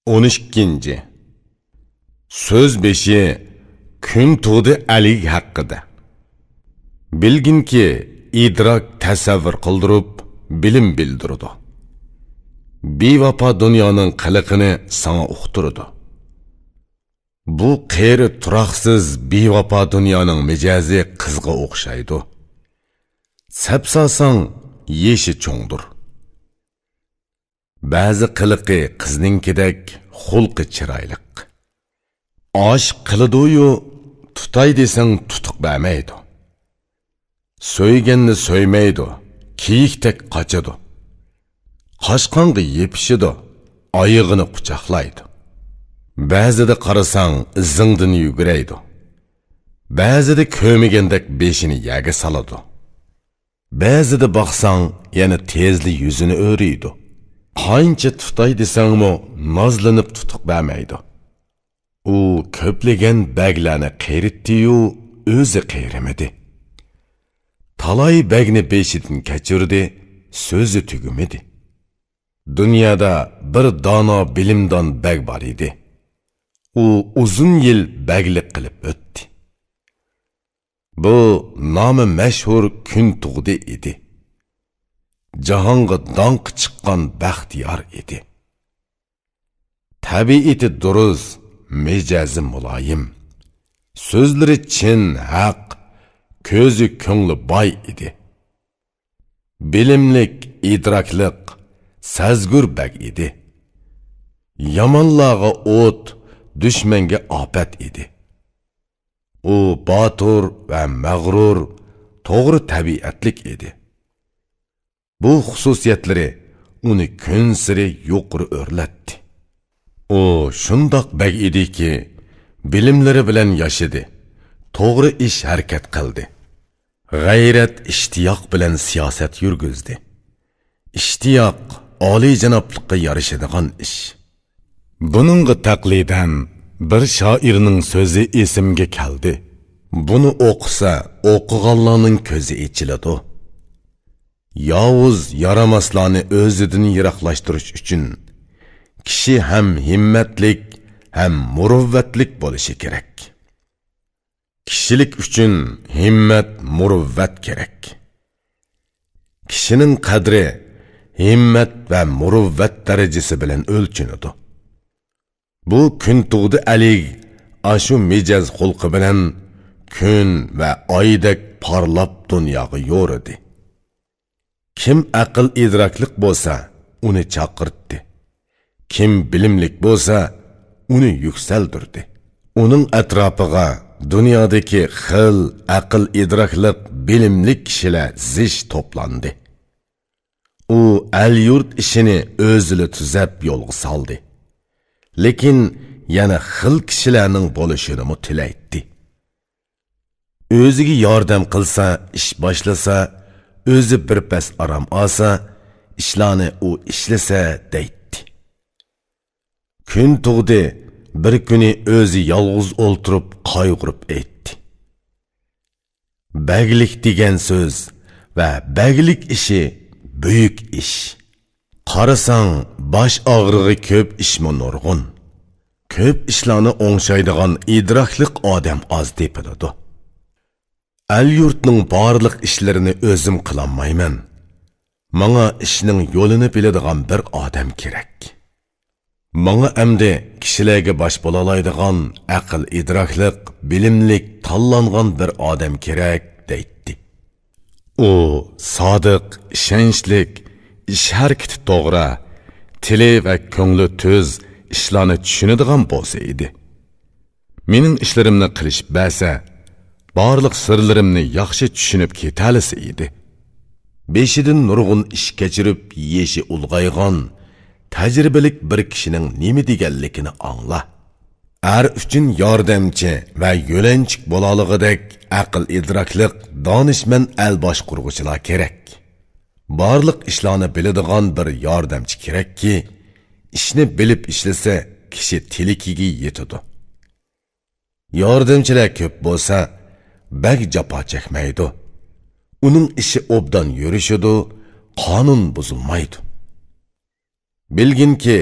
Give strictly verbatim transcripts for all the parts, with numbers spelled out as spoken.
ئون ئىككىنچى. سۆز بېشى: كۈن تۇغدى ئەلىگ ھەققىدە. بىلگىنكى، ئىدراك تەسەۋۋۇر قىلدۇرۇپ، بىلىم بىلدۈرىدۇ. بىۋاپا دۇنيانىڭ قىلىقىنى ساڭا ئۇقتۇرىدۇ. بۇ قېرى تۇراقسىز بىۋاپا دۇنيانىڭ مىجەزى قىزغا ئوخشايدۇ. سەپ سالساڭ، يېشى چوڭدۇر. بەزى قىلىقى قىزنىڭكىدەك، خۇلقى چىرايلىق. ئاشىق قىلىدۇيۇ، تۇتاي دېسەڭ تۇتۇق بەرمەيدۇ. سۆيگەننى سۆيمەيدۇ، كېيىكتەك قاچىدۇ. قاچقانغا يېپىشىدۇ، ئايىغىنى قۇچاقلايدۇ. بەزىدە قارىساڭ ئىزىڭدىن يۈگۈرەيدۇ. بەزىدە كۆرمىگەندەك بېشىنى يەرگە سالىدۇ. بەزىدە باقساڭ يەنە تېزلا يۈزىنى ئۆرۈيدۇ. قانچە تۇتاي دېسەڭمۇ نازلىنىپ تۇتۇق بەرمەيدۇ. ئۇ كۆپلىگەن بەگلەرنى قېرىتتى-يۇ، ئۆزى قېرىمىدى. تالاي بەگنى بېشىدىن كەچۈردى، سۆزى تۈگىمىدى. دۇنيادا بىر دانا بىلىمدان بەگ بار ئىدى. ئۇ ئۇزۇن يىل بەگلىك قىلىپ ئۆتتى. بۇ نامى مەشھۇر كۈن تۇغدى ئىدى. جاھانغا داڭقى چىققان بەختىيار ئىدى. تەبىئىتى دۇرۇس، مىجەزى مۇلايىم. سۆزلىرى چىن، ھەق، كۆزى، كۆڭلى باي ئىدى. بىلىملىك، ئىدراكلىق، سەزگۈر بەگ ئىدى. يامانلارغا ئوت، دۈشمەنگە ئاپەت ئىدى. ئۇ باتۇر ۋە مەغرۇر، توغرا تەبىئەتلىك ئىدى. بۇ خۇسۇسىيەتلىرى ئۇنى كۈنسېرى يۇقىرى ئۆرلەتتى. ئۇ شۇنداق بەگ ئىدىكى، بىلىملىرى بىلەن ياشىدى، توغرا ئىش ھەرىكەت قىلدى. غەيرەت، ئىشتىياق بىلەن سىياسەت يۈرگۈزدى. ئىشتىياق ئالىيجانابلىققا يارىشىدىغان ئىش. بۇنىڭغا تەقلىدەن بىر شائىرنىڭ سۆزى ئېسىمگە كەلدى. بۇنى ئوقۇسا، ئوقۇغانلارنىڭ كۆزى ئېچىلىدۇ. ياۋۇز، يارىماسلارنى ئۆزىدىن يىراقلاشتۇرۇش ئۈچۈن كىشى ھەم ھىممەتلىك، ھەم مۇرۇۋۋەتلىك بولۇشى كېرەك. كىشىلىك ئۈچۈن ھىممەت، مۇرۇۋۋەت كېرەك. كىشىنىڭ قەدرى ھىممەت ۋە مۇرۇۋۋەت دەرىجىسى بىلەن ئۆلچىنىدۇ. بۇ كۈن تۇغدى ئەلىگ ئاشۇ مىجەز خۇلقى بىلەن كۈن ۋە ئايدەك پارلاپ دۇنياغا يورۇدى. كىم ئەقىل ئىدراكلىق بولسا، ئۇنى چاقىرتتى. كىم بىلىملىك بولسا، ئۇنى يۈكسەلدۈردى. ئۇنىڭ ئەتراپىغا دۇنيادىكى خىل ئەقىل ئىدراكلىق، بىلىملىك كىشىلەر زىچ توپلاندى. ئۇ ئەل-يۇرت ئىشىنى ئۆزىلا تۈزەپ يولغا سالدى. لېكىن يەنە خىل كىشىلەرنىڭ بولۇشىنىمۇ تىلەيتتى. ئۆزىگە ياردەم قىلسا، ئىش باشلىسا، ئۆزى بىر پەس ئارام ئالسا، ئىشلارنى ئۇ ئىشلىسە دەيتتى. كۈن تۇغدى، بىر كۈنى ئۆزى يالغۇز ئولتۇرۇپ قايغۇرۇپ ئېيتتى: بەگلىك دېگەن سۆز ۋە بەگلىك ئىشى بۈيۈك ئىش. قارىساڭ، باش ئاغرىغى كۆپ ئىشمۇ نۇرغۇن. كۆپ ئىشلارنى ئوڭشايدىغان ئىدراكلىق ئادەم ئاز تېپىلىدۇ. ئەل-يۇرتنىڭ بارلىق ئىشلىرىنى ئۆزۈم قىلالمايمەن. ماڭا ئىشنىڭ يولىنى بىلىدىغان بىر ئادەم كېرەك. ماڭا ئەمدى كىشىلەرگە باش بولالايدىغان ئەقىل-ئىدراكلىق، بىلىملىك، تاللانغان بىر ئادەم كېرەك، دەيتتى. ئۇ سادىق، ئىشەنچلىك، ئىش ھەرىكىتى توغرا، تىلى ۋە كۆڭلى تۈز، ئىشلارنى چۈشىنىدىغان بولسا ئىدى. مېنىڭ ئىشلىرىمنى قىلىشىپ بەرسە، بارلىق سىرلىرىمنى ياخشى چۈشىنىپ كېتەلىسە ئىدى. بېشىدىن نۇرغۇن ئىش كەچۈرۈپ، يېشى ئۇلغايغان، تەجرىبىلىك بىر كىشىنىڭ نېمە دېگەنلىكىنى ئاڭلا. ئەر ئۈچۈن ياردەمچى ۋە يۆلەنچۈك بولالىغۇدەك ئەقىل-ئىدراكلىق، دانىشمەن ئەل باشقۇرغۇچىلار كېرەك. بارلىق ئىشلارنى بىلىدىغان بىر ياردەمچى كېرەككى، ئىشنى بىلىپ ئىشلىسە، كىشى تىلىكىگە يېتىدۇ. ياردەمچىلەر كۆپ بولسا، بەگ جاپا چەكمەيدۇ. ئۇنىڭ ئىشى ئوبدان يۈرۈشىدۇ، قانۇن بۇزۇلمايدۇ. بىلگىنكى،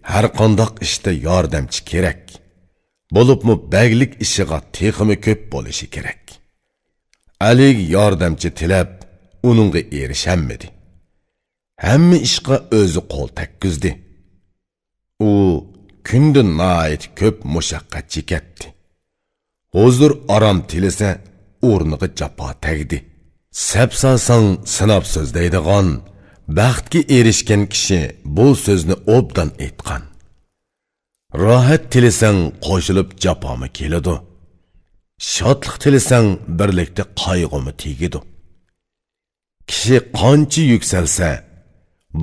ھەرقانداق ئىشتا ياردەمچى كېرەك. بولۇپمۇ بەگلىك ئىشىغا تېخىمۇ كۆپ بولۇشى كېرەك. ئەلىگە ياردەمچى تىلەپ، ئۇنىڭغا ئېرىشەلمىدى. ھەممە ئىشقا ئۆزى قول تەگكۈزدى. ئۇ كۈندە ناھايىتى كۆپ مۇشەققەت چېكەتتى. ھۇزۇر-ئارام تىلىسە، ئورنىغا جاپا تەگدى. سەپساساڭ سىناپ سۆزلەيدىغان، بەختكە ئېرىشكەن كىشى بۇ سۆزنى ئوبدان ئېيتقان. راھەت تىلىسەڭ، قوشۇلۇپ جاپامۇ كېلىدۇ. شادلىق تىلىسەڭ، بىرلىكتە قايغۇمۇ تېگىدۇ. كىشى قانچە يۈكسەلسە،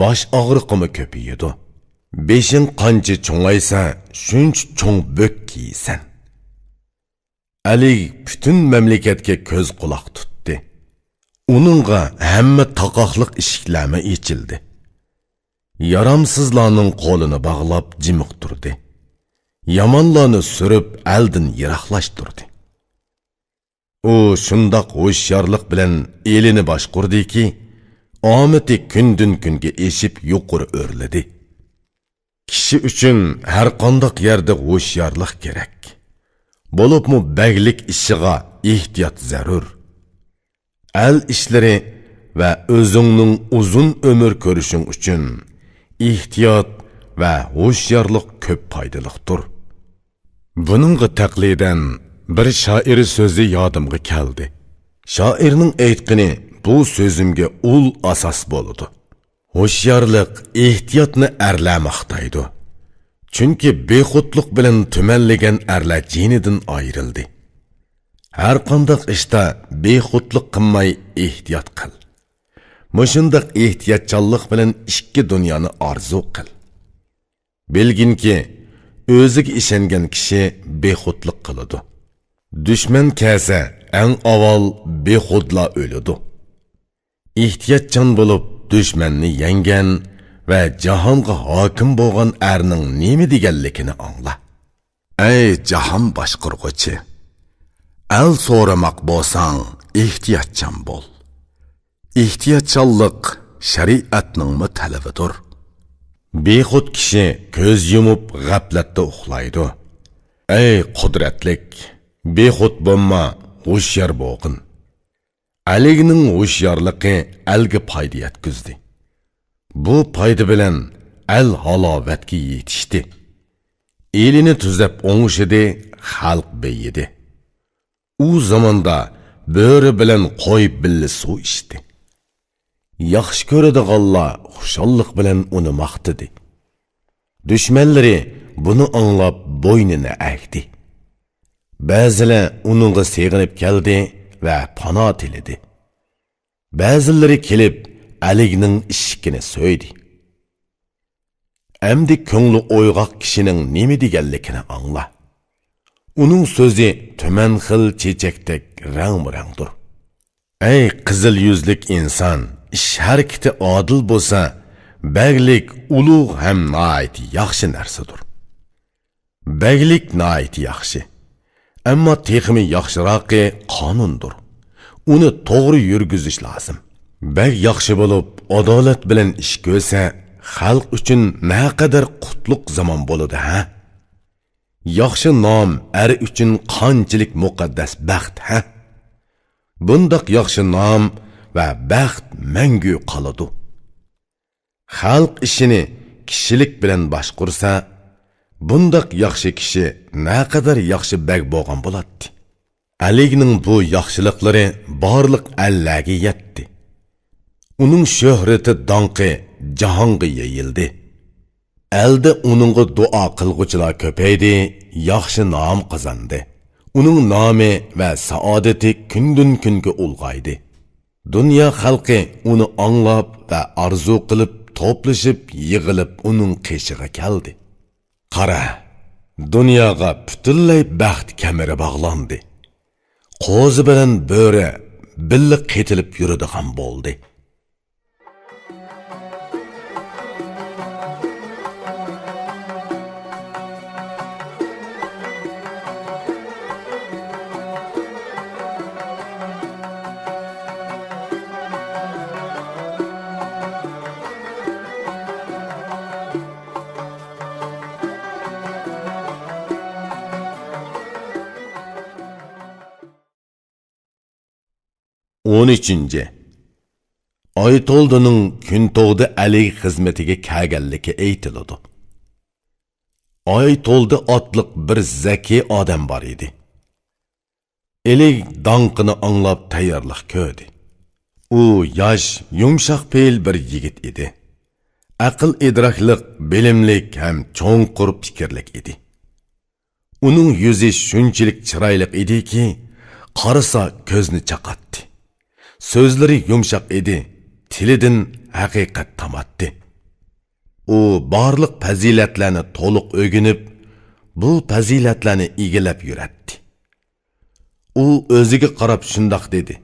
باش ئاغرىقىمۇ كۆپىيىدۇ. بېشىڭ قانچە چوڭايسا، شۇنچە چوڭ بۆك كىيىسەن. ئەلىگ پۈتۈن مەملىكەتكە كۆز-قۇلاق تۇتتى. ئۇنىڭغا ھەممە تاقاقلىق ئىشىكلەرمۇ ئېچىلدى. يارامسىزلارنىڭ قولىنى باغلاپ جىمىقتۇردى. يامانلارنى سۈرۈپ ئەلدىن يىراقلاشتۇردى. ئۇ شۇنداق ھوشيارلىق بىلەن ئېلىنى باشقۇردىكى، ئامىتى كۈندىن-كۈنگە ئېشىپ يۇقىرى ئۆرلىدى. كىشى ئۈچۈن ھەرقانداق يەردە ھوشيارلىق كېرەك. بولۇپمۇ بەگلىك ئىشىغا ئېھتىيات زەرۇر. ئەل ئىشلىرى ۋە ئۆزۈڭنىڭ ئۇزۇن ئۆمۈر كۆرۈشۈڭ ئۈچۈن ئېھتىيات ۋە ھوشيارلىق كۆپ پايدىلىقتۇر. بۇنىڭغا تەقلىدەن بىر شائىر سۆزى يادىمغا كەلدى. شائىرنىڭ ئېيتقىنى بۇ سۆزۈمگە ئۇل ئاساس بولىدۇ. ھوشيارلىق ئېھتىياتنى ئەرلەر ماختايدۇ. چۈنكى بىخۇدلۇق بىلەن تۈمەنلىگەن ئەرلەر جېنىدىن ئايرىلدى. ھەرقانداق ئىشتا بىخۇدلۇق قىلماي ئېھتىيات قىل. مۇشۇنداق ئېھتىياتچانلىق بىلەن ئىككى دۇنيانى ئارزۇ قىل. بىلگىنكى، ئۆزىگە ئىشەنگەن كىشى بىخۇدلۇق قىلىدۇ. دۈشمەن كەلسە، ئەڭ ئاۋۋال بىخۇدلا ئۆلىدۇ. ئېھتىياتچان بولۇپ، دۈشمەننى يەڭگەن ۋە جاھانغا ھاكىم بولغان ئەرنىڭ نېمە دېگەنلىكىنى ئاڭلا. ئەي جاھان باشقۇرغۇچى! ئەل سورىماق بولساڭ، ئېھتىياتچان بول. ئېھتىياتچانلىق شەرىئەتنىڭمۇ تەلىپىدۇر. بىخۇد كىشى كۆز يۇمۇپ غەپلەتتە ئۇخلايدۇ. ئەي قۇدرەتلىك، بىخۇد بولما، ھوشيار بولغىن. ئەلىگنىڭ ھوشيارلىقى ئەلگە پايدا يەتكۈزدى. بۇ پايدا بىلەن ئەل ھالاۋەتكە يېتىشتى. ئېلىنى تۈزەپ ئوڭشىدى، خەلق بېيىدى. ئۇ زاماندا بۆرە بىلەن قوي بىللە سۇ ئىچتى. ياخشى كۆرىدىغانلار خۇشاللىق بىلەن ئۇنى ماختىدى. دۈشمەنلىرى بۇنى ئاڭلاپ بوينىنى ئەگدى. بەزىلەر ئۇنىڭغا سېغىنىپ كەلدى ۋە پانا تىلىدى. بەزىلىرى كېلىپ ئەلىگنىڭ ئىشىكىنى سۆيدى. ئەمدى كۆڭلى ئويغاق كىشىنىڭ نېمە دېگەنلىكىنى ئاڭلا. ئۇنىڭ سۆزى تۈمەن خىل چېچەكتەك رەڭمۇرەڭدۇر. ئەي قىزىل يۈزلۈك ئىنسان، ئىش ھەرىكىتى ئادىل بولسا، بەگلىك ئۇلۇغ ھەم ناھايىتى ياخشى نەرسىدۇر. بەگلىك ناھايىتى ياخشى. ئەمما تېخىمۇ ياخشىراقى قانۇندۇر. ئۇنى توغرا يۈرگۈزۈش لازىم. بەگ ياخشى بولۇپ، ئادالەت بىلەن ئىش كۆرسە، خەلق ئۈچۈن نەقەدەر قۇتلۇق زامان بولىدۇ ھە؟ ياخشى نام ئەر ئۈچۈن قانچىلىك مۇقەددەس بەخت ھە؟ بۇنداق ياخشى نام ۋە بەخت مەڭگۈ قالىدۇ. خەلق ئىشىنى كىشىلىك بىلەن باشقۇرسا، بۇنداق ياخشى كىشى نەقەدەر ياخشى بەگ بولغان بولاتتى. ئەلىگنىڭ بۇ ياخشىلىقلىرى بارلىق ئەللەرگە يەتتى. ئۇنىڭ شۆھرىتى، داڭقى جاھانغا يېيىلدى. ئەلدە ئۇنىڭغا دۇئا قىلغۇچىلار كۆپەيدى، ياخشى نام قازاندى. ئۇنىڭ نامى ۋە سائادىتى كۈندىن-كۈنگە ئۇلغايدى. دۇنيا خەلقى ئۇنى ئاڭلاپ ۋە ئارزۇ قىلىپ، توپلىشىپ، يىغىلىپ ئۇنىڭ قېشىغا كەلدى. قارا، دۇنياغا پۈتۈنلەي بەخت كەمىرى باغلاندى. قوزا بىلەن بۆرە بىللە قېتىلىپ يۈرىدىغان بولدى. ئون ئۈچىنچى. ئايتولدىنىڭ كۈنتۇغدا ئەلىگ خىزمىتىگە كەلگەنلىكى ئېيتىلىدۇ. ئايتولدى ئاتلىق بىر زەكىي ئادەم بار ئىدى. ئېلىگ داڭقىنى ئاڭلاپ تەييارلىق كۆردى. ئۇ ياش، يۇمشاق پېئىل بىر يىگىت ئىدى. ئەقىل ئىدراكلىق، بىلىملىك ھەم چوڭقۇر پىكىرلىك ئىدى. ئۇنىڭ يۈزى شۇنچىلىك چىرايلىق ئىدىكى، قارىسا كۆزنى چاقاتتى. سۆزلىرى يۇمشاق ئىدى، تىلىدىن ھەقىقەت تاماتتى. ئۇ بارلىق پەزىلەتلەرنى تولۇق ئۆگىنىپ، بۇ پەزىلەتلەرنى ئىگىلەپ يۈرەتتى. ئۇ ئۆزىگە قاراپ شۇنداق دېدى: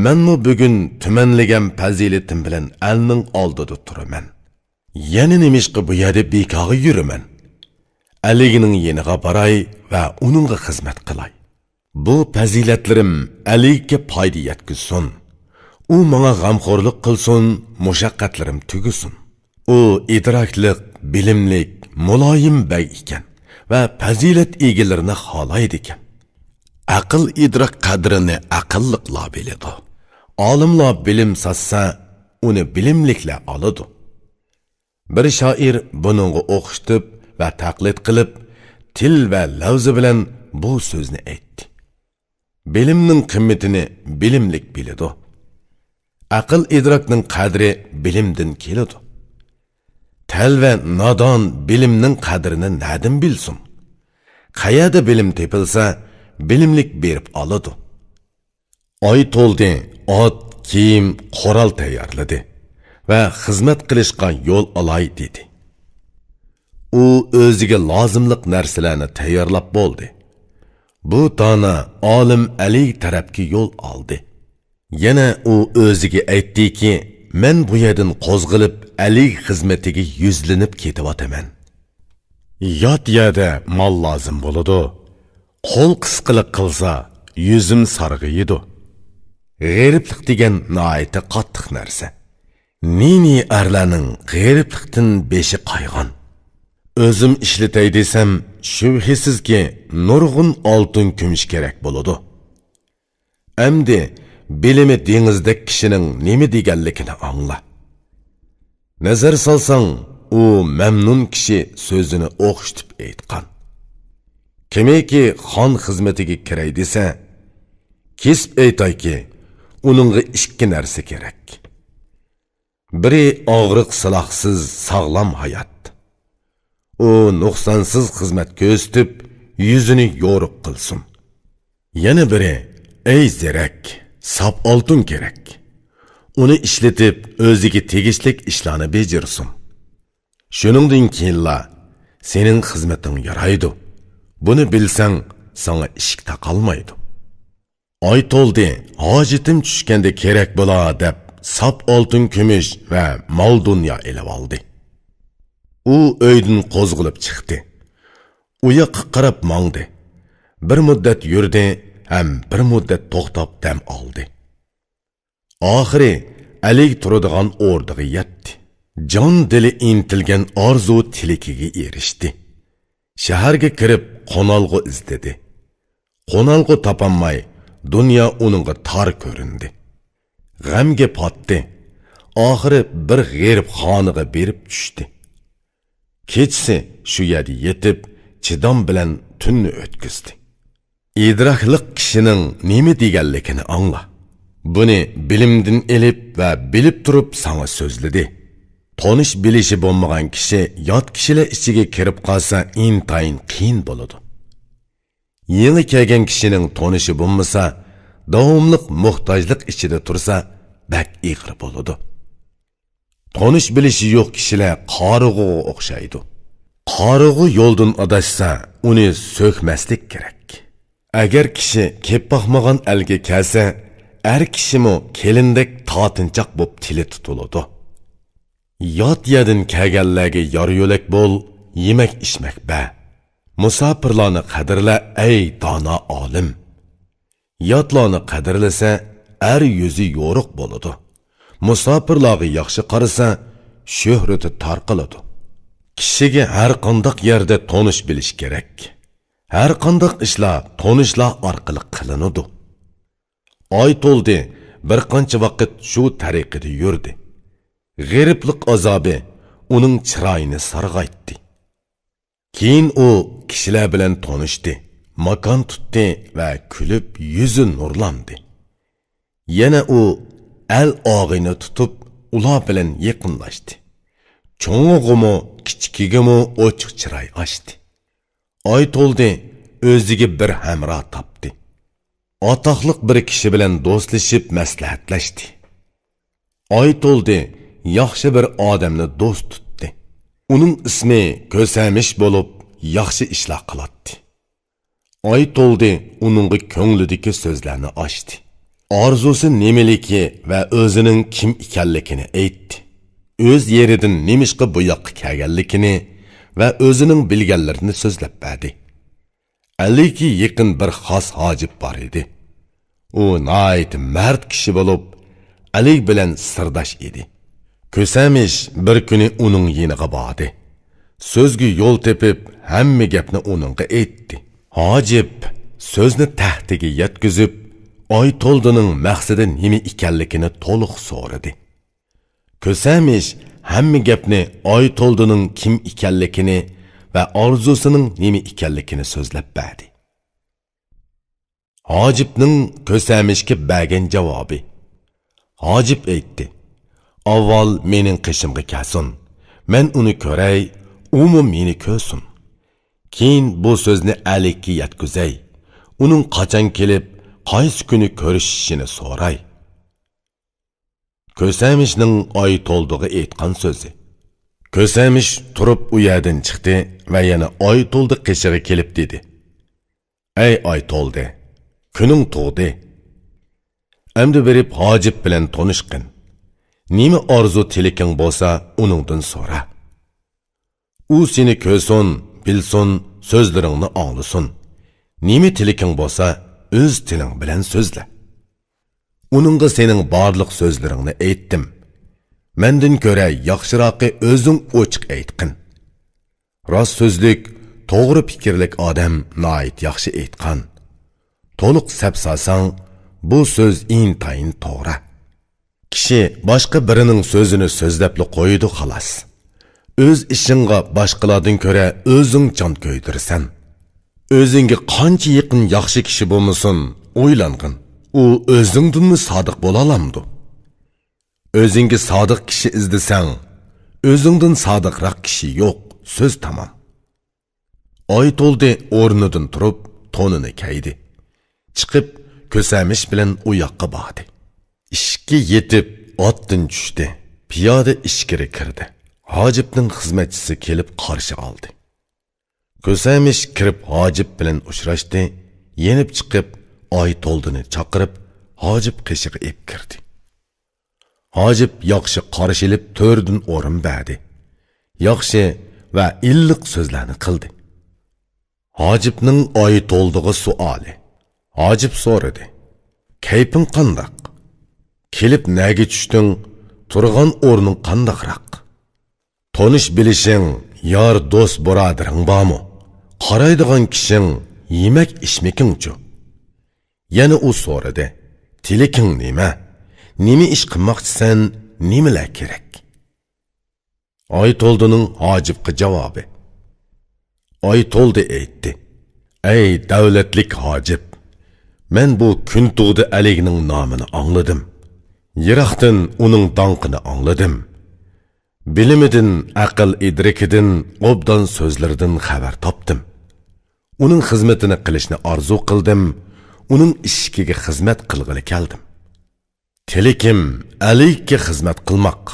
«مەنمۇ بۈگۈن تۈمەنلىگەن پەزىلىتىم بىلەن ئەلنىڭ ئالدىدا تۇرىمەن. يەنە نېمىشقا بۇ يەردە بىكارغا يۈرىمەن؟ ئەلىگنىڭ يېنىغا باراي ۋە ئۇنىڭغا خىزمەت قىلاي. بۇ پەزىلەتلىرىم ئەلىگە پايدا يەتكۈزسۇن. ئۇ ماڭا غەمخورلۇق قىلسۇن، مۇشەققەتلىرىم تۈگىسۇن.» ئۇ ئىدراكلىق، بىلىملىك، مۇلايىم بەگ ئىكەن ۋە پەزىلەت ئىگىلىرىنى خالايدىكەن. ئەقىل-ئىدراك قەدرىنى ئەقىللىقلار بىلىدۇ. ئالىملار بىلىم ساتسا، ئۇنى بىلىملىكلەر ئالىدۇ. بىر شائىر بۇنىڭغا ئوخشىتىپ ۋە تەقلىد قىلىپ، تىل ۋە لەۋزى بىلەن بۇ سۆزنى ئېيتتى: «بىلىمنىڭ قىممىتىنى بىلىملىك بىلىدۇ. ئەقىل-ئىدراكنىڭ قەدرى بىلىمدىن كېلىدۇ. تەلۋە نادان بىلىمنىڭ قەدرىنى نەدىن بىلسۇن؟ قەيەردە بىلىم تېپىلسا، بىلىملىك بېرىپ ئالىدۇ.» ئايتولدى ئات، كىيىم، قورال تەييارلىدى ۋە خىزمەت قىلىشقا يول ئالاي دېدى. ئۇ ئۆزىگە لازىملىق نەرسىلەرنى تەييارلاپ بولدى. بۇ دانا ئالىم ئەلىگ تەرەپكە يول ئالدى. يەنە ئۇ ئۆزىگە ئېيتتىكى: «مەن بۇ يەردىن قوزغىلىپ، ئەلىگ خىزمىتىگە يۈزلىنىپ كېتىۋاتىمەن. يات يەردە مال لازىم بولىدۇ. قول قىسقىلىق قىلسا، يۈزۈم سارغىيىدۇ. غېرىبلىق دېگەن ناھايىتى قاتتىق نەرسە. نى-نى ئەرلەرنىڭ غېرىبلىقتىن بېشى قايغان. ئۆزۈم ئىشلىتەي دېسەم، شۈبھىسىزكى، نۇرغۇن ئالتۇن كۈمۈش كېرەك بولىدۇ.» ئەمدى بىلىمى دېڭىزدەك كىشىنىڭ نېمە دېگەنلىكىنى ئاڭلا. نەزەر سالساڭ، ئۇ مەمنۇن كىشى سۆزىنى ئوخشىتىپ ئېيتقان. كىمكى خان خىزمىتىگە كىرەي دېسە، كېسىپ ئېيتايكى، ئۇنىڭغا ئىككى نەرسە كېرەك. بىرى ئاغرىق سىلاھسىز ساغلام ھايات. ئۇ نۇقسانسىز خىزمەت كۆرسىتىپ، يۈزىنى يورۇق قىلسۇن. يەنە بىرى، ئەي زېرەك، ساپ ئالتۇن كېرەك. ئۇنى ئىشلىتىپ، ئۆزىگە تېگىشلىك ئىشلارنى بېجىرسۇن. شۇنىڭدىن كېيىنلا سېنىڭ خىزمىتىڭ يارايدۇ. بۇنى بىلسەڭ، ساڭا ئىشىك تاقالمايدۇ. ئايتولدى ھاجىتىم چۈشكەندە كېرەك بولا دەپ، ساپ ئالتۇن كۈمۈش ۋە مال دۇنيا ئېلىۋالدى. ئۇ ئۆيدىن قوزغىلىپ چىقتى. ئۇ ياققا قاراپ ماڭدى. بىر مۇددەت يۈردى ھەم بىر مۇددەت توختاپ دەم ئالدى. ئاخىرى ئەلىگ تۇرىدىغان ئوردىغا يەتتى. جان دىلى ئىنتىلگەن ئارزۇ تىلىكىگە ئېرىشتى. شەھەرگە كىرىپ، قونالغۇ ئىزدىدى. قونالغۇ تاپالماي، دۇنيا ئۇنىڭغا تار كۆرۈندى. غەمگە پاتتى. ئاخىرى بىر غېرىبخانىغا بېرىپ چۈشتى. كېچىسى شۇ يەردە يېتىپ، چىدام بىلەن تۈننى ئۆتكۈزدى. ئىدراكلىق كىشىنىڭ نېمە دېگەنلىكىنى ئاڭلا. بۇنى بىلىمدىن ئېلىپ ۋە بىلىپ تۇرۇپ ساڭا سۆزلىدى. تونۇش بىلىشى بولمىغان كىشى يات كىشىلەر ئىچىگە كىرىپ قالسا، ئىنتايىن قىيىن بولىدۇ. يېڭى كەلگەن كىشىنىڭ تونۇشى بولمىسا، داۋاملىق موھتاجلىق ئىچىدە تۇرسا، بەك ئېغىر بولىدۇ. تونۇش بىلىشى يوق كىشىلەر قارىغۇغا ئوخشايدۇ. قارىغۇ يولدىن ئاداشسا، ئۇنى سۆكمەسلىك كېرەك. ئەگەر كىشى كېلىپ باقمىغان ئەلگە كەلسە، ئەر كىشىمۇ كېلىندەك تارتىنچاق بولۇپ تىلى تۇتۇلىدۇ. يات يەردىن كەلگەنلەرگە يار يۆلەك بول، يېمەك ئىچمەك بەر. مۇساپىرلارنى قەدىرلە، ئەي دانا ئالىم. ياتلارنى قەدىرلىسە، ئەر يۈزى يورۇق بولىدۇ. مۇساپىرلارغا ياخشى قارىسا، شۆھرىتى تارقىلىدۇ. كىشىگە ھەر قانداق يەردە تونۇش بىلىش كېرەك. ھەر قانداق ئىشلار تونۇشلار ئارقىلىق قىلىنىدۇ. ئايتولدى بىر قانچە ۋاقىت شۇ تەرىقىدە يۈردى. غېرىبلىق ئازابى ئۇنىڭ چىرايىنى سارغايتتى. كېيىن ئۇ كىشىلەر بىلەن تونۇشتى، ماكان تۇتتى ۋە كۈلۈپ يۈزى نۇرلاندى. يەنە ئۇ ئەل ئاغىنە تۇتۇپ، ئۇلار بىلەن يېقىنلاشتى. چوڭىغىمۇ، كىچىكىگىمۇ ئوچۇق چىراي ئاچتى. ئايتولدى ئۆزىگە بىر ھەمراھ تاپتى. ئاتاقلىق بىر كىشى بىلەن دوستلىشىپ مەسلىھەتلەشتى. ئايتولدى ياخشى بىر ئادەمنى دوست تۇتتى. ئۇنىڭ ئىسمى كۆسەمىش بولۇپ، ياخشى ئىشلار قىلاتتى. ئايتولدى ئۇنىڭغا كۆڭلىدىكى سۆزلەرنى ئاچتى. ئارزۇسى نېمىلىكى ۋە ئۆزىنىڭ كىم ئىكەنلىكىنى ئېيتتى. ئۆز يېرىدىن نېمىشقا بۇ ياققا كەلگەنلىكىنى ۋە ئۆزىنىڭ بىلگەنلىرىنى سۆزلەپ بەردى. ئەللىككە يېقىن بىر خاس ھاجىپ بار ئىدى. ئۇ ناھايىتى مەرد كىشى بولۇپ، ئەلى بىلەن سىرداش ئىدى. كۆسەمىش بىر كۈنى ئۇنىڭ يېنىغا باردى. سۆزگە يول تېپىپ، ھەممە گەپنى ئۇنىڭغا ئېيتتى. ھاجىپ سۆزنى تەھتىگە يەتكۈزۈپ، ئايتولدىنىڭ مەقسىتى نېمە ئىكەنلىكىنى تولۇق سورىدى. كۆسەمىش ھەممە گەپنى، ئايتولدىنىڭ كىم ئىكەنلىكىنى ۋە ئارزۇسىنىڭ نېمە ئىكەنلىكىنى سۆزلەپ بەردى. ھاجىپنىڭ كۆسەمىشكە بەرگەن جاۋابى. ھاجىپ ئېيتتى: «ئاۋۋال مېنىڭ قېشىمغا كەلسۇن، مەن ئۇنى كۆرەي، ئۇمۇ مېنى كۆرسۇن. كېيىن بۇ سۆزنى ئەلىككە يەتكۈزەي، ئۇنىڭ قاچان كېلىپ، قايسى كۈنى كۆرۈشۈشىنى سوراي.» كۆسەمىشنىڭ ئايتولدىغا ئېيتقان سۆزى. كۆسەمىش تۇرۇپ ئۇ يەردىن چىقتى ۋە يەنە ئايتولدى قېشىغا كېلىپ دېدى: «ئەي ئايتولدى، كۈنۈڭ تۇغدى. ئەمدى بېرىپ ھاجىپ بىلەن تونۇشقىن. نېمە ئارزۇ تىلىكىڭ بولسا، ئۇنىڭدىن سورا. ئۇ سېنى كۆرسۇن، بىلسۇن، سۆزلىرىڭنى ئاڭلىسۇن. نېمە تىلىكىڭ بولسا، ئۆز تىلىڭ بىلەن سۆزلە. ئۇنىڭغا سېنىڭ بارلىق سۆزلىرىڭنى ئېيتتىم. مەندىن كۆرە ياخشىراقى ئۆزۈڭ ئوچۇق ئېيتقىن.» راست سۆزلۈك، توغرا پىكىرلىك ئادەم ناھايىتى ياخشى ئېيتقان. تولۇق سەپ سالساڭ، بۇ سۆز ئىنتايىن توغرا. كىشى باشقا بىرىنىڭ سۆزىنى سۆزلەپلا قويىدۇ، خالاس. ئۆز ئىشىڭغا باشقىلاردىن كۆرە ئۆزۈڭ جان كۆيدۈرىسەن. ئۆزۈڭگە قانچە يېقىن ياخشى كىشى بولمىسۇن، ئويلانغىن، ئۇ ئۆزۈڭدىنمۇ سادىق بولالامدۇ؟ ئۆزۈڭگە سادىق كىشى ئىزدىسەڭ، ئۆزۈڭدىن سادىقراق كىشى يوق، سۆز تامام. ئايتولدى ئورنىدىن تۇرۇپ، تونىنى كەيدى. چىقىپ، كۆسەمىش بىلەن ئۇ ياققا باردى. ئىشىككە يېتىپ، ئاتتىن چۈشتى. پىيادە ئىچكىرى كىردى. ھاجىپنىڭ خىزمەتچىسى كېلىپ قارشى ئالدى. كۆسەمىش كىرىپ ھاجىپ بىلەن ئۇچراشتى، يېنىپ چىقىپ، ئايتولدىنى چاقىرىپ، ھاجىپ قېشىغا ئېلىپ كىردى. ھاجىپ ياخشى قارشى ئېلىپ، تۆردىن ئورۇن بەردى. ياخشى ۋە ئىللىق سۆزلەرنى قىلدى. ھاجىپنىڭ ئايتولدىغا سوئالى. ھاجىپ سورىدى: «كەيپىڭ قانداق؟ كېلىپ نەگە چۈشتۈڭ؟ تۇرغان ئورنۇڭ قانداقراق؟ تونۇش بىلىشىڭ، يار دوست بۇرادىرىڭ بارمۇ؟ قارايدىغان كىشىڭ، يېمەك ئىچمىكىڭچۇ؟» يەنە ئۇ سورىدى: «تىلىكىڭ نېمە؟ نېمە ئىش قىلماقچىسەن؟ نېمىلەر كېرەك؟» ئايتولدىنىڭ ھاجىپقا جاۋابى. ئايتولدى ئېيتتى: «ئەي دەۋلەتلىك ھاجىپ، مەن بۇ كۈنتۇغدى ئەلىگنىڭ نامىنى ئاڭلىدىم. يىراقتىن ئۇنىڭ داڭقىنى ئاڭلىدىم. بىلىمىدىن، ئەقىل ئىدرىكىدىن، ئوبدان سۆزلىرىدىن خەۋەر تاپتىم. ئۇنىڭ خىزمىتىنى قىلىشنى ئارزۇ قىلدىم، ئۇنىڭ ئىشىكىگە خىزمەت قىلغىلى كەلدىم. تىلىكىم ئەلىگكە خىزمەت قىلماق.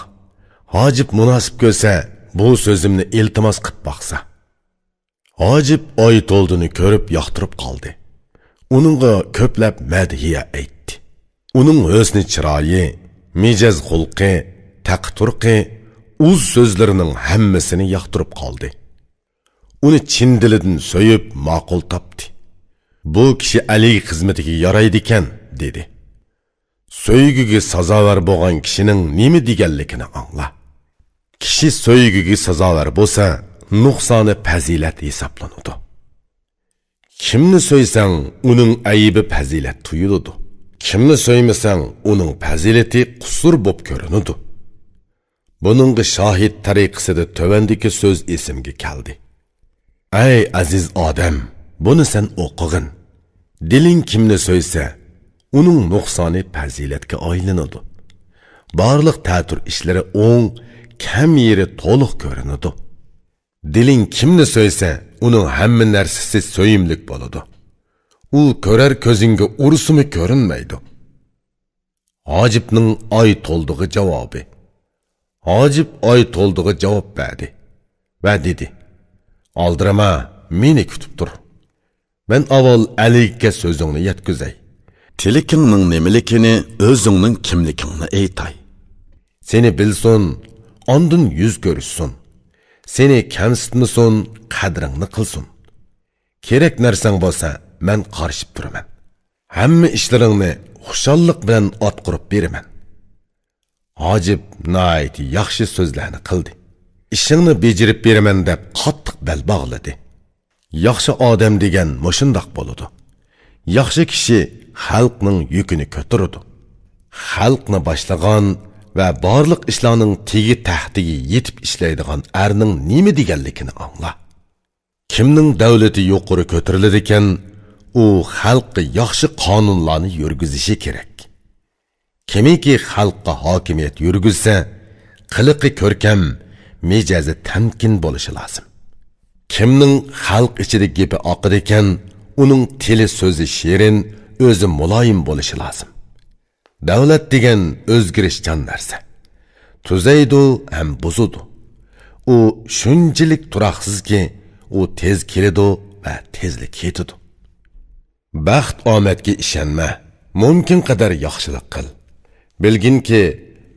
ھاجىپ مۇناسىپ كۆرسە، بۇ سۆزۈمنى ئىلتىماس قىپ باقسا.» ھاجىپ ئايتولدىنى كۆرۈپ ياقتۇرۇپ قالدى. ئۇنىڭغا كۆپلەپ مەدھىيە ئېيتتى. ئۇنىڭ ھۆسنى چىرايى، مىجەز خۇلقى، تەقى تۇرقى، ئۇز سۆزلىرىنىڭ ھەممىسىنى ياقتۇرۇپ قالدى. ئۇنى چىن دىلىدىن سۆيۈپ ماقۇل تاپتى. «بۇ كىشى ئەلى خىزمىتىگە يارايدىكەن» دېدى. سۆيگۈگە سازاۋەر بولغان كىشىنىڭ نېمە دېگەنلىكىنى ئاڭلا. كىشى سۆيگۈگە سازاۋەر بولسا، نۇقسانى پەزىلەت ھېسابلىنىدۇ. كىمنى سۆيسەڭ، ئۇنىڭ ئەيىبى پەزىلەت تۇيۇلىدۇ. كىمنى سۆيمىسەڭ، ئۇنىڭ پەزىلىتى قۇسۇر بولۇپ كۆرۈنىدۇ. بۇنىڭغا شاھىت تەرىقىسىدە تۆۋەندىكى سۆز ئېسىمگە كەلدى. ئەي ئەزىز ئادەم، بۇنى سەن ئوقۇغىن. دىلىڭ كىمنى سۆيسە، ئۇنىڭ نۇقسانى پەزىلەتكە ئايلىنىدۇ. بارلىق تەتۈر ئىشلىرى ئوڭ، كەم يېرى تولۇق كۆرۈنىدۇ. دىلىڭ كىمنى سۆيسە، ئۇنىڭ ھەممە نەرسىسى سۆيۈملۈك بولىدۇ. ئۇ كۆرەر كۆزۈڭگە ئۇرسىمۇ كۆرۈنمەيدۇ. ھاجىپنىڭ ئاي تولدىغا جاۋابى. ھاجىپ ئاي تولدىغا جاۋاب بەردى ۋە دېدى: «ئالدىرىما، مېنى كۈتۈپ تۇر. مەن ئاۋۋال ئەلىگە سۆزۈڭنى يەتكۈزەي. تىلىكىڭنىڭ نېمىلىكىنى، ئۆزۈڭنىڭ كىملىكىڭنى ئېيتاي. سېنى بىلسۇن، ئاندىن يۈز كۆرۈشسۇن. سېنى كەمسىتمىسۇن، قەدرىڭنى قىلسۇن. كېرەك نەرسەڭ بولسا، مەن قارىشىپ تۇرىمەن. ھەممە ئىشلىرىڭنى خۇشاللىق بىلەن ئاتقۇرۇپ بېرىمەن.» ھاجىپ ناھايىتى ياخشى سۆزلەرنى قىلدى. «ئىشىڭنى بېجىرىپ بېرىمەن» دەپ قاتتىق بەل باغلىدى. ياخشى ئادەم دېگەن مۇشۇنداق بولىدۇ. ياخشى كىشى خەلقنىڭ يۈكىنى كۆتۈرىدۇ. خەلقنى باشلىغان ۋە بارلىق ئىشلارنىڭ تېگى تەختىگە يېتىپ ئىشلەيدىغان ئەرنىڭ نېمە دېگەنلىكىنى ئاڭلا. كىمنىڭ دەۋلىتى يۇقىرى كۆتۈرۈلىدىكەن، ئۇ خەلققە ياخشى قانۇنلارنى يۈرگۈزۈشى كېرەك. كىمكى خەلققە ھاكىمىيەت يۈرگۈزسە، قىلىقى كۆركەم، مىجەزى تەمكىن بولۇشى لازىم. كىمنىڭ خەلق ئىچىدە گېپى ئاقىدىكەن، ئۇنىڭ تىلى سۆزى شېرىن، ئۆزى مۇلايىم بولۇشى لازىم. دەۋلەت دېگەن ئۆزگىرىشچان نەرسە. تۈزەيدۇ ھەم بۇزىدۇ. ئۇ شۇنچىلىك تۇراقسىزكى، ئۇ تېز كېلىدۇ ۋە تېزلا كېتىدۇ. بەخت ئامەتكە ئىشەنمە. مۇمكىن قەدەر ياخشىلىق قىل. بىلگىنكى،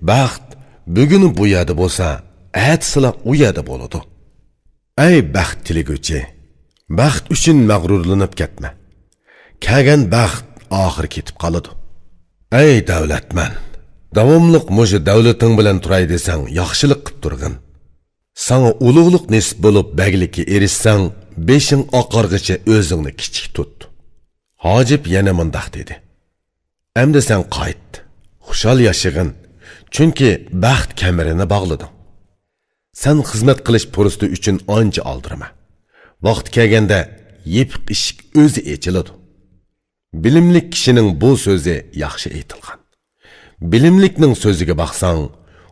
بەخت بۈگۈن بۇ يەردە بولسا، ئەتىسىلا ئۇ يەردە بولىدۇ. ئەي بەخت تىلىگۈچى، بەخت ئۈچۈن مەغرۇرلىنىپ كەتمە. كەلگەن بەخت ئاخىر كېتىپ قالىدۇ. ئەي دەۋلەتمەن، داۋاملىق مۇشۇ دەۋلىتىڭ بىلەن تۇراي دېسەڭ، ياخشىلىق قىپ تۇرغىن. ساڭا ئۇلۇغلۇق نېسىپ بولۇپ، بەگلىككە ئېرىشسەڭ، بېشىڭ ئاقارغىچە ئۆزۈڭنى كىچىك تۇت. ھاجىپ يەنە مۇنداق دېدى: «ئەمدى سەن قايت، خۇشال ياشىغىن، چۈنكى بەخت كەمىرىنى باغلىدىڭ. سەن خىزمەت قىلىش پۇرسىتى ئۈچۈن ئانچە ئالدىرىما. ۋاقتى كەلگەندە يېپىق ئىشىك ئۆزى ئېچىلىدۇ.» بىلىملىك كىشىنىڭ بۇ سۆزى ياخشى ئېيتىلغان. بىلىملىكنىڭ سۆزىگە باقساڭ،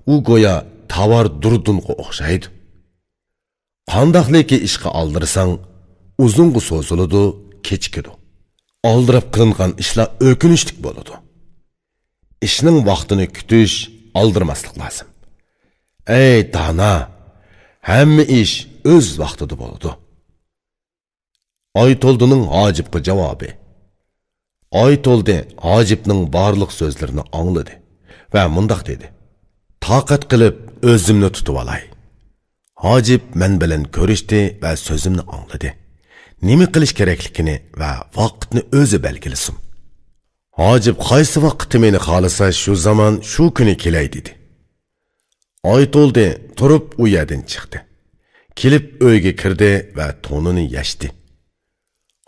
ئۇ گويا تاۋار دۇردۇنغا ئوخشايدۇ. قانداقلىكى ئىشقا ئالدىرىساڭ، ئۇزۇنغا سوزۇلىدۇ، كېچىكىدۇ. ئالدىراپ قىلىنغان ئىشلار ئۆكۈنۈشلۈك بولىدۇ. ئىشنىڭ ۋاقتىنى كۈتۈش، ئالدىرىماسلىق لازىم. ئەي دانا، ھەممە ئىش ئۆز ۋاقتىدا بولىدۇ. ئايتولدىنىڭ ھاجىپقا جاۋابى. ئايتولدى ھاجىپنىڭ بارلىق سۆزلىرىنى ئاڭلىدى ۋە مۇنداق دېدى: «تاقەت قىلىپ ئۆزۈمنى تۇتۇۋالاي.» ھاجىپ مەن بىلەن كۆرۈشتى ۋە سۆزۈمنى ئاڭلىدى. نېمە قىلىش كېرەكلىكىنى ۋە ۋاقىتنى ئۆزى بەلگىلىسۇن. ھاجىپ قايسى ۋاقىتتا مېنى خالىسا، شۇ زامان، شۇ كۈنى كېلەي، دېدى. ئايتولدى تۇرۇپ ئۇ يەردىن چىقتى. كېلىپ ئۆيگە كىردى ۋە تونىنى يەشتى.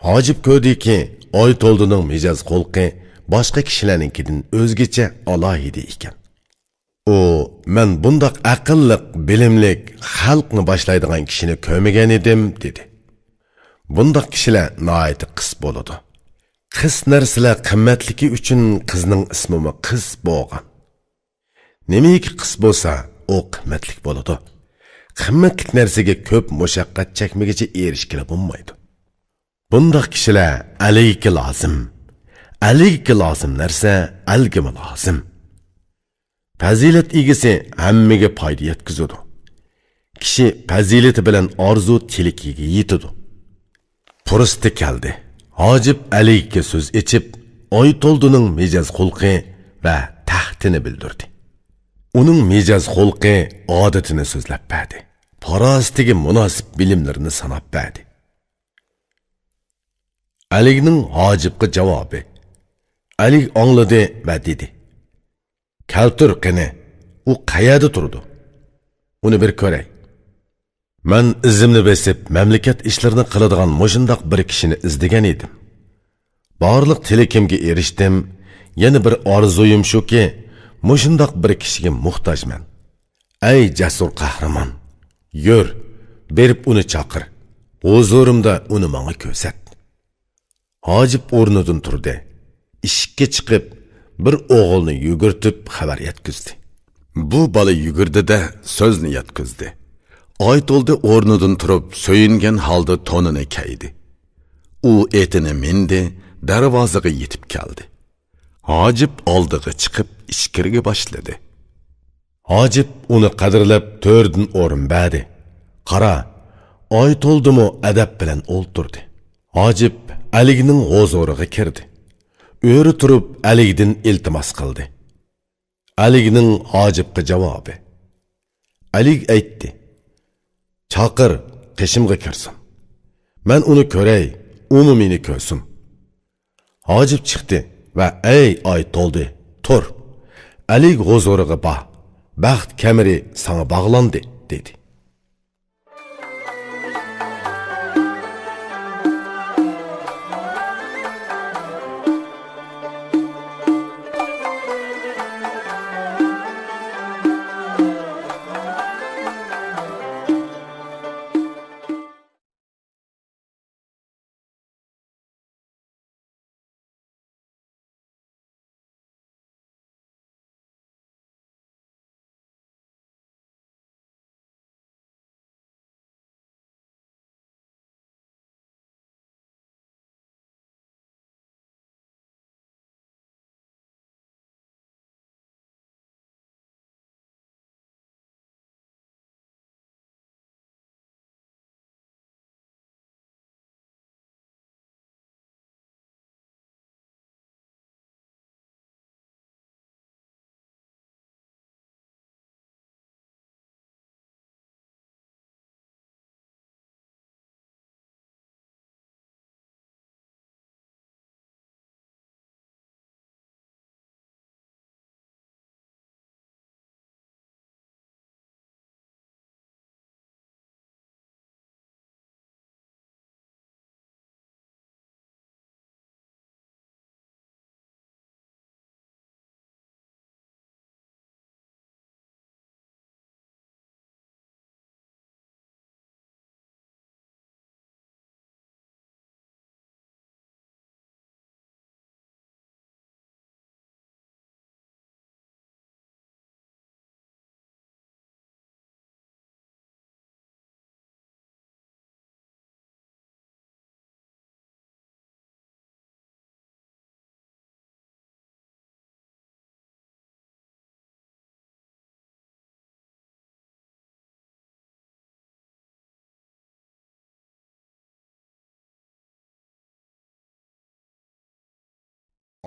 ھاجىپ كۆردىكى، ئايتولدىنىڭ مىجەز خۇلقى باشقا كىشىلەرنىڭكىدىن ئۆزگىچە، ئالاھىدە ئىكەن. ئۇ، «مەن بۇنداق ئەقىللىق، بىلىملىك، خەلقنى باشلايدىغان كىشىنى كۆرمىگەن ئىدىم» دېدى. بۇنداق كىشىلەر ناھايىتى قىس بولىدۇ. قىس نەرسىلەر قىممەتلىكى ئۈچۈن قىزنىڭ ئىسمىمۇ قىس بولغان. نېمىكى قىس بولسا، ئۇ قىممەتلىك بولىدۇ. قىممەتلىك نەرسىگە كۆپ مۇشەققەت چەكمىگۈچە ئېرىشكىلى بولمايدۇ. بۇنداق كىشىلەر ئەلگىكى لازىم. ئەلگىكى لازىم نەرسە ئەلگىمۇ لازىم. پەزىلەت ئىگىسى ھەممىگە پايدا يەتكۈزىدۇ. كىشى پەزىلىتى بىلەن ئارزۇ تىلىكىگە يېتىدۇ. پۇرسىتى كەلدى. ھاجىپ ئەلگىكى سۆز ئېچىپ، ئايتولدىنىڭ مىجەز خۇلقى ۋە تەختىنى بىلدۈردى. ئۇنىڭ مىجەز خۇلقى، ئادىتىنى سۆزلەپ بەردى. پاراسىتىگە مۇناسىپ بىلىملىرىنى ساناپ بەردى. ئەلىگنىڭ ھاجىپقا جاۋابى. ئەلىگ ئاڭلىدى ۋە دېدى: «كەلتۈر قېنى، ئۇ قەيەردە تۇرىدۇ؟ ئۇنى بىر كۆرەي.» مەن ئىزىمنى بېسىپ، مەملىكەت ئىشلىرىنى قىلىدىغان مۇشۇنداق بىر كىشىنى ئىزدىگەن ئىدىم. بارلىق تىلىكىمگە ئېرىشتىم، يەنە بىر ئارزۇيۇم شۇكى، مۇشۇنداق بىر كىشىگە موھتاجمەن. ئەي جەسۇر قەھرىمان، يۈر، بېرىپ ئۇنى چاقىر، ھۇزۇرۇمدا ئۇنى ماڭا كۆرسەت. ھاجىپ ئورنىدىن تۇردى. ئىشىككە چىقىپ، بىر ئوغۇلنى يۈگۈرتۈپ خەۋەر يەتكۈزدى. بۇ بالا يۈگۈردى-دە، سۆزنى يەتكۈزدى. ئايتولدى ئورنىدىن تۇرۇپ، سۆيۈنگەن ھالدا تونىنى كەيدى. ئۇ ئېتىنى مىندى، دەرۋازىغا يېتىپ كەلدى. ھاجىپ ئالدىغا چىقىپ، ئىچكىرىگە باشلىدى. ھاجىپ ئۇنى قەدىرلەپ، تۆردىن ئورۇن بەردى. قارا، ئايتولدىمۇ ئەدەپ بىلەن ئولتۇردى. ھاجىپ ئەلىگنىڭ ھۇزۇرىغا كىردى. ئۆرە تۇرۇپ، ئەلىگدىن ئىلتىماس قىلدى. ئەلىگنىڭ ھاجىپقا جاۋابى. ئەلىگ ئېيتتى: «چاقىر، قېشىمغا كىرسۇن. مەن ئۇنى كۆرەي، ئۇمۇ مېنى كۆرسۇن.» ھاجىپ چىقتى ۋە: «ئەي ئايتولدى، تۇر! ئەلىگ ھۇزۇرىغا بار، بەخت كەمىرى ساڭا باغلاندى» دېدى.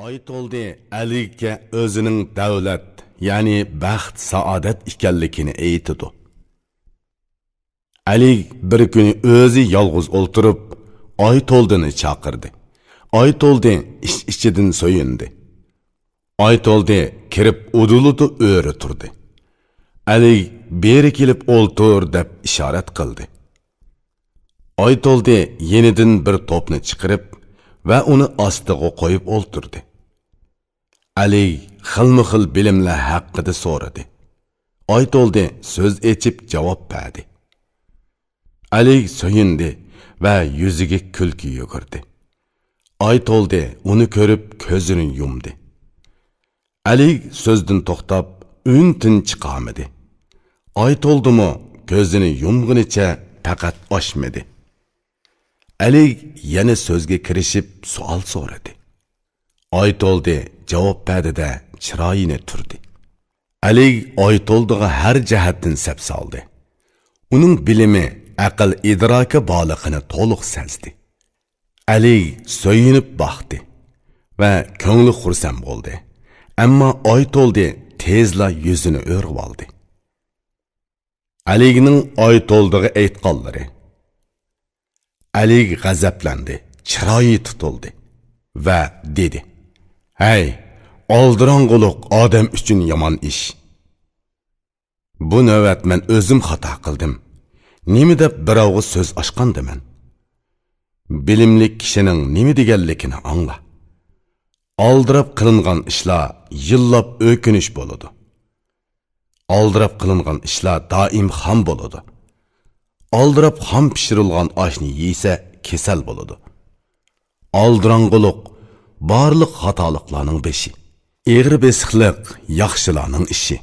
ئايتولدى ئەلىگە ئۆزىنىڭ دەۋلەت، يەنى بەخت-سائادەت ئىكەنلىكىنى ئېيتىدۇ. ئەلىگ بىر كۈنى ئۆزى يالغۇز ئولتۇرۇپ، ئايتولدىنى چاقىردى. ئايتولدى ئىچ-ئىچىدىن سۆيۈندى. ئايتولدى كىرىپ ئۇدۇلىدا ئۆرە تۇردى. ئەلىگ «بېرى كېلىپ ئولتۇر» دەپ ئىشارەت قىلدى. ئايتولدى يېنىدىن بىر توپنى چىقىرىپ ۋە ئۇنى ئاستىغا قويۇپ ئولتۇردى. ئەلىگ خىلمۇ خىل بىلىملەر ھەققىدە سورىدى. ئايتولدى سۆز ئېچىپ جاۋاب بەردى. ئەلىگ سۆيۈندى ۋە يۈزىگە كۈلكە يۈگۈردى. ئايتولدى ئۇنى كۆرۈپ كۆزىنى يۇمدى. ئەلىگ سۆزدىن توختاپ، ئۈن-تىن چىقارمىدى. ئايتولدىمۇ كۆزىنى يۇمغىنىچە پەقەت ئاچمىدى. ئەلىگ يەنە سۆزگە كىرىشىپ سوئال سورىدى. ئايتولدى جاۋاب بەردى-دە، چىرايىنى تۈردى. ئەلىگ ئايتولدىغا ھەر جەھەتتىن سەپسالدى. ئۇنىڭ بىلىمى، ئەقىل-ئىدراكى بارلىقىنى تولۇق سەزدى. ئەلىگ سۆيۈنۈپ باقتى ۋە كۆڭلى خۇرسەن بولدى. ئەمما ئايتولدى تېزلا يۈزىنى ئۆرۈۋالدى. ئەلىگنىڭ ئايتولدىغا ئېيتقانلىرى. ئەلىگ غەزەپلەندى، چىرايى تۇتۇلدى ۋە دېدى: «ھەي، ئالدىراڭغۇلۇق ئادەم ئۈچۈن يامان ئىش. بۇ نۆۋەت مەن ئۆزۈم خاتا قىلدىم. نېمە دەپ بىراۋغا سۆز ئاچقاندىمەن؟ بىلىملىك كىشىنىڭ نېمە دېگەنلىكىنى ئاڭلا. ئالدىراپ قىلىنغان ئىشلار يىللاپ ئۆكۈنۈش بولىدۇ. ئالدىراپ قىلىنغان ئىشلار دائىم خام بولىدۇ. ئالدىراپ خام پىشۇرۇلغان ئاشنى يېسە كېسەل بولىدۇ. ئالدىراڭغۇلۇق بارلىق خاتالىقلارنىڭ بېشى. ئېغىر بېسىقلىق ياخشىلارنىڭ ئىشى.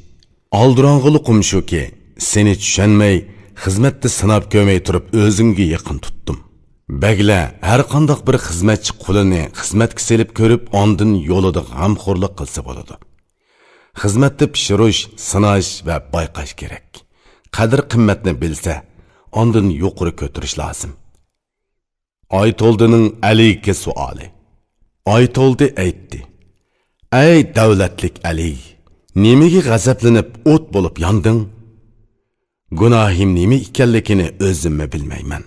ئالدىراڭغۇلۇقۇم شۇكى، سېنى چۈشەنمەي، خىزمەتتە سىناپ كۆرمەي تۇرۇپ ئۆزۈڭگە يېقىن تۇتتۇم. بەگلەر ھەرقانداق بىر خىزمەتچى قۇلىنى خىزمەتكە سېلىپ كۆرۈپ، ئاندىن يولىدا غەمخورلۇق قىلسا بولىدۇ. خىزمەتتە پىشۇرۇش، سىناش ۋە بايقاش كېرەك. قەدىر-قىممەتنى بىلسە، ئاندىن يۇقىرى كۆتۈرۈش لازىم. ئايتولدىنىڭ ئەلىگە سوئالى. ئايتولدى ئېيتتى: «ئەي دەۋلەتلىك ئەلى، نېمىگە غەزەپلىنىپ ئوت بولۇپ ياندىڭ؟ گۇناھىم نېمە ئىكەنلىكىنى ئۆزۈممۇ بىلمەيمەن.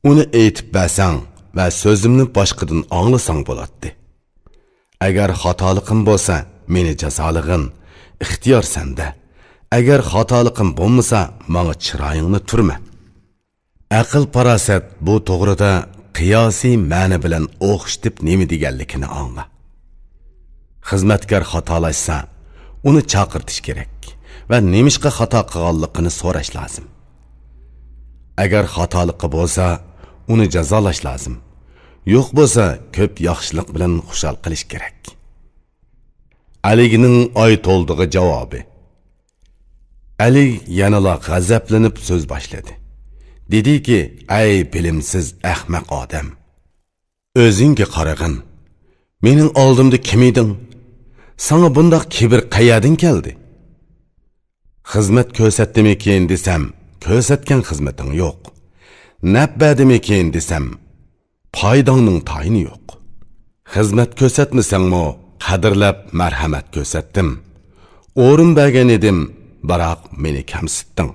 ئۇنى ئېيتىپ بەرسەڭ ۋە سۆزۈمنى باشقىدىن ئاڭلىساڭ بولاتتى. ئەگەر خاتالىقىم بولسا، مېنى جازالىغىن، ئىختىيار سەندە. ئەگەر خاتالىقىم بولمىسا، ماڭا چىرايىڭنى تۈرمە.» ئەقىل-پاراسەت بۇ توغرىدا قىياسىي مەنە بىلەن ئوخشىتىپ نېمە دېگەنلىكىنى ئاڭلا. خىزمەتكار خاتالاشسا، ئۇنى چاقىرتىش كېرەك ۋە نېمىشقا خاتا قىلغانلىقىنى سوراش لازىم. ئەگەر خاتالىقى بولسا، ئۇنى جازالاش لازىم. يوق بولسا، كۆپ ياخشىلىق بىلەن خۇشال قىلىش كېرەك. ئەلىگنىڭ ئايتولدىغا جاۋابى. ئەلىگ يەنىلا غەزەپلىنىپ سۆز باشلىدى. دېدىكى: «ئەي بىلىمسىز ئەخمەق ئادەم! ئۆزۈڭگە قارىغىن. مېنىڭ ئالدىمدا كىم ئىدىڭ؟ ساڭا بۇنداق كىبىر قەيەردىن كەلدى؟ خىزمەت كۆرسەتتىمىكىن دېسەم، كۆرسەتكەن خىزمىتىڭ يوق. نەپ بەردىمىكىن دېسەم، پايداڭنىڭ تايىنى يوق. خىزمەت كۆرسەتمىسەڭمۇ، قەدىرلەپ مەرھەمەت كۆرسەتتىم. ئورۇن بەرگەن ئىدىم، بىراق مېنى كەمسىتتىڭ.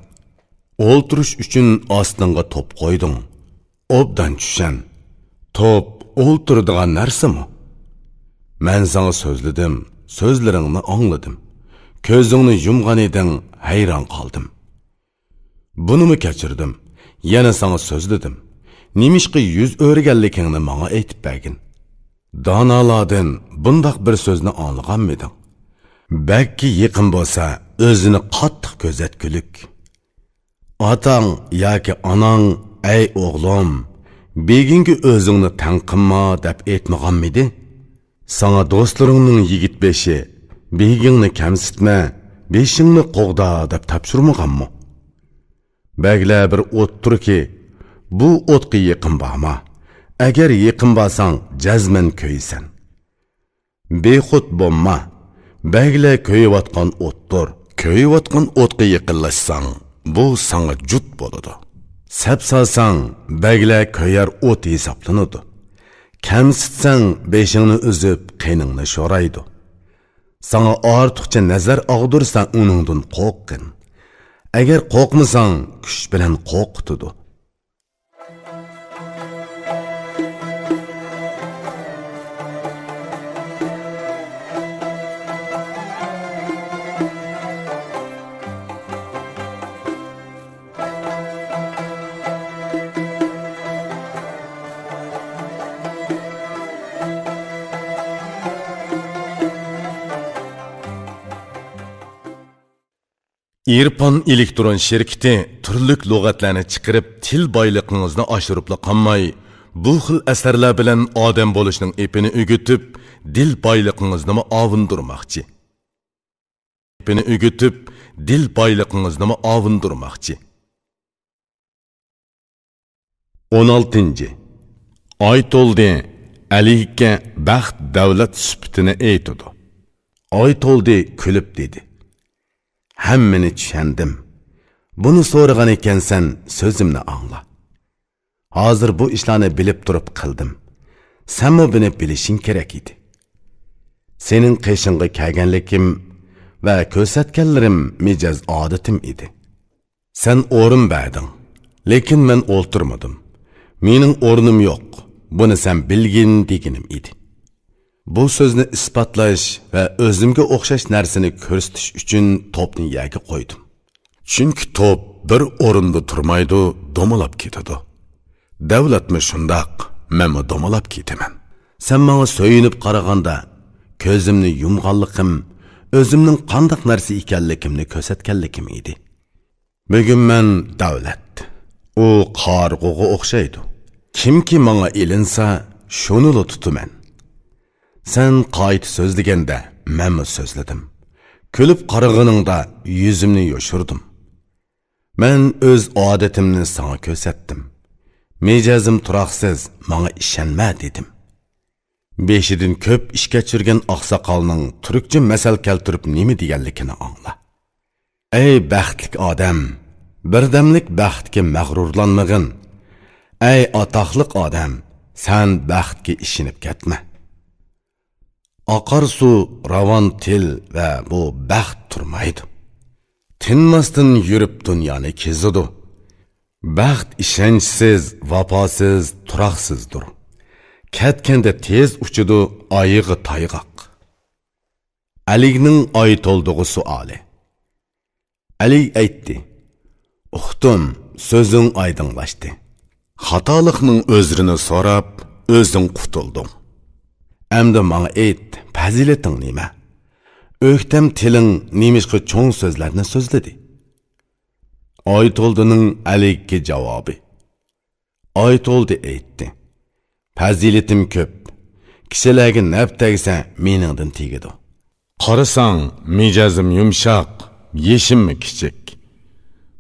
ئولتۇرۇش ئۈچۈن ئاستىڭغا توپ قويدۇڭ. ئوبدان چۈشەن، توپ ئولتۇرىدىغان نەرسىمۇ؟ مەن ساڭا سۆزلىدىم، سۆزلىرىڭنى ئاڭلىدىم. كۆزۈڭنى يۇمغان ئىدىڭ، ھەيران قالدىم. بۇنىمۇ كەچۈردۈم، يەنە ساڭا سۆزلىدىم. نېمىشقا يۈز ئۆرۈگەنلىكىڭنى ماڭا ئېيتىپ بەرگىن. دانالاردىن بۇنداق بىر سۆزنى ئاڭلىغانمىدىڭ؟ بەگكە يېقىن بولسا، ئۆزىنى قاتتىق كۆزەتكۈلۈك. ئاتاڭ ياكى ئاناڭ: «ئەي ئوغلۇم، بېگىڭگە ئۆزۈڭنى تەڭ قىلما» دەپ ئېيتمىغانمىدى؟ ساڭا دوستلىرىڭنىڭ يىگىت بېشى: «بېگىڭنى كەمسىتمە، بېشىڭنى قوغدا» دەپ تاپشۇرمىغانمۇ؟ بەگلەر بىر ئوتتۇركى، بۇ ئوتقا يېقىن بارما. ئەگەر يېقىن بارساڭ، جەزمەن كۆيىسەن. بىخۇد بولما، بەگلەر كۆيۈۋاتقان ئوتتۇر. كۆيۈۋاتقان ئوتقا يېقىنلاشساڭ، بۇ ساڭا جۇت بولىدۇ. سەپ سالساڭ، بەگلەر كۆيەر ئوت ھېسابلىنىدۇ. كەمسىتسەڭ، بېشىڭنى ئۈزۈپ، قېنىڭنى شورايدۇ. ساڭا ئارتۇقچە نەزەر ئاغدۇرسا، ئۇنىڭدىن قورققىن. ئەگەر قورقمىساڭ، كۈچ بىلەن قورقۇتىدۇ. ئىرپان ئېلېكترون شىركىتى تۈرلۈك لۇغەتلەرنى چىقىرىپ، تىل بايلىقىڭىزنى ئاشۇرۇپلا قالماي، بۇ خىل ئەسەرلەر بىلەن ئادەم بولۇشنىڭ ئېپىنى ئۆگىتىپ، دىل بايلىقىڭىزنىمۇ ئاۋۇندۇرماقچى. ئېپىنى ئۆگىتىپ، دىل بايلىقىڭىزنىمۇ ئاۋۇندۇرماقچى. ئون ئالتىنچى. ئايتولدى ئەلىگە بەخت-دەۋلەت سۈپىتىنى ئېيتىدۇ. ئايتولدى كۈلۈپ دېدى: «ھەممىنى چۈشەندىم. بۇنى سورىغان ئىكەنسەن، سۆزۈمنى ئاڭلا. ھازىر بۇ ئىشلارنى بىلىپ تۇرۇپ قىلدىم. سەنمۇ بۇنى بىلىشىڭ كېرەك ئىدى. سېنىڭ قېشىڭغا كەلگەنلىكىم ۋە كۆرسەتكەنلىرىم مىجەز ئادىتىم ئىدى. سەن ئورۇن بەردىڭ، لېكىن مەن ئولتۇرمىدىم. مېنىڭ ئورنۇم يوق، بۇنى سەن بىلگىن» دېگىنىم ئىدى. بۇ سۆزنى ئىسپاتلاش ۋە ئۆزۈمگە ئوخشاش نەرسىنى كۆرسىتىش ئۈچۈن توپنى يەرگە قويدۇم. چۈنكى توپ بىر ئورۇندا تۇرمايدۇ، دومىلاپ كېتىدۇ. دەۋلەتمۇ شۇنداق، مەنمۇ دومىلاپ كېتىمەن. سەن ماڭا سۆيۈنۈپ قارىغاندا، كۆزۈمنى يۇمغانلىقىم، ئۆزۈمنىڭ قانداق نەرسە ئىكەنلىكىمنى كۆرسەتكەنلىكىم ئىدى. بۈگۈن مەن دەۋلەت. ئۇ قارىغۇغا ئوخشايدۇ. كىمكى ماڭا ئېلىنسا، شۇنىلا تۇتىمەن. سەن قايتا سۆزلىگەندە، مەنمۇ سۆزلىدىم. كۈلۈپ قارىغىنىڭدا يۈزۈمنى يوشۇردۇم. مەن ئۆز ئادىتىمنى ساڭا كۆرسەتتىم. مىجەزىم تۇراقسىز، ماڭا ئىشەنمە دېدىم. بېشىدىن كۆپ ئىش كەچۈرگەن ئاقساقالنىڭ تۈركچە مەسەل كەلتۈرۈپ نېمە دېگەنلىكىنى ئاڭلا. ئەي بەختلىك ئادەم، بىردەملىك بەختكە مەغرۇرلانمىغىن. ئەي ئاتاقلىق ئادەم، سەن بەختكە ئىشىنىپ كەتمە. ئاقار سۇ، راۋان تىل ۋە بۇ بەخت تۇرمايدۇ. تىنماستىن يۈرۈپ دۇنيانى كېزىدۇ. بەخت ئىشەنچسىز، ۋاپاسىز، تۇراقسىزدۇر. كەتكەندە تېز ئۇچىدۇ، ئايىغى تايغاق. ئەلىگنىڭ ئايتولدىغا سوئالى. ئەلىگ ئېيتتى: «ئۇقتۇم، سۆزۈڭ ئايدىڭلاشتى. خاتالىقنىڭ ئۆزرىنى سوراپ، ئۆزۈڭ قۇتۇلدۇڭ. ئەمدى ماڭا ئېيت، پەزىلىتىڭ نېمە؟ ئۆكتەم تىلىڭ نېمىشقا چوڭ سۆزلەرنى سۆزلىدى؟» ئايتولدىنىڭ ئەلىگكە جاۋابى. ئايتولدى ئېيتتى: «پەزىلىتىم كۆپ. كىشىلەرگە نەپ تەگسە، مېنىڭدىن تېگىدۇ. قارىساڭ، مىجەزىم يۇمشاق، يېشىممۇ كىچىك.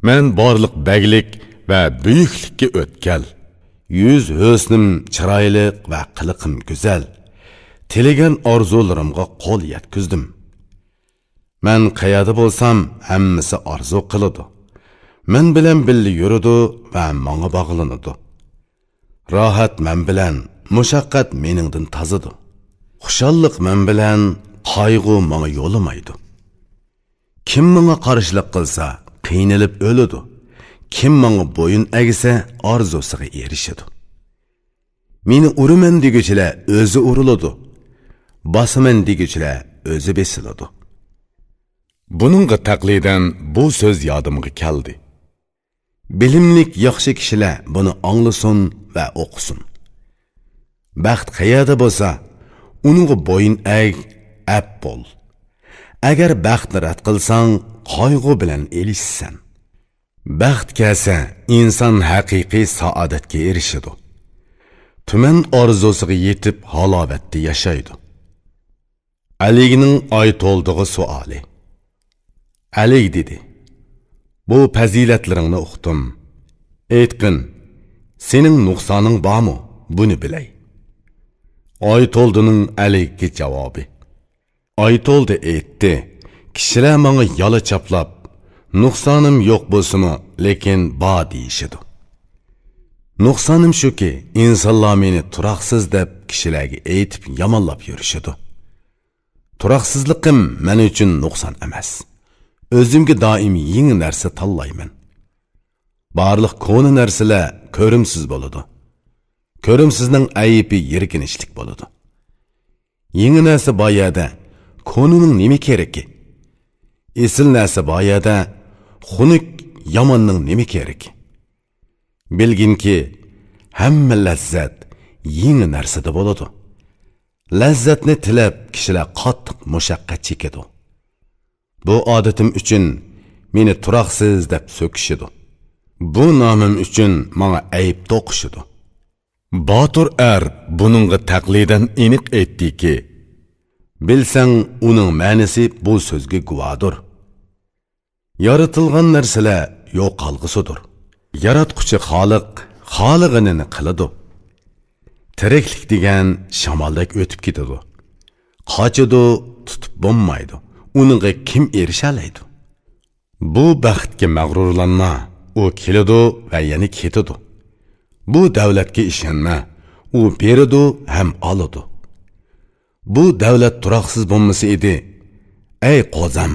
مەن بارلىق بەگلىك ۋە بۈيۈكلۈككە ئۆتكەل. يۈز ھۆسنۈم چىرايلىق ۋە قىلىقىم گۈزەل. تىلىگەن ئارزۇلىرىمغا قول يەتكۈزدۈم. مەن قەيەردە بولسام، ھەممىسى ئارزۇ قىلىدۇ. مەن بىلەن بىللە يۈرىدۇ ۋە ماڭا باغلىنىدۇ. راھەت مەن بىلەن، مۇشەققەت مېنىڭدىن تازىدۇ. خۇشاللىق مەن بىلەن، قايغۇ ماڭا يولىمايدۇ. كىم ماڭا قارشىلىق قىلسا، قىينىلىپ ئۆلىدۇ. كىم ماڭا بويۇن ئەگسە، ئارزۇسىغا ئېرىشىدۇ. مېنى ئۇرىمەن دېگۈچىلەر ئۆزى ئۇرۇلىدۇ. باسىمەن دېگۈچىلەر ئۆزى بېسىلىدۇ.» بۇنىڭغا تەقلىدەن بۇ سۆز يادىمغا كەلدى. بىلىملىك ياخشى كىشىلەر بۇنى ئاڭلىسۇن ۋە ئوقۇسۇن. بەخت قەيەردە بولسا، ئۇنىڭغا بويۇن ئەگ، ئەپ بول. ئەگەر بەختنى رەت قىلساڭ، قايغۇ بىلەن ئېلىشىسەن. بەخت كەلسە، ئىنسان ھەقىقىي سائادەتكە ئېرىشىدۇ. تۈمەن ئارزۇسىغا يېتىپ، ھالاۋەتتە ياشايدۇ. ئەلىگنىڭ ئايتولدىغا سوئالى. ئەلىگ دېدى: «بۇ پەزىلەتلىرىڭنى ئۇقتۇم. ئېيتقىن، سېنىڭ نۇقسانىڭ بارمۇ؟ بۇنى بىلەي.» ئايتولدىنىڭ ئەلىگكە جاۋابى. ئايتولدى ئېيتتى: «كىشىلەر ماڭا يالا چاپلاپ، نۇقسانىم يوق بولسىمۇ، لېكىن بار دېيىشىدۇ. نۇقسانىم شۇكى، ئىنسانلار مېنى تۇراقسىز دەپ، كىشىلەرگە ئېيتىپ يامانلاپ يۈرۈشىدۇ. تۇراقسىزلىقىم مەن ئۈچۈن نۇقسان ئەمەس. ئۆزۈمگە دائىم يېڭى نەرسە تاللايمەن. بارلىق كونا نەرسىلەر كۆرۈمسىز بولىدۇ. كۆرۈمسىزنىڭ ئەيىبى يىرگىنچلىك بولىدۇ. يېڭى نەرسە بار يەردە كونىنىڭ نېمە كېرىكى؟ ئېسىل نەرسە بار يەردە خۇنۈك ياماننىڭ نېمە كېرىكى؟ بىلگىنكى، ھەممە لەززەت يېڭى نەرسىدە بولىدۇ. لەززەتنى تىلەپ، كىشىلەر قاتتىق مۇشەققەت چېكىدۇ. بۇ ئادىتىم ئۈچۈن مېنى تۇراقسىز دەپ سۆكۈشىدۇ. بۇ نامىم ئۈچۈن ماڭا ئەيىب توقۇشىدۇ.» باتۇر ئەر بۇنىڭغا تەقلىدەن ئېنىق ئېيتتىكى: «بىلسەڭ، ئۇنىڭ مەنىسى بۇ سۆزگە گۇۋاھدۇر. يارىتىلغان نەرسىلەر يوقالغۇسىدۇر. ياراتقۇچى خالىق خالىغىنىنى قىلىدۇ. تىرىكلىك دېگەن شامالدەك ئۆتۈپ كېتىدۇ. قاچىدۇ، تۇتۇپ بولمايدۇ. ئۇنىڭغا كىم ئېرىشەلەيدۇ؟ بۇ بەختكە مەغرۇرلانما، ئۇ كېلىدۇ ۋە يەنە كېتىدۇ. بۇ دەۋلەتكە ئىشەنمە، ئۇ بېرىدۇ ھەم ئالىدۇ. بۇ دەۋلەت تۇراقسىز بولمىسا ئىدى، ئەي قوزام،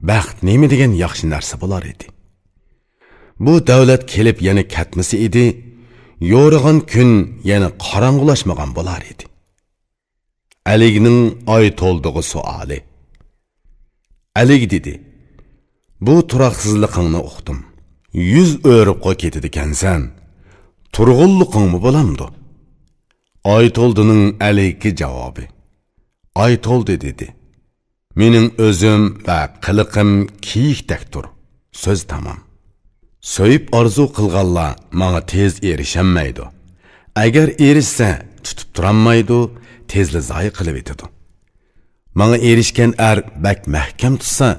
بەخت نېمە دېگەن ياخشى نەرسە بولار ئىدى. بۇ دەۋلەت كېلىپ يەنە كەتمىسە ئىدى، يورۇغان كۈن يەنە قاراڭغۇلاشمىغان بولار ئىدى.» ئەلىگنىڭ ئايتولدىغا سوئالى. ئەلىگ دېدى: «بۇ تۇراقسىزلىقىڭنى ئۇقتۇم. يۈز ئۆرۈپقا كېتىدىكەنسەن. تۇرغۇنلۇقۇڭمۇ بولامدۇ؟» ئايتولدىنىڭ ئەلىگكە جاۋابى. ئايتولدى دېدى: مېنىڭ ئۆزۈم ۋە قىلىقىم كېيىكتەكتۇر. سۆز تامام. سۆيۈپ ئارزۇ قىلغانلار ماڭا تېز ئېرىشەلمەيدۇ. ئەگەر ئېرىشسە، تۇتۇپ تۇرالمايدۇ، تېزلا زايە قىلىۋېتىدۇ. ماڭا ئېرىشكەن ئەر بەك مەھكەم تۇتسا،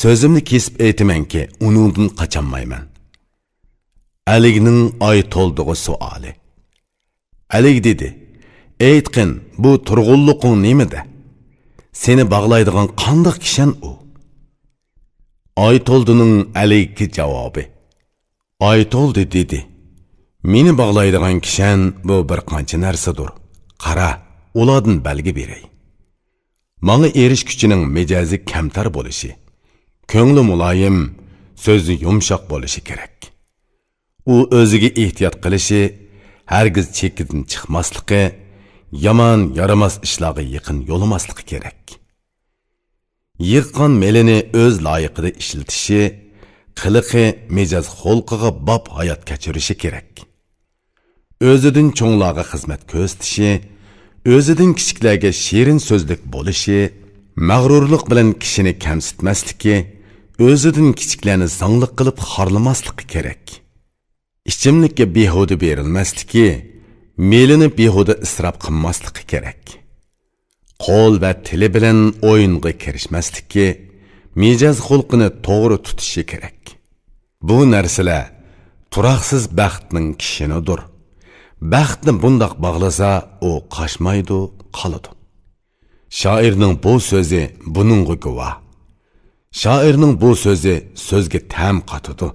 سۆزۈمنى كېسىپ ئېيتىمەنكى، ئۇنىڭدىن قاچالمايمەن. ئەلىگنىڭ ئايتولدىغا سوئالى. ئەلىگ دېدى: ئېيتقىن، بۇ تۇرغۇنلۇقۇڭ نېمىدە؟ سېنى باغلايدىغان قانداق كىشەن ئۇ؟ ئايتولدىنىڭ ئەلىگكە جاۋابى. ئايتولدى دېدى: مېنى باغلايدىغان كىشەن بۇ بىر قانچە نەرسىدۇر. قارا، ئۇلاردىن بەلگە بېرەي. ماڭا ئېرىشكۈچىنىڭ مىجەزى كەمتەر بولۇشى، كۆڭلى مۇلايىم، سۆزى يۇمشاق بولۇشى كېرەك. ئۇ ئۆزىگە ئېھتىيات قىلىشى، ھەرگىز چېكىدىن چىقماسلىقى، يامان، يارىماس ئىشلارغا يېقىن يولىماسلىقى كېرەك. يىغقان مېلىنى ئۆز لايىقىدا ئىشلىتىشى، قىلىقى، مىجەز خۇلقىغا باب ھايات كەچۈرۈشى كېرەك. ئۆزىدىن چوڭلارغا خىزمەت كۆرسىتىشى، ئۆزىدىن كىچىكلەرگە شېرىن سۆزلۈك بولۇشى، مەغرۇرلۇق بىلەن كىشىنى كەمسىتمەسلىكى، ئۆزىدىن كىچىكلەرنى زاڭلىق قىلىپ خارلىماسلىقى كېرەك. ئىچىملىككە بىھۇدە بېرىلمەسلىكى، مېلىنى بىھۇدە ئىسراپ قىلماسلىقى كېرەك. قول ۋە تىلى بىلەن ئويۇنغا كىرىشمەسلىكى، مىجەز خۇلقىنى توغرا تۇتۇشى كېرەك. بۇ نەرسىلەر تۇراقسىز بەختنىڭ كىشىنىدۇر. بەختنى بۇنداق باغلىسا، ئۇ قاچمايدۇ، قالىدۇ. شائىرنىڭ بۇ سۆزى بۇنىڭغا گۇۋاھ. شائىرنىڭ بۇ سۆزى سۆزگە تەم قاتىدۇ.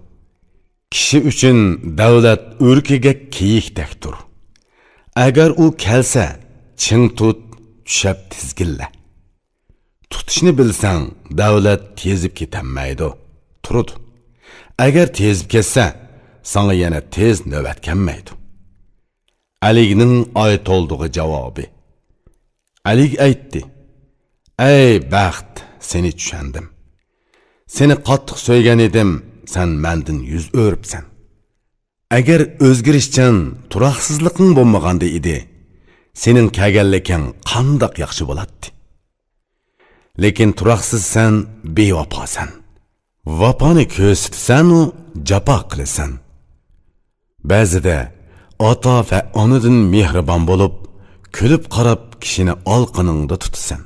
كىشى ئۈچۈن دەۋلەت ئۈركۈگەك كېيىكتەكتۇر. ئەگەر ئۇ كەلسە، چىڭ تۇت، چۈشەپ تىزگىنلە. تۇتۇشنى بىلسەڭ، دەۋلەت تېزىپ كېتەلمەيدۇ، تۇرىدۇ. ئەگەر تېزىپ كەتسە، ساڭا يەنە تېز نۆۋەت كەلمەيدۇ. ئەلىگنىڭ ئايتولدىغا جاۋابى. ئەلىگ ئېيتتى: ئەي بەخت، سېنى چۈشەندىم. سېنى قاتتىق سۆيگەن ئىدىم، سەن مەندىن يۈز ئۆرۈپسەن. ئەگەر ئۆزگىرىشچان، تۇراقسىزلىقىڭ بولمىغاندا ئىدى، سېنىڭ كەلگەنلىكىڭ قانداق ياخشى بولاتتى. لېكىن تۇراقسىزسەن، بىۋاپاسەن. ۋاپانى كۆرسىتىسەنۇ، جاپا قىلىسەن. بەزىدە ئاتا ۋە ئانىدىن مېھرىبان بولۇپ، كۈلۈپ قاراپ كىشىنى ئالىقىنىڭدا تۇتىسەن.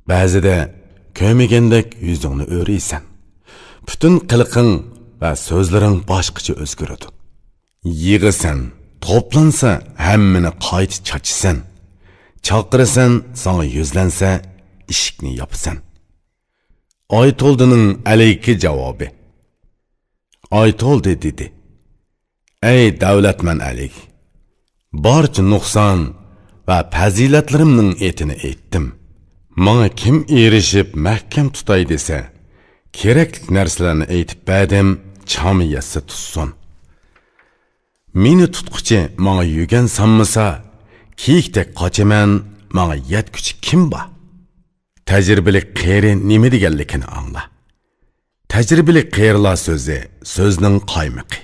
بەزىدە كۆرمىگەندەك يۈزۈڭنى ئۆرۈيسەن. پۈتۈن قىلىقىڭ ۋە سۆزلىرىڭ باشقىچە ئۆزگىرىدۇ. يىغىسەن، توپلانسا ھەممىنى قايتا چاچىسەن. چاقىرىسەن، ساڭا يۈزلەنسە، ئىشىكنى ياپىسەن. ئايتولدىنىڭ ئەلىگكە جاۋابى. ئايتولدى دېدى: ئەي دەۋلەتمەن ئەلىگ! بارچە نۇقسان ۋە پەزىلەتلىرىمنىڭ ئېتىنى ئېيتتىم. ماڭا كىم ئېرىشىپ مەھكەم تۇتاي دېسە، كېرەكلىك نەرسىلەرنى ئېيتىپ بەردىم، چامى يەتسە تۇتسۇن. مېنى تۇتقۇچى ماڭا يۈگەن سانمىسا، كېيىكتەك قاچىمەن، ماڭا يەتكۈچى كىم بار؟ تەجرىبىلىك قېرى نېمە دېگەنلىكىنى ئاڭلا. تەجرىبىلىك قېرىلار سۆزى، سۆزنىڭ قايمىقى.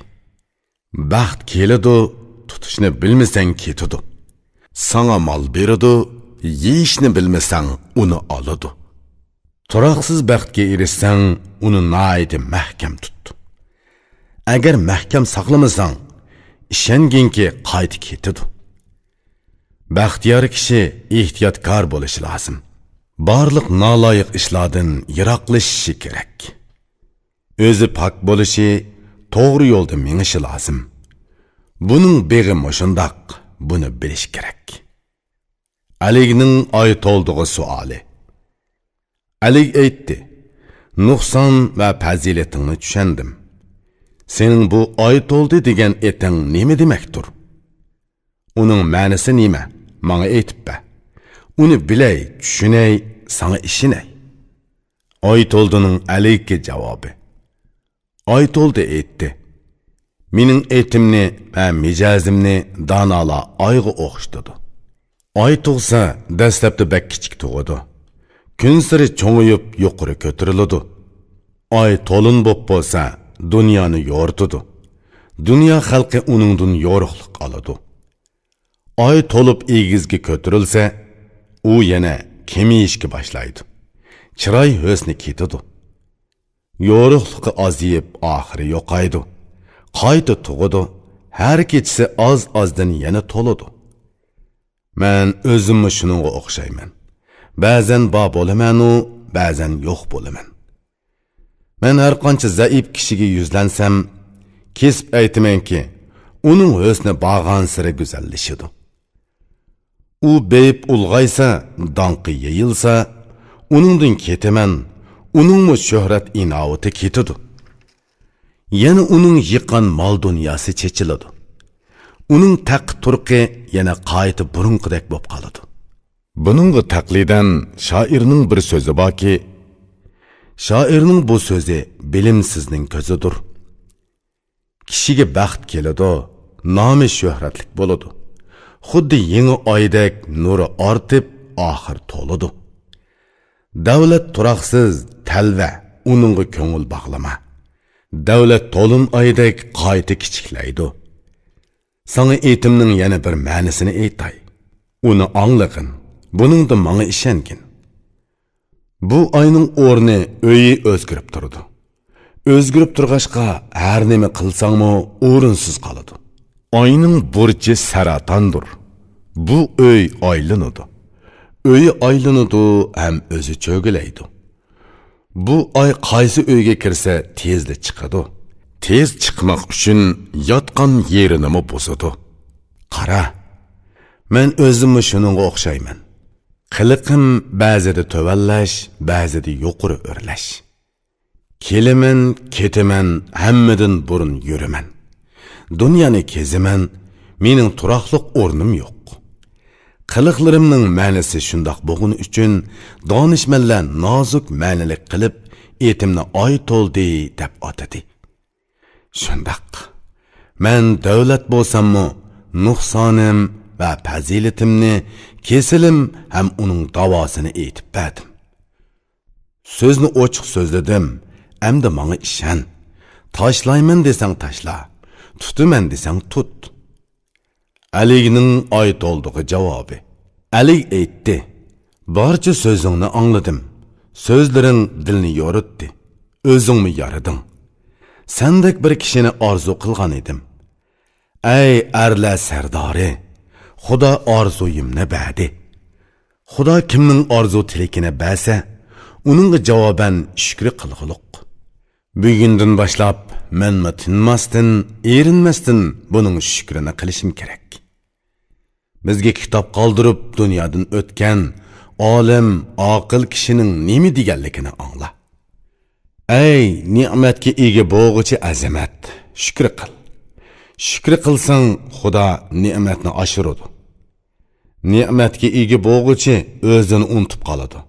بەخت كېلىدۇ، تۇتۇشنى بىلمىسەڭ كېتىدۇ. ساڭا مال بېرىدۇ، يېيىشنى بىلمىسەڭ ئۇنى ئالىدۇ. تۇراقسىز بەختكە ئېرىشسەڭ، ئۇنى ناھايىتى مەھكەم تۇت. ئەگەر مەھكەم ساقلىمىساڭ، ئىشەنگىنكى قايتا كېتىدۇ. بەختىيار كىشى ئېھتىياتكار بولۇشى لازىم. بارلىق نالايىق ئىشلاردىن يىراقلىشىشى كېرەك. ئۆزى پاك بولۇشى، توغرا يولدا مېڭىشى لازىم. بۇنىڭ بېغى مۇشۇنداق، بۇنى بىلىش كېرەك. ئەلىگنىڭ ئايتولدىغا سوئالى. ئەلىگ ئېيتتى: نۇقسان ۋە پەزىلىتىڭنى چۈشەندىم. سېنىڭ بۇ ئايتولدى دېگەن ئېتىڭ نېمە دېمەكتۇر؟ ئۇنىڭ مەنىسى نېمە؟ ماڭا ئېيتىپ بەر. ئۇنى بىلەي، چۈشىنەي، ساڭا ئىشىنەي. ئايتولدىنىڭ ئەلىگكە جاۋابى. ئايتولدى ئېيتتى: مېنىڭ ئېتىمنى ۋە مىجەزىمنى دانالار ئايغا ئوخشىتىدۇ. ئاي تۇغسا، دەسلەپتە بەك كىچىك تۇغىدۇ. كۈنسېرى چوڭىيىپ يۇقىرى كۆتۈرۈلىدۇ. ئاي تولۇن بوپ بولسا، دۇنيانى يورۇتىدۇ. دۇنيا خەلقى ئۇنىڭدىن يورۇقلۇق ئالىدۇ. ئاي تولۇپ ئېگىزگە كۆتۈرۈلسە، ئۇ يەنە كېمىيىشكە باشلايدۇ. چىراي ھۆسنى كېتىدۇ. يورۇقلۇقى ئازىيىپ، ئاخىرى يوقايدۇ. قايتا تۇغىدۇ. ھەر كېچىسى ئاز-ئازدىن يەنە تولىدۇ. مەن ئۆزۈممۇ شۇنىڭغا ئوخشايمەن. بەزەن بار بولىمەنۇ، بەزەن يوق بولىمەن. مەن ھەر قانچە زەئىپ كىشىگە يۈزلەنسەم، كېسىپ ئېيتىمەنكى، ئۇنىڭ ھۆسنى بارغانسېرى گۈزەللىشىدۇ. ئۇ بېيىپ ئۇلغايسا، داڭقى يېيىلسا، ئۇنىڭدىن كېتىمەن، ئۇنىڭمۇ شۆھرەت ئىناۋىتى كېتىدۇ. يەنە ئۇنىڭ يىغقان مال-دۇنياسى چېچىلىدۇ. ئۇنىڭ تەققە-تۇرقى يەنە قايتا بۇرۇنقىدەك بولۇپ قالىدۇ. بۇنىڭغا تەقلىدەن شائىرنىڭ بىر سۆزى باركى، شائىرنىڭ بۇ سۆزى بىلىمسىزنىڭ كۆزىدۇر. كىشىگە بەخت كېلىدۇ، نامى شۆھرەتلىك بولىدۇ. خۇددى يېڭى ئايدەك نۇرى ئارتىپ، ئاخىر تولىدۇ. دەۋلەت تۇراقسىز، تەلۋە، ئۇنىڭغا كۆڭۈل باغلىما. دەۋلەت تولۇن ئايدەك قايتا كىچىكلەيدۇ. ساڭا ئېيتىمنىڭ يەنە بىر مەنىسىنى ئېيتاي. ئۇنى ئاڭلىغىن، بۇنىڭدا ماڭا ئىشەنگىن. بۇ ئاينىڭ ئورنى، ئۆيى ئۆزگىرىپ تۇرىدۇ. ئۆزگىرىپ تۇرغاچقا، ھەر نېمە قىلساڭمۇ ئورۇنسىز قالىدۇ. ئاينىڭ بۇرچى سەرەتاندۇر. بۇ ئۆي ئايلىنىدۇ. ئۆيى ئايلىنىدۇ ھەم ئۆزى چۆگىلەيدۇ. بۇ ئاي قايسى ئۆيگە كىرسە تېزلا چىقىدۇ. تېز چىقماق ئۈچۈن ياتقان يېرىنىمۇ بۇزىدۇ. قارا، مەن ئۆزۈممۇ شۇنىڭغا ئوخشايمەن. قىلىقىم بەزىدە تۆۋەنلەش، بەزىدە يۇقىرى ئۆرلەش. كېلىمەن، كېتىمەن، ھەممىدىن بۇرۇن يۈرىمەن. دۇنيانى كېزىمەن، مېنىڭ تۇراقلىق ئورنۇم يوق. قىلىقلىرىمنىڭ مەنىسى شۇنداق بولغىنى ئۈچۈن، دانىشمەنلەر نازۇك مەنىلىك قىلىپ، ئېتىمنى ئاي تولدى دەپ ئاتىدى. شۇنداق. مەن دەۋلەت بولساممۇ، نۇقسانىم ۋە پەزىلىتىمنى، كېسىلىم ھەم ئۇنىڭ داۋاسىنى ئېيتىپ بەردىم. سۆزنى ئوچۇق سۆزلىدىم، ئەمدى ماڭا ئىشەن. تاشلايمەن دېسەڭ تاشلا، تۇتىمەن دېسەڭ تۇت. ئەلىگنىڭ ئايتولدىغا جاۋابى. ئەلىگ ئېيتتى: بارچە سۆزۈڭنى ئاڭلىدىم. سۆزلىرىڭ دىلنى يورۇتتى. ئۆزۈڭمۇ يارىدىڭ. سەندەك بىر كىشىنى ئارزۇ قىلغان ئىدىم. ئەي ئەرلەر سەردارى، خۇدا ئارزۇيۇمنى بەردى. خۇدا كىمنىڭ ئارزۇ تىلىكىنى بەرسە، ئۇنىڭغا جاۋابەن شۈكرى قىلغۇلۇق. بۈگۈندىن باشلاپ مەنمۇ تىنماستىن، ئېرىنمەستىن بۇنىڭ شۈكرىنى قىلىشىم كېرەك. بىزگە كىتاب قالدۇرۇپ دۇنيادىن ئۆتكەن ئالىم، ئاقىل كىشىنىڭ نېمە دېگەنلىكىنى ئاڭلا. ئەي نېمەتكە ئىگە بولغۇچى ئەزىمەت، شۈكرى قىل. شۈكرى قىلساڭ، خۇدا نېمەتنى ئاشۇرىدۇ. نېمەتكە ئىگە بولغۇچى ئۆزىنى ئۇنتۇپ قالىدۇ.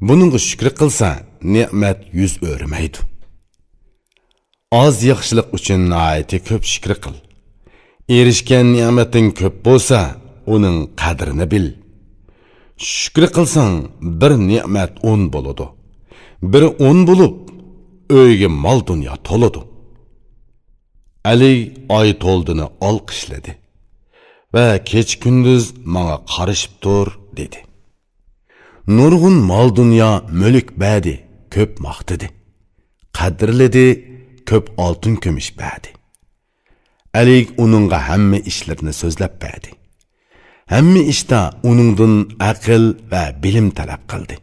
بۇنىڭغا شۈكرى قىلسا، نېمەت يۈز ئۆرۈمەيدۇ. ئاز ياخشىلىق ئۈچۈن ناھايىتى كۆپ شۈكرى قىل. ئېرىشكەن نېمەتىڭ كۆپ بولسا، ئۇنىڭ قەدرىنى بىل. شۈكرى قىلساڭ، بىر نېمەت ئون بولىدۇ. بىر ئون بولۇپ، ئۆيگە مال-دۇنيا تولىدۇ. ئەلى ئايتولدىنى ئالقىشلىدى ۋە كېچە-كۈندۈز ماڭا قارىشىپ تۇر، دېدى. نۇرغۇن مال-دۇنيا، مۈلۈك بەردى، كۆپ ماختىدى. قەدىرلىدى، كۆپ ئالتۇن-كۈمۈش بەردى. ئەلى ئۇنىڭغا ھەممە ئىشلىرىنى سۆزلەپ بەردى. ھەممە ئىشتا ئۇنىڭدىن ئەقىل ۋە بىلىم تەلەپ قىلدى.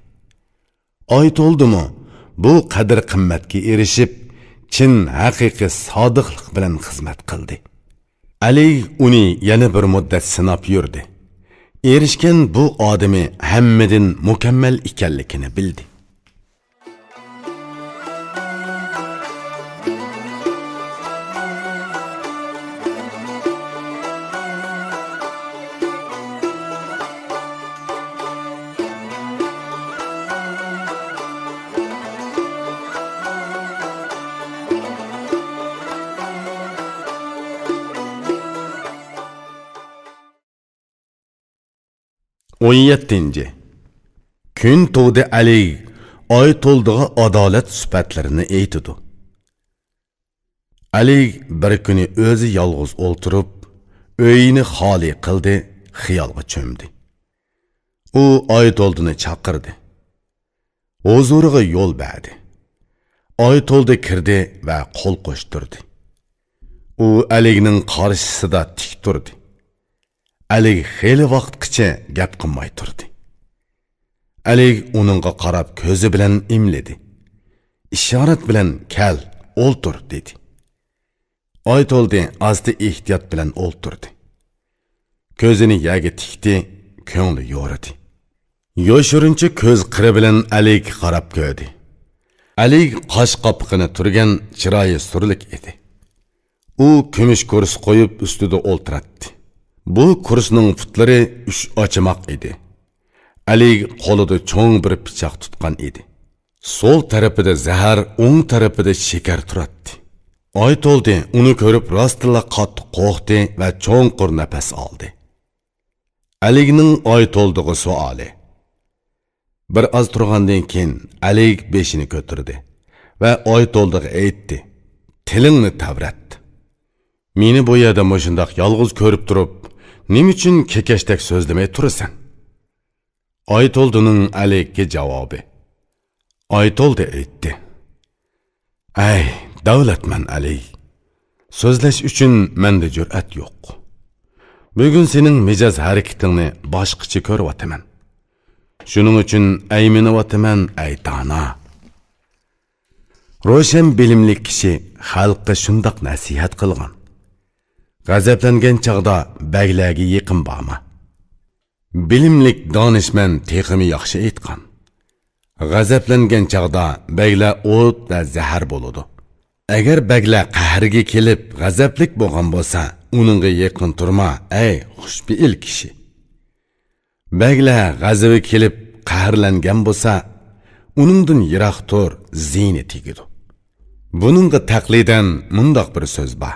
ئايتولدىمۇ بۇ قەدىر-قىممەتكە ئېرىشىپ، چىن ھەقىقىي سادىقلىق بىلەن خىزمەت قىلدى. ئەلى ئۇنى يەنە بىر مۇددەت سىناپ يۈردى. ئېرىشكەن بۇ ئادىمى ھەممىدىن مۇكەممەل ئىكەنلىكىنى بىلدى. ئون يەتتىنچى. كۈن تۇغدى ئەلى ئايتولدىغا ئادالەت سۈپەتلىرىنى ئېيتىدۇ. ئەلى بىر كۈنى ئۆزى يالغۇز ئولتۇرۇپ، ئۆيىنى خالىي قىلدى، خىيالغا چۆمدى. ئۇ ئايتولدىنى چاقىردى. ھۇزۇرىغا يول بەردى. ئايتولدى كىردى ۋە قول قوشتۇردى. ئۇ ئەلىگنىڭ قارشىسىدا تىك تۇردى. ئەلىگ خېلى ۋاقىتقىچە گەپ قىلماي تۇردى. ئەلىگ ئۇنىڭغا قاراپ كۆزى بىلەن ئىملىدى. ئىشارەت بىلەن «كەل، ئولتۇر» دېدى. ئايتولدى ئاستا ئېھتىيات بىلەن ئولتۇردى. كۆزىنى يەرگە تىكتى، كۆڭلى يورىدى. يوشۇرۇنچە كۆز قىرى بىلەن ئەلىگكە قاراپ كۆردى. ئەلىگ قاش قاپىقىنى تۈرگەن، چىرايى سۈرلۈك ئىدى. ئۇ كۈمۈش كۇرسا قويۇپ ئۈستىدە ئولتۇراتتى. بۇ كۇرسىنىڭ پۇتلىرى ئۈچ ئاچىماق ئىدى. ئەلىگ قولىدا چوڭ بىر پىچاق تۇتقان ئىدى. سول تەرىپىدە زەھەر، ئوڭ تەرىپىدە شېكەر تۇراتتى. ئايتولدى ئۇنى كۆرۈپ راستتىنلا قاتتىق قورقتى ۋە چوڭقۇر نەپەس ئالدى. ئەلىگنىڭ ئايتولدىغا سوئالى. بىر ئاز تۇرغاندىن كېيىن ئەلىگ بېشىنى كۆتۈردى ۋە ئايتولدىغا ئېيتتى: «تىلىڭنى تەۋرەت. مېنى بۇ يەردە مۇشۇنداق يالغۇز كۆرۈپ تۇرۇپ، نېمە ئۈچۈن كېكەچتەك سۆزلىمەي تۇرىسەن؟» ئايتولدىنىڭ ئەلىگكە جاۋابى. ئايتولدى ئېيتتى: «ئەي، دەۋلەتمەن ئەلىگ! سۆزلەش ئۈچۈن مەندە جۈرئەت يوق. بۈگۈن سېنىڭ مىجەز ھەرىكىتىڭنى باشقىچە كۆرۈۋاتىمەن. شۇنىڭ ئۈچۈن ئەيمىنىۋاتىمەن، ئەي دانا!» روشەن بىلىملىك كىشى خەلققە شۇنداق نەسىھەت قىلغان: «غەزەپلەنگەن چاغدا بەگلەرگە يېقىن بارما.» بىلىملىك دانىشمەن تېخىمۇ ياخشى ئېيتقان: «غەزەپلەنگەن چاغدا بەگلەر ئوت ۋە زەھەر بولىدۇ. ئەگەر بەگلەر قەھرىگە كېلىپ غەزەپلىك بولغان بولسا، ئۇنىڭغا يېقىن تۇرما، ئەي خۇشپېئىل كىشى. بەگلەر غەزىپى كېلىپ قەھەرلەنگەن بولسا، ئۇنىڭدىن يىراق تۇر، زىيىنى تېگىدۇ.» بۇنىڭغا تەقلىدەن مۇنداق بىر سۆز بار: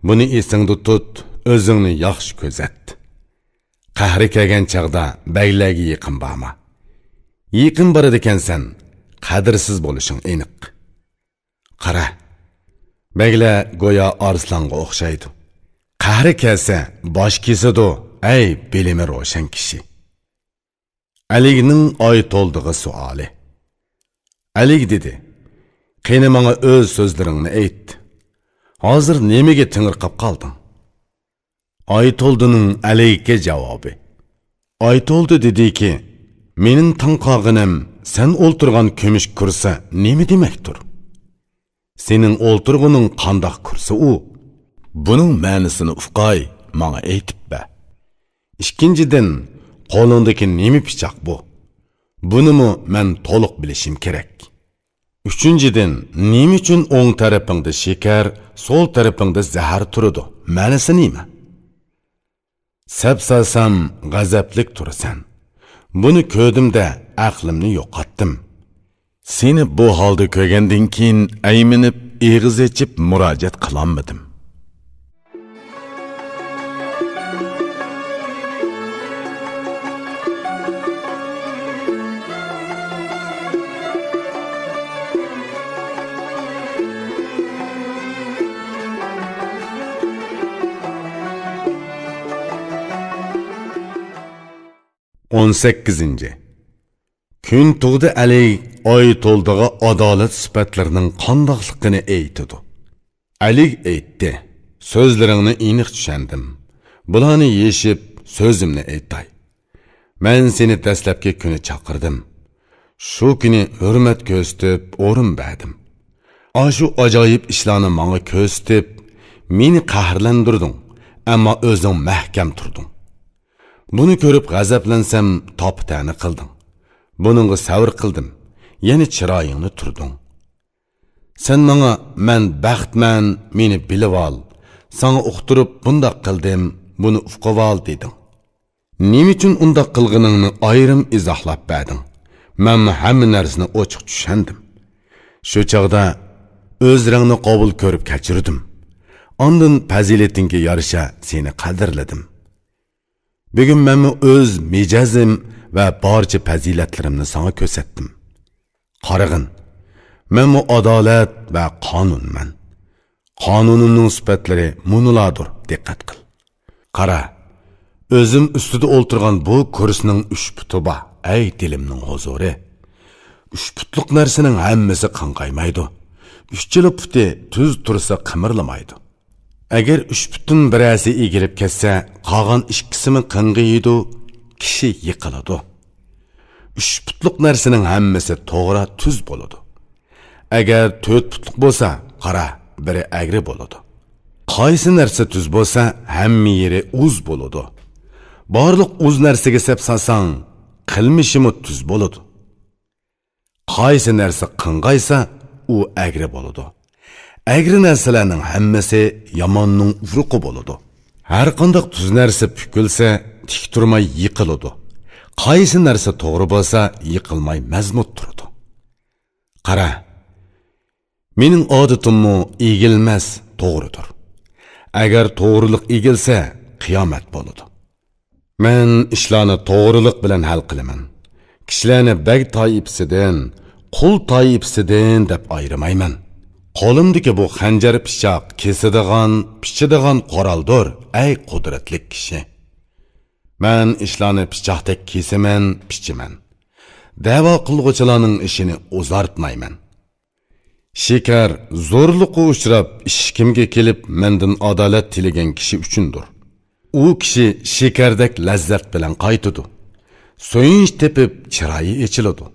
«بۇنى ئېسىڭدە تۇت، ئۆزۈڭنى ياخشى كۆزەت. قەھرى كەلگەن چاغدا بەگلەرگە يېقىن بارما. يېقىن بارىدىكەنسەن، قەدىرسىز بولۇشۇڭ ئېنىق. قارا، بەگلەر گويا ئارسلانغا ئوخشايدۇ. قەھرى كەلسە باش كېسىدۇ، ئەي بىلىمى روشەن كىشى.» ئەلىگنىڭ ئايتولدىغا سوئالى. ئەلىگ دېدى: «قېنى، ماڭا ئۆز سۆزلىرىڭنى ئېيت. ھازىر نېمىگە تېڭىرقاپ قالدىڭ؟» ئايتولدىنىڭ ئەلىگكە جاۋابى. ئايتولدى دېدىكى: «مېنىڭ تاڭ قالغىنىم، سەن ئولتۇرغان كۈمۈش كۇرسا نېمە دېمەكتۇر؟ سېنىڭ ئولتۇرغىنىڭ قانداق كۇرسا ئۇ؟ بۇنىڭ مەنىسىنى ئۇقاي، ماڭا ئېيتىپ بەر. ئىككىنچىدىن، قولۇڭدىكى نېمە پىچاق بۇ؟ بۇنىمۇ مەن تولۇق بىلىشىم كېرەك. ئۈچىنچىدىن، نېمە ئۈچۈن ئوڭ تەرىپىڭدە شېكەر، سول تەرىپىڭدە زەھەر تۇرىدۇ؟ مەنىسى نېمە؟ سەپسالسام غەزەپلىك تۇرىسەن. بۇنى كۆردۈم-دە، ئەقلىمنى يوقاتتىم. سېنى بۇ ھالدا كۆرگەندىن كېيىن ئەيمىنىپ، ئېغىز ئېچىپ مۇراجىئەت قىلالمىدىم.» ئون سەككىزىنچى. كۈن تۇغدا ئەلى ئايتولدىغا ئادالەت سۈپەتلىرىنىڭ قانداقلىقىنى ئېيتىدۇ. ئەلىگ ئېيتتى: «سۆزلىرىڭنى ئېنىق چۈشەندىم. بۇلارنى يېشىپ، سۆزۈمنى ئېيتاي. مەن سېنى دەسلەپكى كۈنى چاقىردىم. شۇ كۈنى ھۆرمەت كۆرسىتىپ، ئورۇن بەردىم. ئاشۇ ئاجايىپ ئىشلارنى ماڭا كۆرسىتىپ، مېنى قەھەرلەندۈردۈڭ، ئەمما ئۆزۈڭ مەھكەم تۇردۇڭ. بۇنى كۆرۈپ غەزەپلەنسەم، تاپا-تەنە قىلدىڭ. بۇنىڭغا سەۋر قىلدىم، يەنە چىرايىڭنى تۇردۇڭ. سەن ماڭا، 'مەن بەختمەن، مېنى بىلىۋال، ساڭا ئۇقتۇرۇپ بۇنداق قىلدىم، بۇنى ئۇقۇۋال' دېدىڭ. نېمە ئۈچۈن ئۇنداق قىلغىنىڭنى ئايرىم ئىزاھلاپ بەردىڭ. مەنمۇ ھەممە نەرسىنى ئوچۇق چۈشەندىم. شۇ چاغدا ئۆز رەڭنى قوبۇل كۆرۈپ كەچۈردۈم. ئاندىن پەزىلىتىڭگە يارىشا سېنى قەدىرلىدىم. بۈگۈن مەنمۇ ئۆز مىجەزىم ۋە بارچە پەزىلەتلىرىمنى ساڭا كۆرسەتتىم. قارىغىن، مەنمۇ ئادالەت ۋە قانۇنمەن. قانۇنۇمنىڭ سۈپەتلىرى مۇنۇلاردۇر، دىققەت قىل. قارا، ئۆزۈم ئۈستىدە ئولتۇرغان بۇ كۇرسىنىڭ ئۈچ پۇتى بار، ئەي دىلىمنىڭ ھۇزۇرى. ئۈچ پۇتلۇق نەرسىنىڭ ھەممىسى قاڭقايمايدۇ. ئۈچىلا پۇتى تۈز تۇرسا قىمىرلىمايدۇ. ئەگەر ئۈچ پۇتتىن بىرەرسى ئېگىلىپ كەتسە، قالغان ئىككىسىمۇ قىڭغىيىدۇ، كىشى يىقىلىدۇ. ئۈچ پۇتلۇق نەرسىنىڭ ھەممىسى توغرا، تۈز بولىدۇ. ئەگەر تۆت پۇتلۇق بولسا، قارا، بىرى ئەگرى بولىدۇ. قايسى نەرسە تۈز بولسا، ھەممە يېرى ئۇز بولىدۇ. بارلىق ئۇز نەرسىگە سەپ سالساڭ، قىلمىشىمۇ تۈز بولىدۇ. قايسى نەرسە قىڭغايسا، ئۇ ئەگرى بولىدۇ. ئەگرى نەرسىلەرنىڭ ھەممىسى ياماننىڭ ئۇرۇقى بولىدۇ. ھەرقانداق تۈز نەرسە پۈكۈلسە، تىك تۇرماي يىقىلىدۇ. قايسى نەرسە توغرا بولسا، يىقىلماي مەزمۇت تۇرىدۇ. قارا، مېنىڭ ئادىتىممۇ ئېگىلمەس، توغرىدۇر. ئەگەر توغرىلىق ئېگىلسە، قىيامەت بولىدۇ. مەن ئىشلارنى توغرىلىق بىلەن ھەل قىلىمەن. كىشىلەرنى بەگ تائىپىسىدىن، قۇل تائىپىسىدىن دەپ ئايرىمايمەن. قولۇمدىكى بۇ خەنجەر پىچاق كېسىدىغان، پىچىدىغان قورالدۇر، ئەي قۇدرەتلىك كىشى. مەن ئىشلارنى پىچاقتەك كېسىمەن، پىچىمەن. دەۋا قىلغۇچىلارنىڭ ئىشىنى ئۇزارتمايمەن. شېكەر زورلۇققا ئۇچراپ، ئىشىكىمگە كېلىپ، مەندىن ئادالەت تىلىگەن كىشى ئۈچۈندۇر. ئۇ كىشى شېكەردەك لەززەت بىلەن قايتىدۇ. سۆيۈنچ تېپىپ، چىرايى ئېچىلىدۇ.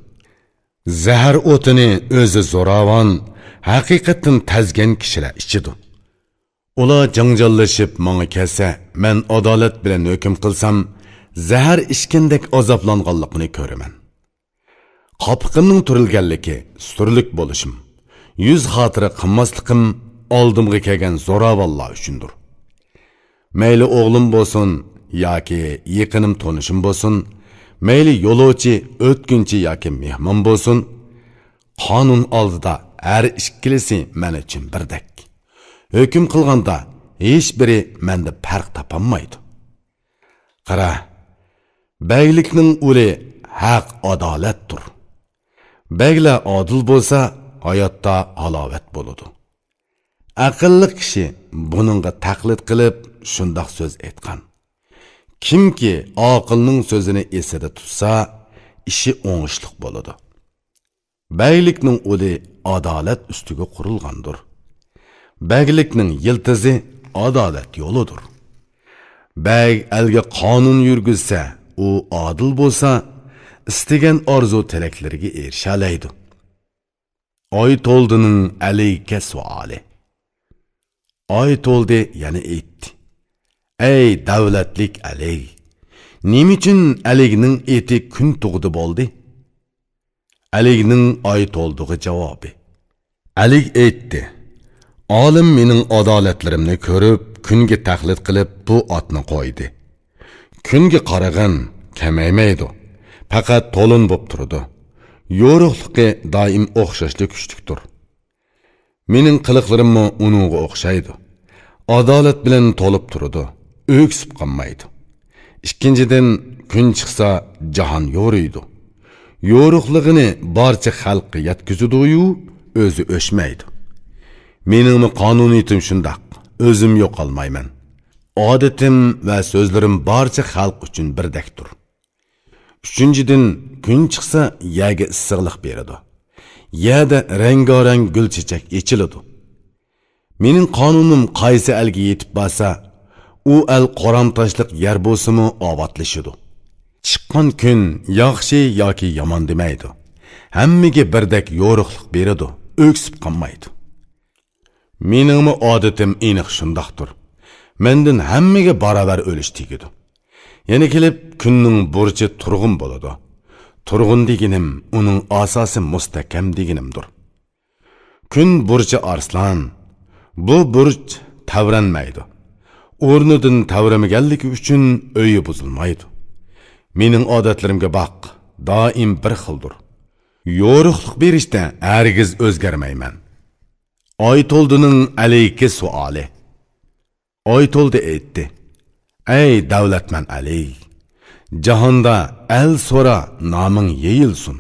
زەھەر ئوتىنى ئۆزى زوراۋان، ھەقىقەتتىن تەزگەن كىشىلەر ئىچىدۇ. ئۇلار جاڭجاللىشىپ ماڭا كەلسە، مەن ئادالەت بىلەن ھۆكۈم قىلسام، زەھەر ئىچكەندەك ئازابلانغانلىقىنى كۆرىمەن. قاپىقىمنىڭ تۈرۈلگەنلىكى، سۈرلۈك بولۇشۇم، يۈز خاتىرە قىلماسلىقىم ئالدىمغا كەلگەن زوراۋانلار ئۈچۈندۇر. مەيلى ئوغلۇم بولسۇن ياكى يېقىنىم تونۇشۇم بولسۇن، مەيلى يولۇچى، ئۆتكۈنچى ياكى مېھمان بولسۇن، قانۇن ئالدىدا ھەر ئىككىلىسى مەن ئۈچۈن بىردەك. ھۆكۈم قىلغاندا ھېچبىرى مەندە پەرق تاپالمايدۇ. قارا، بەگلىكنىڭ ئۇلى ھەق، ئادالەتتۇر. بەگلەر ئادىل بولسا، ھاياتتا ھالاۋەت بولىدۇ. ئەقىللىق كىشى بۇنىڭغا تەقلىد قىلىپ شۇنداق سۆز ئېيتقان. كىمكى ئاقىلنىڭ سۆزىنى ئېسىدە تۇتسا، ئىشى ئوڭۇشلۇق بولىدۇ. بەگلىكنىڭ ئۇلى ئادالەت ئۈستىگە قۇرۇلغاندۇر. بەگلىكنىڭ يىلتىزى ئادالەت يولىدۇر. بەگ ئەلگە قانۇن يۈرگۈزسە، ئۇ ئادىل بولسا، ئىستىگەن ئارزۇ تىلەكلىرىگە ئېرىشەلەيدۇ. ئايتولدىنىڭ ئەلىگە سوئالى. ئايتولدى يەنە ئېيتتى: ئەي دەۋلەتلىك ئەلىگ! نېمە ئۈچۈن ئەلىگنىڭ ئېتى كۈن تۇغدى بولدى؟ ئەلىگنىڭ ئايتولدىغا جاۋابى. ئەلىگ ئېيتتى: ئالىم مېنىڭ ئادالەتلىرىمنى كۆرۈپ، كۈنگە تەقلىد قىلىپ بۇ ئاتنى قويدى. كۈنگە قارىغىن، كېمەيمەيدۇ، پەقەت تولۇن بوپ تۇرىدۇ. يورۇقلۇقى دائىم ئوخشاشلا كۈچلۈكتۇر. مېنىڭ قىلىقلىرىممۇ ئۇنىڭغا ئوخشايدۇ. ئادالەت بىلەن تولۇپ تۇرىدۇ، ئۆكسۈپ قالمايدۇ. ئىككىنچىدىن، كۈن چىقسا جاھان يورۇيدۇ. يورۇقلۇقىنى بارچە خەلققە يەتكۈزىدۇ-يۇ، ئۆزى ئۆچمەيدۇ. مېنىڭمۇ قانۇنىيىتىم شۇنداق، ئۆزۈم يوقالمايمەن. ئادىتىم ۋە سۆزلىرىم بارچە خەلق ئۈچۈن بىردەكتۇر. ئۈچىنچىدىن، كۈن چىقسا يەرگە ئىسسىقلىق بېرىدۇ. يەردە رەڭگارەڭ گۈل چېچەك ئېچىلىدۇ. مېنىڭ قانۇنۇم قايسى ئەلگە يېتىپ بارسا، ئۇ ئەل قورام تاشلىق يەر بولسىمۇ ئاۋاتلىشىدۇ. چىققان كۈن ياخشى ياكى يامان دېمەيدۇ. ھەممىگە بىردەك يورۇقلۇق بېرىدۇ، ئۆكسۈپ قالمايدۇ. مېنىڭمۇ ئادىتىم ئېنىق شۇنداقتۇر. مەندىن ھەممىگە باراۋەر ئۆلۈش تېگىدۇ. يەنە كېلىپ كۈننىڭ بۇرچى تۇرغۇن بولىدۇ. تۇرغۇن دېگىنىم ئۇنىڭ ئاساسى مۇستەھكەم دېگىنىمدۇر. كۈن بۇرچى ئارسلان. بۇ بۇرچ تەۋرەنمەيدۇ. ئورنىدىن تەۋرىمىگەنلىكى ئۈچۈن ئۆيى بۇزۇلمايدۇ. مېنىڭ ئادەتلىرىمگە باق، دائىم بىر خىلدۇر. يورۇقلۇق بېرىشتە ھەرگىز ئۆزگەرمەيمەن. ئايتولدىنىڭ ئەلىگە سوئالى. ئايتولدى ئېيتتى: ئەي دەۋلەتمەن ئەلى! جاھاندا ئەل سورا، نامىڭ يېيىلسۇن.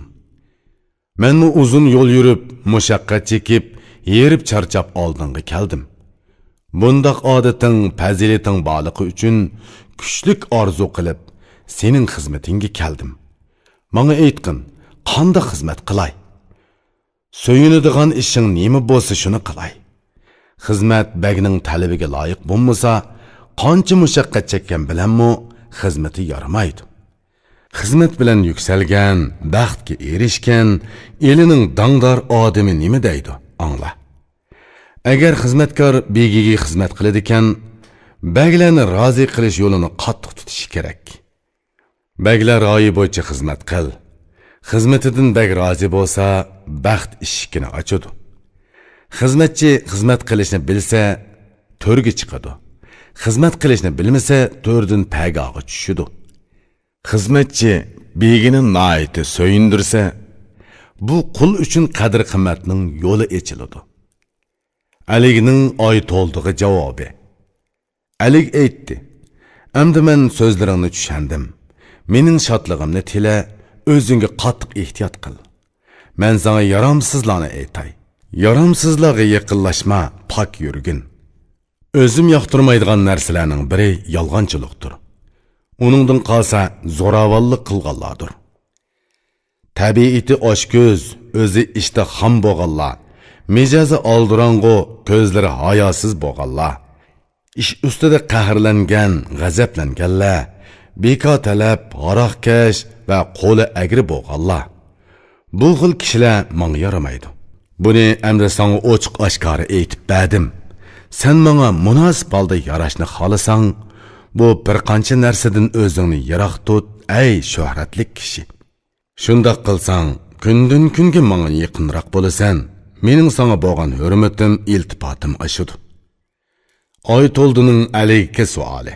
مەنمۇ ئۇزۇن يول يۈرۈپ، مۇشەققەت چېكىپ، ھېرىپ چارچاپ ئالدىڭغا كەلدىم. بۇنداق ئادىتىڭ، پەزىلىتىڭ بارلىقى ئۈچۈن كۈچلۈك ئارزۇ قىلىپ، سېنىڭ خىزمىتىڭگە كەلدىم. ماڭا ئېيتقىن، قانداق خىزمەت قىلاي؟ سۆيۈنىدىغان ئىشىڭ نېمە بولسا، شۇنى قىلاي. خىزمەت بەگنىڭ تەلىپىگە لايىق بولمىسا، قانچە مۇشەققەت چەككەن بىلەنمۇ خىزمىتى يارىمايدۇ. خىزمەت بىلەن يۈكسەلگەن، بەختكە ئېرىشكەن، ئېلىنىڭ داڭدار ئادىمى نېمە دەيدۇ، ئاڭلا. ئەگەر خىزمەتكار بېگىگە خىزمەت قىلىدىكەن، بەگلەرنى رازى قىلىش يولىنى قاتتىق تۇتۇشى كېرەك. بەگلەر رايى بويىچە خىزمەت قىل. خىزمىتىدىن بەگ رازى بولسا، بەخت ئىشىكىنى ئاچىدۇ. خىزمەتچى خىزمەت قىلىشنى بىلسە، تۆرگە چىقىدۇ. خىزمەت قىلىشنى بىلمىسە، تۆردىن پەگاغا چۈشىدۇ. خىزمەتچى بېگىنى ناھايىتى سۆيۈندۈرسە، بۇ قۇل ئۈچۈن قەدىر-قىممەتنىڭ يولى ئېچىلىدۇ. ئەلىگنىڭ ئايتولدىغا جاۋابى. ئەلىگ ئېيتتى: «ئەمدى مەن سۆزلىرىڭنى چۈشەندىم. مېنىڭ شادلىقىمنى تىلە، ئۆزۈڭگە قاتتىق ئېھتىيات قىل. مەن ساڭا يارامسىزلارنى ئېيتاي. يارامسىزلارغا يېقىنلاشما، پاك يۈرگىن. ئۆزۈم ياقتۇرمايدىغان نەرسىلەرنىڭ بىرى يالغانچىلىقتۇر. ئۇنىڭدىن قالسا زوراۋانلىق قىلغانلاردۇر. تەبىئىتى ئاچكۆز، ئۆزى ئىشتىھام بولغانلار، مىجەزى ئالدىراڭغۇ، كۆزلىرى ھاياسىز بولغانلار، ئىش ئۈستىدە قەھەرلەنگەن، غەزەپلەنگەنلەر، بىكار تەلەپ، ھاراقكەش ۋە قولى ئەگرى بولغانلار. بۇ خىل كىشىلەر ماڭا يارىمايدۇ. بۇنى ئەمدى ساڭا ئوچۇق-ئاشكارا ئېيتىپ بەردىم. سەن ماڭا مۇناسىپ ھالدا ياراشنى خالىساڭ، بۇ بىر قانچە نەرسىدىن ئۆزۈڭنى يىراق تۇت، ئەي شۆھرەتلىك كىشى. شۇنداق قىلساڭ، كۈندىن-كۈنگە ماڭا يېقىنراق بولىسەن. مېنىڭ ساڭا بولغان ھۆرمىتىم، ئىلتىپاتىم ئاشىدۇ.» ئايتولدىنىڭ ئەلىگكە سوئالى.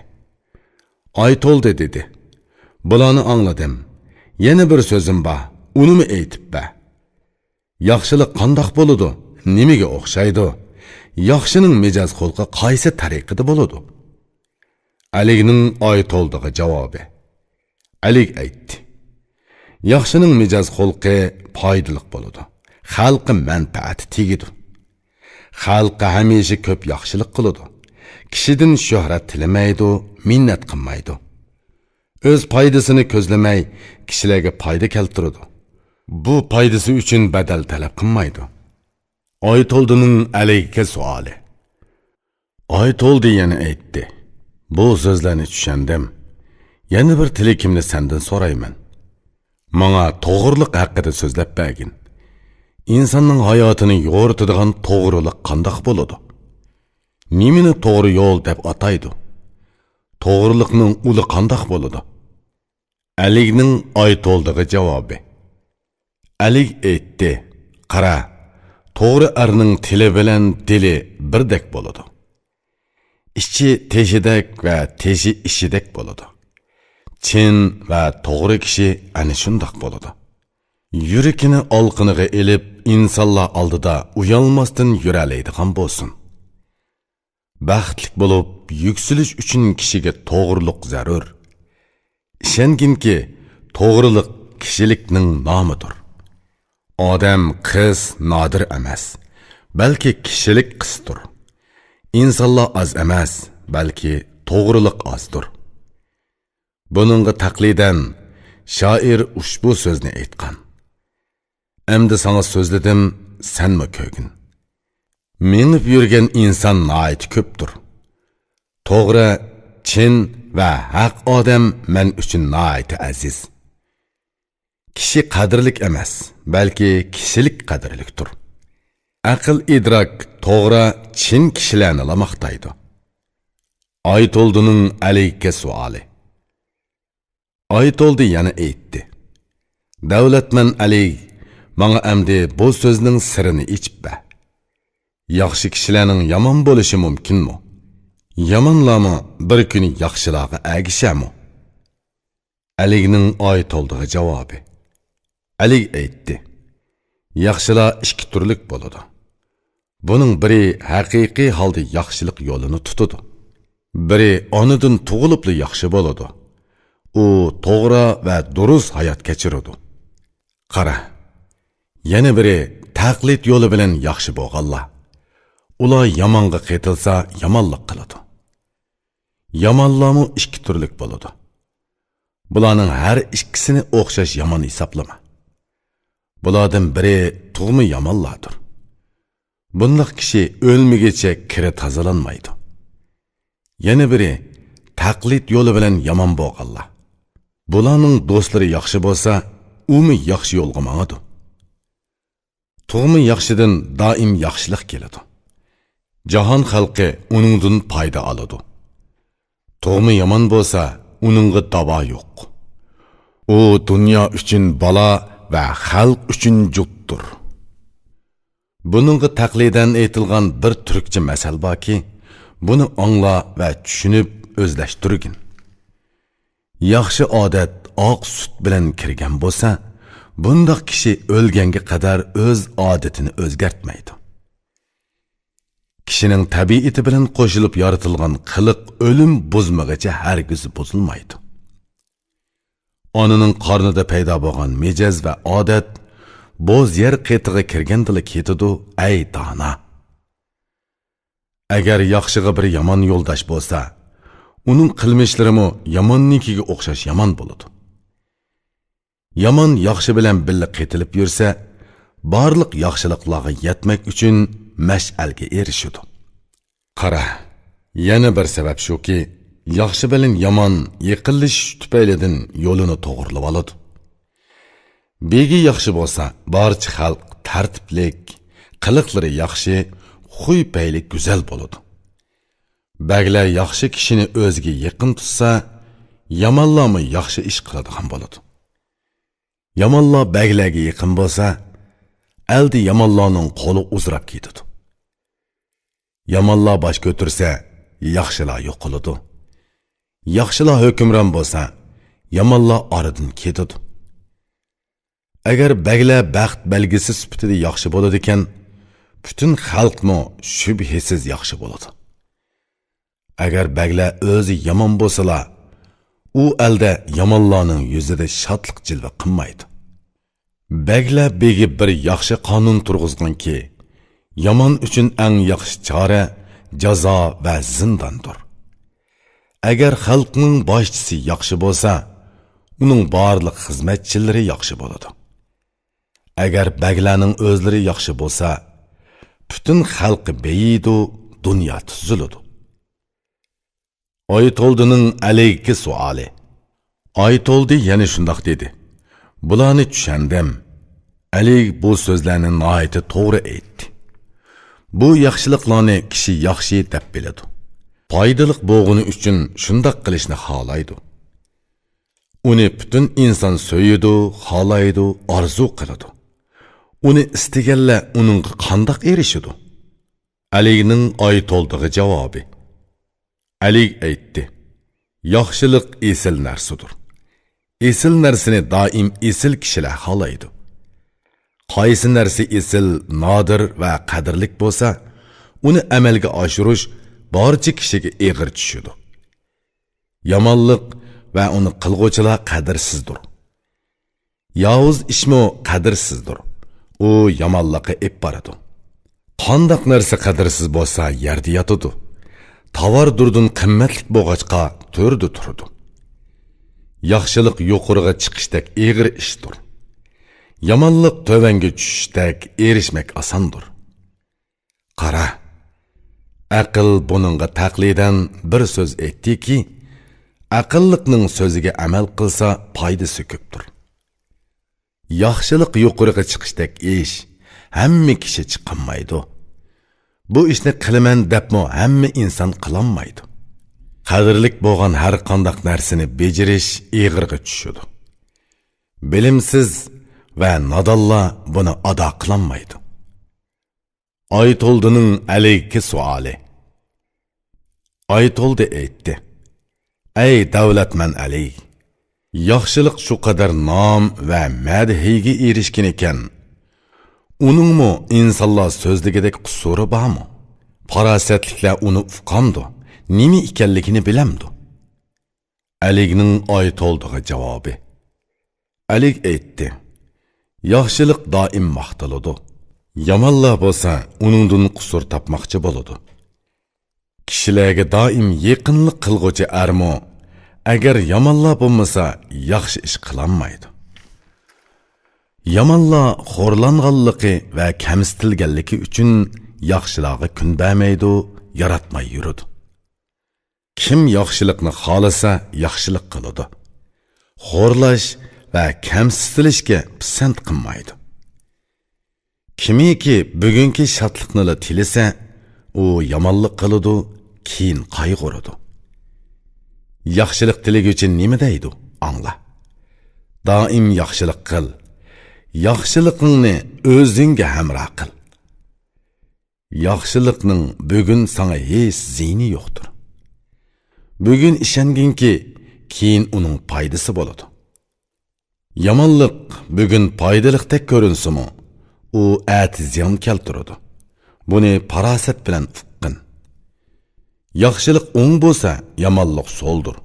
ئايتولدى دېدى: «بۇلارنى ئاڭلىدىم. يەنە بىر سۆزۈم بار، ئۇنىمۇ ئېيتىپ بەر. ياخشىلىق قانداق بولىدۇ؟ نېمىگە ئوخشايدۇ؟ ياخشىنىڭ مىجەز خۇلقى قايسى تەرىقىدە بولىدۇ؟» ئەلىگنىڭ ئايتولدىغا جاۋابى. ئەلىگ ئېيتتى: «ياخشىنىڭ مىجەز خۇلقى پايدىلىق بولىدۇ، خەلققە مەنپەئەتى تېگىدۇ. خەلققە ھەمىشە كۆپ ياخشىلىق قىلىدۇ. كىشىدىن شۆھرەت تىلىمەيدۇ، مىننەت قىلمايدۇ. ئۆز پايدىسىنى كۆزلىمەي، كىشىلەرگە پايدا كەلتۈرىدۇ. بۇ پايدىسى ئۈچۈن بەدەل تەلەپ قىلمايدۇ.» ئايتولدىنىڭ ئەلىگكە سوئالى. ئايتولدى يەنە ئېيتتى: «بۇ سۆزلەرنى چۈشەندىم. يەنە بىر تىلىكىمنى سەندىن سورايمەن. ماڭا توغرىلىق ھەققىدە سۆزلەپ بەرگىن. ئىنساننىڭ ھاياتىنى يورۇتىدىغان توغرىلىق قانداق بولىدۇ؟ نېمىنى توغرا يول دەپ ئاتايدۇ؟ توغرىلىقنىڭ ئۇلى قانداق بولىدۇ؟» ئەلىگنىڭ ئايتولدىغا جاۋابى. ئەلىگ ئېيتتى: «قارا، توغرا ئەرنىڭ تىلى بىلەن دىلى بىردەك بولىدۇ. ئىچى تېشىدەك ۋە تېشى ئىچىدەك بولىدۇ. چىن ۋە توغرا كىشى ئەنە شۇنداق بولىدۇ. يۈرىكىنى ئالقىنىغا ئېلىپ، ئىنسانلار ئالدىدا ئۇيالماستىن يۈرەلەيدىغان بولسۇن.» بەختلىك بولۇپ يۈكسىلىش ئۈچۈن كىشىگە توغرىلىق زەرۇر. ئىشەنگىنكى، توغرىلىق كىشىلىكنىڭ نامىدۇر. ئادەم قىس نادىر ئەمەس، بەلكى كىشىلىك قىستۇر. ئىنسانلار ئاز ئەمەس، بەلكى توغرىلىق ئازدۇر. بۇنىڭغا تەقلىدەن شائىر ئۇشبۇ سۆزنى ئېيتقان: «ئەمدى ساڭا سۆزلىدىم، سەنمۇ كۆرگىن. مېڭىپ يۈرگەن ئىنسان ناھايىتى كۆپتۇر. توغرا، چىن ۋە ھەق ئادەم مەن ئۈچۈن ناھايىتى ئەزىز. كىشى قەدىرلىك ئەمەس، بەلكى كىشىلىك قەدىرلىكتۇر. ئەقىل ئىدراك توغرا، چىن كىشىلەرنىلا ماختايدۇ.» ئايتولدىنىڭ ئەلىگكە سوئالى. ئايتولدى يەنە ئېيتتى: «دەۋلەتمەن ئەلىگ، ماڭا ئەمدى بۇ سۆزنىڭ سىرىنى ئېچىپ بەر. ياخشى كىشىلەرنىڭ يامان بولۇشى مۇمكىنمۇ؟ يامانلارمۇ بىر كۈنى ياخشىلارغا ئەگىشەرمۇ؟» ئەلىگنىڭ ئايتولدىغا جاۋابى. ئەلىگ ئېيتتى: «ياخشىلار ئىككى تۈرلۈك بولىدۇ. بۇنىڭ بىرى ھەقىقىي ھالدا ياخشىلىق يولىنى تۇتىدۇ. بىرى ئانىدىن تۇغۇلۇپلا ياخشى بولىدۇ. ئۇ توغرا ۋە دۇرۇس ھايات كەچۈرىدۇ. قارا، يەنە بىرى تەقلىد يولى بىلەن ياخشى بولغانلار. ئۇلار يامانغا قېتىلسا، يامانلىق قىلىدۇ. يامانلارمۇ ئىككى تۈرلۈك بولىدۇ. بۇلارنىڭ ھەر ئىككىسىنى ئوخشاش يامان ھېسابلىما. بۇلاردىن بىرى تۇغما يامانلاردۇر. بۇنداق كىشى ئۆلمىگۈچە كىرى تازىلانمايدۇ. يەنە بىرى تەقلىد يولى بىلەن يامان بولغانلار. بۇلارنىڭ دوستلىرى ياخشى بولسا، ئۇمۇ ياخشى يولغا ماڭىدۇ. تۇغما ياخشىدىن دائىم ياخشىلىق كېلىدۇ. جاھان خەلقى ئۇنىڭدىن پايدا ئالىدۇ. تۇغما يامان بولسا، ئۇنىڭغا داۋا يوق. ئۇ دۇنيا ئۈچۈن بالا ۋە خەلق ئۈچۈن جۇتتۇر. بۇنىڭغا تەقلىدەن ئېيتىلغان بىر تۈركچە مەسەل باركى، بۇنى ئاڭلا ۋە چۈشىنىپ ئۆزلەشتۈرگىن. ياخشى ئادەت ئاق سۈت بىلەن كىرگەن بولسا، بۇنداق كىشى ئۆلگەنگە قەدەر ئۆز ئادىتىنى ئۆزگەرتمەيدۇ. كىشىنىڭ تەبىئىتى بىلەن قوشۇلۇپ يارىتىلغان قىلىق ئۆلۈم بۇزمىغىچە ھەرگىز بۇزۇلمايدۇ. ئانىنىڭ قارنىدا پەيدا بولغان مىجەز ۋە ئادەت بوز يەر قېتىغا كىرگەندىلا كېتىدۇ، ئەي دانا! ئەگەر ياخشىغا بىر يامان يولداش بولسا، ئۇنىڭ قىلمىشلىرىمۇ ياماننىڭكىگە ئوخشاش يامان بولىدۇ. يامان ياخشى بىلەن بىللە قېتىلىپ يۈرسە، بارلىق ياخشىلىقلارغا يەتمەك ئۈچۈن مەشئەلگە ئېرىشىدۇ. قارا، يەنە بىر سەۋەب شۇكى، ياخشى بىلەن يامان يېقىنلىشىش تۈپەيلىدىن يولىنى توغرىلىۋالىدۇ. بېگى ياخشى بولسا، بارچە خەلق تەرتىپلىك، قىلىقلىرى ياخشى، خۇي پەيلى گۈزەل بولىدۇ. بەگلەر ياخشى كىشىنى ئۆزىگە يېقىن تۇتسا، يامانلارمۇ ياخشى ئىش قىلىدىغان بولىدۇ. يامانلار بەگلەرگە يېقىن بولسا، ئەلدە يامانلارنىڭ قولى ئۇزىراپ كېتىدۇ. يامانلار باش كۆتۈرسە، ياخشىلار يوقىلىدۇ. ياخشىلار ھۆكۈمران بولسا، يامانلار ئارىدىن كېتىدۇ. ئەگەر بەگلەر بەخت بەلگىسى سۈپىتىدە ياخشى بولىدىكەن، پۈتۈن خەلقمۇ شۈبھىسىز ياخشى بولىدۇ. ئەگەر بەگلەر ئۆزى يامان بولسىلا، ئۇ ئەلدە يامانلارنىڭ يۈزىدە شادلىق جىلۋە قىلمايدۇ. بەگلەر بېگى بىر ياخشى قانۇن تۇرغۇزغانكى، يامان ئۈچۈن ئەڭ ياخشى چارە جازا ۋە زىنداندۇر. ئەگەر خەلقنىڭ باشچىسى ياخشى بولسا، ئۇنىڭ بارلىق خىزمەتچىلىرى ياخشى بولىدۇ. ئەگەر بەگلەرنىڭ ئۆزلىرى ياخشى بولسا، پۈتۈن خەلقى بېيىيدۇ، دۇنيا تۈزۈلىدۇ. ئايتولدىنىڭ ئەلىگكى سوئالى. ئايتولدى يەنە شۇنداق دېدى: بۇلارنى چۈشەندىم. ئەلىگ بۇ سۆزلەرنى ناھايىتى توغرا ئېيتتى. بۇ ياخشىلىقلارنى كىشى ياخشى دەپ بىلىدۇ. پايدىلىق بولغىنى ئۈچۈن شۇنداق قىلىشنى خالايدۇ. ئۇنى پۈتۈن ئىنسان سۆيىدۇ، خالايدۇ، ئارزۇ قىلىدۇ. ئۇنى ئىستىگەنلەر ئۇنىڭغا قانداق ئېرىشىدۇ؟ ئەلىگنىڭ ئايتولدىغا جاۋابى. ئەلىگ ئېيتتى: ياخشىلىق ئېسىل نەرسىدۇر. ئېسىل نەرسىنى دائىم ئېسىل كىشىلەر خالايدۇ. قايسى نەرسە ئېسىل، نادىر ۋە قەدىرلىك بولسا، ئۇنى ئەمەلگە ئاشۇرۇش بارچە كىشىگە ئېغىر چۈشىدۇ. يامانلىق ۋە ئۇنى قىلغۇچىلار قەدىرسىزدۇر. ياۋۇز ئىشمۇ قەدىرسىزدۇر. ئۇ يامانلىققا ئېلىپ بارىدۇ. قانداق نەرسە قەدىرسىز بولسا، يەردە ياتىدۇ. تاۋار دۇردىن قىممەتلىك بولغاچقا، تۆردە تۇرىدۇ. ياخشىلىق يۇقىرىغا چىقىشتەك ئېغىر ئىشتۇر. يامانلىق تۆۋەنگە چۈشۈشتەك ئېرىشمەك ئاساندۇر. قارا، ئەقىل بۇنىڭغا تەقلىدەن بىر سۆز ئېيتتىكى، ئەقىللىقنىڭ سۆزىگە ئەمەل قىلسا، پايدىسى كۆپتۇر. ياخشىلىق يۇقىرىغا چىقىشتەك ئىش، ھەممە كىشى چىقالمايدۇ. بۇ ئىشنى قىلىمەن دەپمۇ ھەممە ئىنسان قىلالمايدۇ. قەدىرلىك بولغان ھەر قانداق نەرسىنى بېجىرىش ئېغىرغا چۈشىدۇ. بىلىمسىز ۋە نادانلار بۇنى ئادا قىلالمايدۇ. ئايتولدىنىڭ ئەلىگكى سوئالى. ئايتولدى ئېيتتى: ئەي دەۋلەتمەن ئەلىگ! ياخشىلىق شۇ قەدەر نام ۋە مەدھىيگە ئېرىشكىنىكەن، ئۇنىڭمۇ ئىنسانلار سۆزلىگۈدەك قۇسۇرى بارمۇ؟ پاراسەتلىكلەر ئۇنى ئۇقامدۇ؟ نېمە ئىكەنلىكىنى بىلەمدۇ؟ ئەلىگنىڭ ئايتولدىغا جاۋابى. ئەلىگ ئېيتتى: ياخشىلىق دائىم ماختىلىدۇ. يامانلار بولسا ئۇنىڭدىن قۇسۇر تاپماقچى بولىدۇ. كىشىلەرگە دائىم يېقىنلىق قىلغۇچى ئەرمۇ، ئەگەر يامانلار بولمىسا، ياخشى ئىش قىلالمايدۇ. يامانلار خورلانغانلىقى ۋە كەمسىتىلگەنلىكى ئۈچۈن ياخشىلارغا كۈن بەرمەيدۇ، ياراتماي يۈرىدۇ. كىم ياخشىلىقنى خالىسا، ياخشىلىق قىلىدۇ. خورلاش ۋە كەمسىتىلىشكە پىسەنت قىلمايدۇ. كىمكى بۈگۈنكى شادلىقنىلا تىلىسە، ئۇ يامانلىق قىلىدۇ، كېيىن قايغۇرىدۇ. ياخشىلىق تىلىگۈچى نېمە دەيدۇ؟ ئاڭلا. دائىم ياخشىلىق قىل. ياخشىلىقىڭنى ئۆزۈڭگە ھەمراھ قىل. ياخشىلىقنىڭ بۈگۈن ساڭا ھېچ زىيىنى يوقتۇر. بۈگۈن ئىشەنگىنكى، كېيىن ئۇنىڭ پايدىسى بولىدۇ. يامانلىق بۈگۈن پايدىلىقتەك كۆرۈنسىمۇ، ئۇ ئەتە زىيان كەلتۈرىدۇ. بۇنى پاراسەت بىلەن ئۇققىن. ياخشىلىق ئوڭ بولسا، يامانلىق سولدۇر.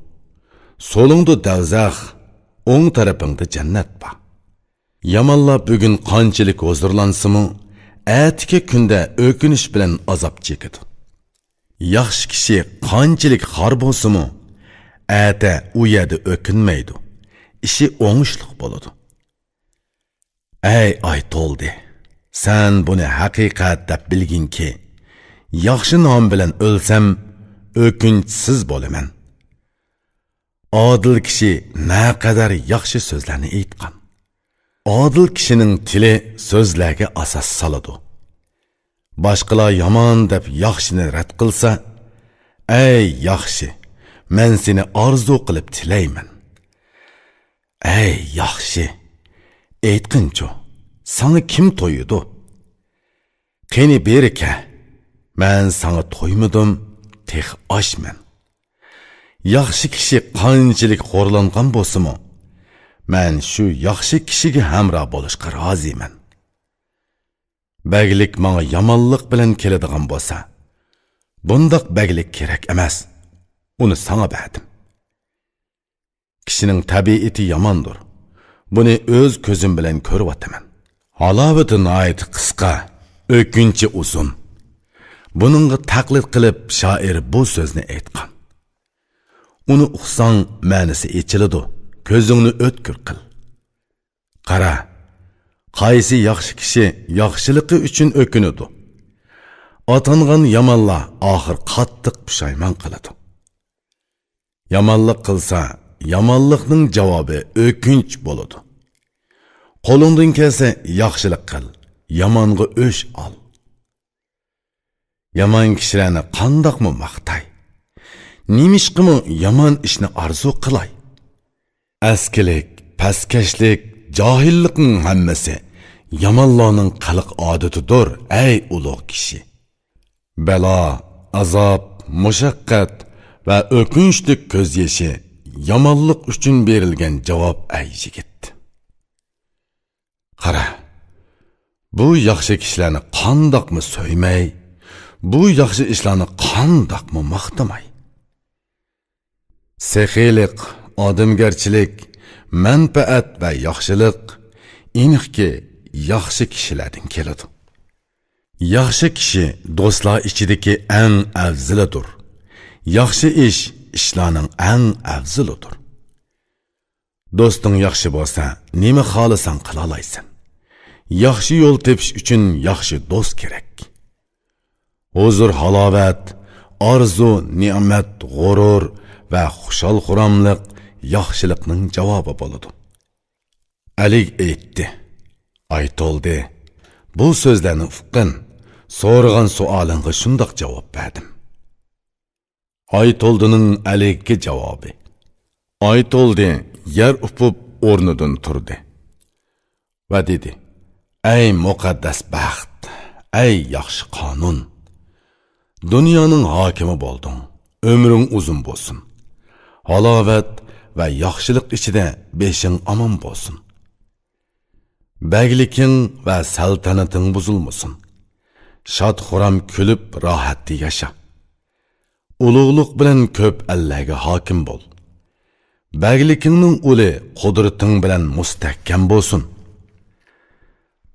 سولۇڭدا دەۋزەخ، ئوڭ تەرىپىڭدە جەننەت بار. يامانلار بۈگۈن قانچىلىك ھۇزۇرلانسىمۇ، ئەتىكى كۈندە ئۆكۈنۈش بىلەن ئازاب چېكىدۇ. ياخشى كىشى قانچىلىك خار بولسىمۇ، ئەتە ئۇ يەردە ئۆكۈنمەيدۇ. ئىشى ئوڭۇشلۇق بولىدۇ. ئەي ئايتولدى، سەن بۇنى ھەقىقەت دەپ بىلگىنكى، ياخشى نام بىلەن ئۆلسەم، ئۆكۈنچسىز بولىمەن. ئادىل كىشى نەقەدەر ياخشى سۆزلەرنى ئېيتقان. ئادىل كىشىنىڭ تىلى سۆزلەرگە ئاساس سالىدۇ. باشقىلار يامان دەپ ياخشىنى رەت قىلسا، ئەي ياخشى، مەن سېنى ئارزۇ قىلىپ تىلەيمەن. ئەي ياخشى، ئېيتقىنچۇ، ساڭا كىم تويىدۇ؟ قېنى بېرى كە، مەن ساڭا تويمىدىم، تېخى ئاشمەن. ياخشى كىشى قانچىلىك خورلانغان بولسىمۇ، مەن شۇ ياخشى كىشىگە ھەمراھ بولۇشقا رازىمەن. بەگلىك ماڭا يامانلىق بىلەن كېلىدىغان بولسا، بۇنداق بەگلىك كېرەك ئەمەس، ئۇنى ساڭا بەردىم. كىشىنىڭ تەبىئىتى ياماندۇر. بۇنى ئۆز كۆزۈم بىلەن كۆرۈۋاتىمەن. ھالاۋىتى ناھايىتى قىسقا، ئۆكۈنچى ئۇزۇن. بۇنىڭغا تەقلىد قىلىپ شائىر بۇ سۆزنى ئېيتقان. ئۇنى ئۇقساڭ مەنىسى ئېچىلىدۇ، كۆزۈڭنى ئۆتكۈر قىل. قارا، قايسى ياخشى كىشى ياخشىلىقى ئۈچۈن ئۆكۈنىدۇ؟ ئاتانغان يامانلار ئاخىر قاتتىق پۇشايمان قىلىدۇ. يامانلىق قىلسا، يامانلىقنىڭ جاۋابى ئۆكۈنچ بولىدۇ. قولۇڭدىن كەلسە ياخشىلىق قىل، يامانغا ئۆچ ئال. يامان كىشىلەرنى قانداقمۇ ماختاي؟ نېمىشقىمۇ يامان ئىشنى ئارزۇ قىلاي؟ ئەسكىلىك، پەسكەشلىك، جاھىللىقنىڭ ھەممىسى يامانلارنىڭ قىلىق ئادىتىدۇر، ئەي ئۇلۇغ كىشى. بەلا، ئازاب، مۇشەققەت ۋە ئۆكۈنچلۈك كۆز يېشى يامانلىق ئۈچۈن بېرىلگەن جاۋاب، ئەي يىگىت. قارا، بۇ ياخشى كىشىلەرنى قانداقمۇ سۆيمەي، بۇ ياخشى ئىشلارنى قانداقمۇ ماختىماي. سېخىيلىق، ئادەمگەرچىلىك، مەنپەئەت ۋە ياخشىلىق ئېنىقكى ياخشى كىشىلەردىن كېلىدۇ. ياخشى كىشى دوستلار ئىچىدىكى ئەڭ ئەۋزىلىدۇر. ياخشى ئىش ئىشلارنىڭ ئەڭ ئەۋزىلىدۇر. دوستۇڭ ياخشى بولسا، نېمە خالىساڭ قىلالايسەن. ياخشى يول تېپىش ئۈچۈن ياخشى دوست كېرەك. ھۇزۇر-ھالاۋەت، ئارزۇ-نېمەت، غۇرۇر ۋە خۇشال-خۇراملىق ياخشىلىقنىڭ جاۋابى بولىدۇ. ئەلىگ ئېيتتى: «ئايتولدى، بۇ سۆزلەرنى ئۇققىن، سورىغان سوئالىڭغا شۇنداق جاۋاب بەردىم.» ئايتولدىنىڭ ئەلىگكە جاۋابى. ئايتولدى يەر ئۇپۇپ ئورنىدىن تۇردى ۋە دېدى: «ئەي مۇقەددەس بەخت، ئەي ياخشى قانۇن! دۇنيانىڭ ھاكىمى بولدۇڭ، ئۆمرۈڭ ئۇزۇن بولسۇن. ھالاۋەت ۋە ياخشىلىق ئىچىدە بېشىڭ ئامان بولسۇن. بەگلىكىڭ ۋە سەلتەنىتىڭ بۇزۇلمىسۇن. شاد-خۇرام كۈلۈپ راھەتتە ياشا. ئۇلۇغلۇق بىلەن كۆپ ئەللەرگە ھاكىم بول. بەگلىكىڭنىڭ ئۇلى قۇدرىتىڭ بىلەن مۇستەھكەم بولسۇن.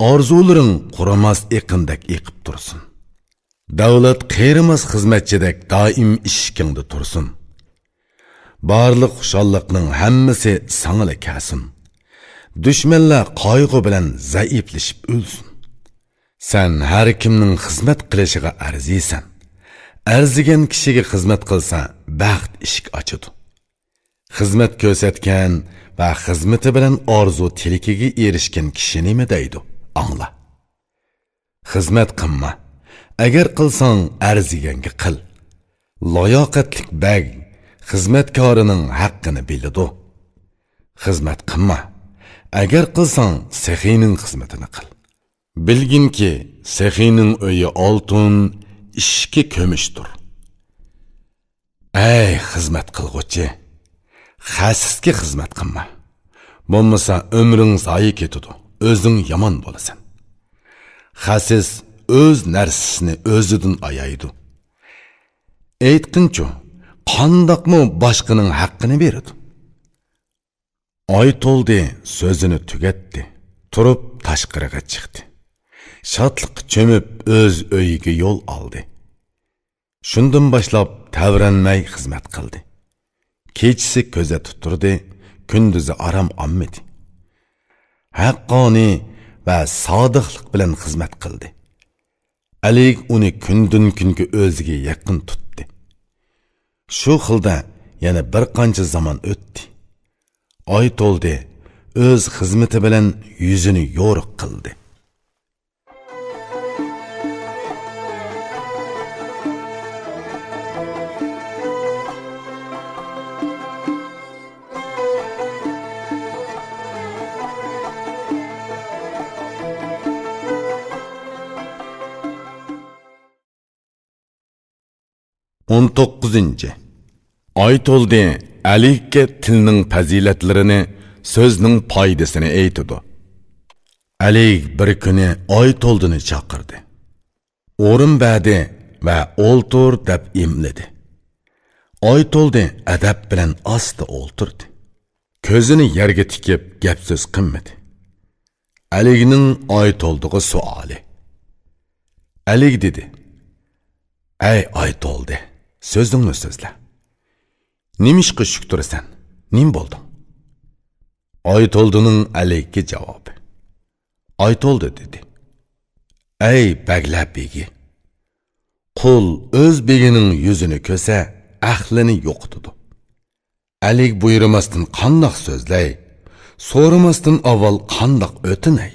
ئارزۇلىرىڭ قۇرۇماس ئېقىندەك ئېقىپ تۇرسۇن. دەۋلەت قېرىماس خىزمەتچىدەك دائىم ئىشىكىڭدە تۇرسۇن. بارلىق خۇشاللىقنىڭ ھەممىسى ساڭىلا كەلسۇن. دۈشمەنلەر قايغۇ بىلەن زەئىپلىشىپ ئۆلسۇن. سەن ھەر كىمنىڭ خىزمەت قىلىشىغا ئەرزىيسەن. ئەرزىگەن كىشىگە خىزمەت قىلسا، بەخت ئىشىك ئاچىدۇ. خىزمەت كۆرسەتكەن ۋە خىزمىتى بىلەن ئارزۇ تىلىكىگە ئېرىشكەن كىشى نېمە دەيدۇ؟ ئاڭلا. خىزمەت قىلما. ئەگەر قىلساڭ، ئەرزىگەنگە قىل. لاياقەتلىك بەگ خىزمەتكارىنىڭ ھەققىنى بىلىدۇ. خىزمەت قىلما. ئەگەر قىلساڭ، سېخىينىڭ خىزمىتىنى قىل. بىلگىنكى، سېخىينىڭ ئۆيى ئالتۇن، ئىشىكى كۈمۈشتۇر. ئەي خىزمەت قىلغۇچى! خەسىسكە خىزمەت قىلما. بولمىسا ئۆمرۈڭ زايە كېتىدۇ، ئۆزۈڭ يامان بولىسەن. خەسىس ئۆز نەرسىسىنى ئۆزىدىن ئايايدۇ. ئېيتقىنچۇ، قانداقمۇ باشقىنىڭ ھەققىنى بېرىدۇ؟ ئايتولدى سۆزىنى تۈگەتتى، تۇرۇپ تاشقىرىغا چىقتى. شادلىققا چۆمۈپ ئۆز ئۆيىگە يول ئالدى. شۇندىن باشلاپ تەۋرەنمەي خىزمەت قىلدى. كېچىسى كۆزەتتە تۇردى، كۈندۈزى ئارام ئالمىدى. ھەققانىي ۋە سادىقلىق بىلەن خىزمەت قىلدى. ئەلىگ ئۇنى كۈندىن-كۈنگە ئۆزىگە يېقىن تۇتتى. شۇ خىلدا يەنە بىر قانچە زامان ئۆتتى. ئايتولدى ئۆز خىزمىتى بىلەن يۈزىنى يورۇق قىلدى. ئون توققۇزىنچى. ئايتولدى ئەلىگكە تىلنىڭ پەزىلەتلىرىنى، سۆزنىڭ پايدىسىنى ئېيتىدۇ. ئەلىگ بىر كۈنى ئايتولدىنى چاقىردى. ئورۇن بەردى ۋە «ئولتۇر» دەپ ئىملىدى. ئايتولدى ئەدەپ بىلەن ئاستا ئولتۇردى. كۆزىنى يەرگە تىكىپ گەپ-سۆز قىلمىدى. ئەلىگنىڭ ئايتولدىغا سوئالى. ئەلىگ دېدى: «ئەي ئايتولدى، سۆزۈڭنى سۆزلە. نېمىشقا شۈك تۇرىسەن؟ نېمە بولدۇڭ؟» ئايتولدىنىڭ ئەلىگكە جاۋابى. ئايتولدى دېدى: «ئەي بەگلەر بېگى! قۇل ئۆز بېگىنىڭ يۈزىنى كۆرسە، ئەقلىنى يوقىتىدۇ. ئەلىگ بۇيرۇماستىن قانداق سۆزلەي؟ سورىماستىن ئاۋۋال قانداق ئۆتۈنەي؟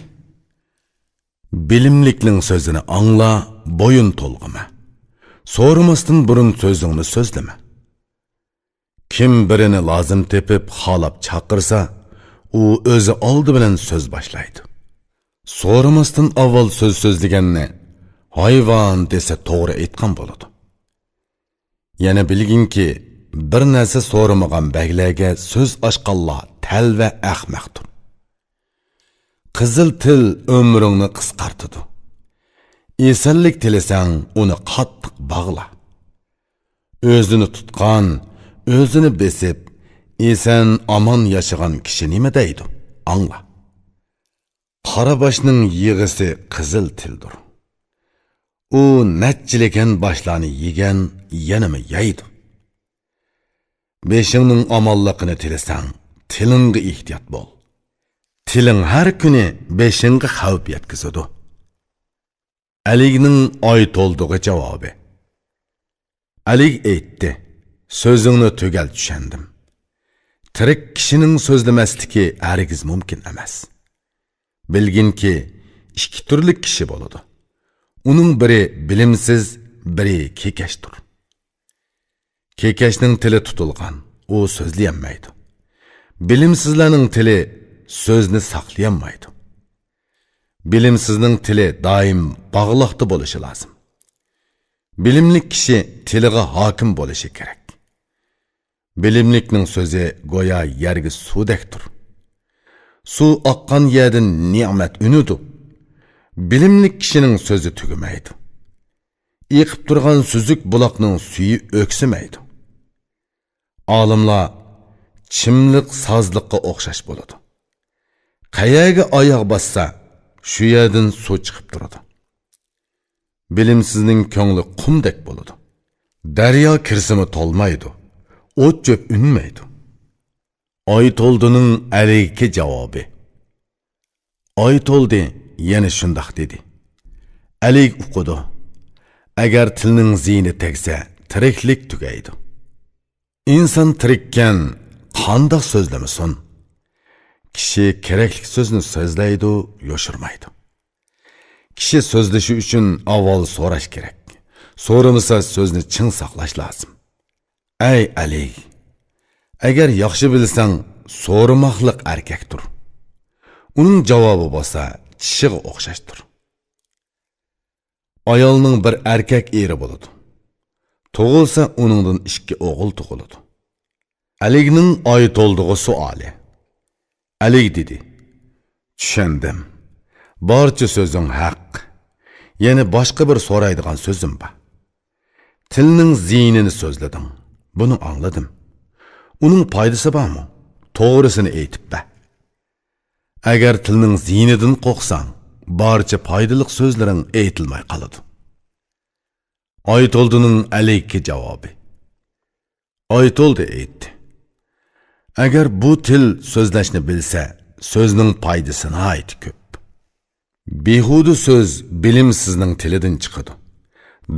بىلىملىكنىڭ سۆزىنى ئاڭلا، بويۇن تولغىما. سورىماستىن بۇرۇن سۆزۈڭنى سۆزلىمە. كىم بىرىنى لازىم تېپىپ، خالاپ چاقىرسا، ئۇ ئۆزى ئالدى بىلەن سۆز باشلايدۇ. سورىماستىن ئاۋۋال سۆز سۆزلىگەننى ھايۋان دېسە توغرا ئېيتقان بولىدۇ. يەنە بىلگىنكى، بىر نەرسە سورىمىغان بەگلەرگە سۆز ئاچقانلار تەلۋە ئەخمەقتۇر. قىزىل تىل ئۆمرۈڭنى قىسقارتىدۇ. ئېسەنلىك تىلىسەڭ، ئۇنى قاتتىق باغلا. ئۆزىنى تۇتقان، ئۆزىنى بېسىپ، ئېسەن-ئامان ياشىغان كىشى نېمە دەيدۇ؟ ئاڭلا. قارا باشنىڭ يىغىسى قىزىل تىلدۇر. ئۇ نەچچىلىكەن باشلارنى يېگەن، يەنىمۇ يەيدۇ. بېشىڭنىڭ ئامانلىقىنى تىلىسەڭ، تىلىڭغا ئېھتىيات بول. تىلىڭ ھەر كۈنى بېشىڭغا خەۋپ يەتكۈزىدۇ. ئەلىگنىڭ ئايتولدىغا جاۋابى. ئەلىگ ئېيتتى: «سۆزۈڭنى تۈگەل چۈشەندىم. تىرىك كىشىنىڭ سۆزلىمەسلىكى ھەرگىز مۇمكىن ئەمەس. بىلگىنكى، ئىككى تۈرلۈك كىشى بولىدۇ. ئۇنىڭ بىرى بىلىمسىز، بىرى كېكەشتۇر. كېكەشنىڭ تىلى تۇتۇلغان، ئۇ سۆزلىيەلمەيدۇ. بىلىمسىزلەرنىڭ تىلى سۆزنى ساقلىيالمايدۇ. بىلىمسىزنىڭ تىلى دائىم باغلاقتا بولۇشى لازىم. بىلىملىك كىشى تىلىغا ھاكىم بولۇشى كېرەك. بىلىملىكنىڭ سۆزى گويا يەرگە سۇدەكتۇر. سۇ ئاققان يەردىن نېمەت ئۈنىدۇ. بىلىملىك كىشىنىڭ سۆزى تۈگىمەيدۇ. ئېقىپ تۇرغان سۈزۈك بۇلاقنىڭ سۈيى ئۆكسۈمەيدۇ. ئالىملار چىملىق سازلىققا ئوخشاش بولىدۇ. قەيەرگە ئاياغ باسسا، شۇ يەردىن سۇ چىقىپ تۇرىدۇ. بىلىمسىزنىڭ كۆڭلى قۇمدەك بولىدۇ. دەريا كىرسىمۇ تولمايدۇ، ئوت-چۆپ ئۈنمەيدۇ. ئايتولدىنىڭ ئەلىگكە جاۋابى. ئايتولدى يەنە شۇنداق دېدى. ئەلىگ ئۇقىدۇ. ئەگەر تىلنىڭ زىيىنى تەگسە، تىرىكلىك تۈگەيدۇ. ئىنسان تىرىككەن، قانداق سۆزلىمىسۇن؟ كىشى كېرەكلىك سۆزنى سۆزلەيدۇ، يوشۇرمايدۇ. كىشى سۆزلىشى ئۈچۈن ئاۋۋال سوراش كېرەك. سورىمىسا، سۆزنى چىڭ ساقلاش لازىم. ئەي ئەلىگ، ئەگەر ياخشى بىلسەڭ، سورىماقلىق ئەركەكتۇر. ئۇنىڭ جاۋابى بولسا چىشىغا ئوخشاشتۇر. ئايالنىڭ بىر ئەركەك ئېرى بولىدۇ. تۇغۇلسا، ئۇنىڭدىن ئىككى ئوغۇل تۇغۇلىدۇ. ئەلىگنىڭ ئايتولدىغا سوئالى. ئەلىگ دېدى: چۈشەندىم. بارچە سۆزۈڭ ھەق. يەنە باشقا بىر سورايدىغان سۆزۈم بار. تىلنىڭ زىيىنىنى سۆزلىدىڭ. بۇنى ئاڭلىدىم. ئۇنىڭ پايدىسى بارمۇ؟ توغرىسىنى ئېيتىپ بەر. ئەگەر تىلنىڭ زىيىنىدىن قورقساڭ، بارچە پايدىلىق سۆزلىرىڭ ئېيتىلماي قالىدۇ. ئايتولدىنىڭ ئەلىگكە جاۋابى. ئايتولدى ئېيتتى: ئەگەر بۇ تىل سۆزلەشنى بىلسە، سۆزنىڭ پايدىسى ناھايىتى كۆپ. بىھۇدە سۆز بىلىمسىزنىڭ تىلىدىن چىقىدۇ.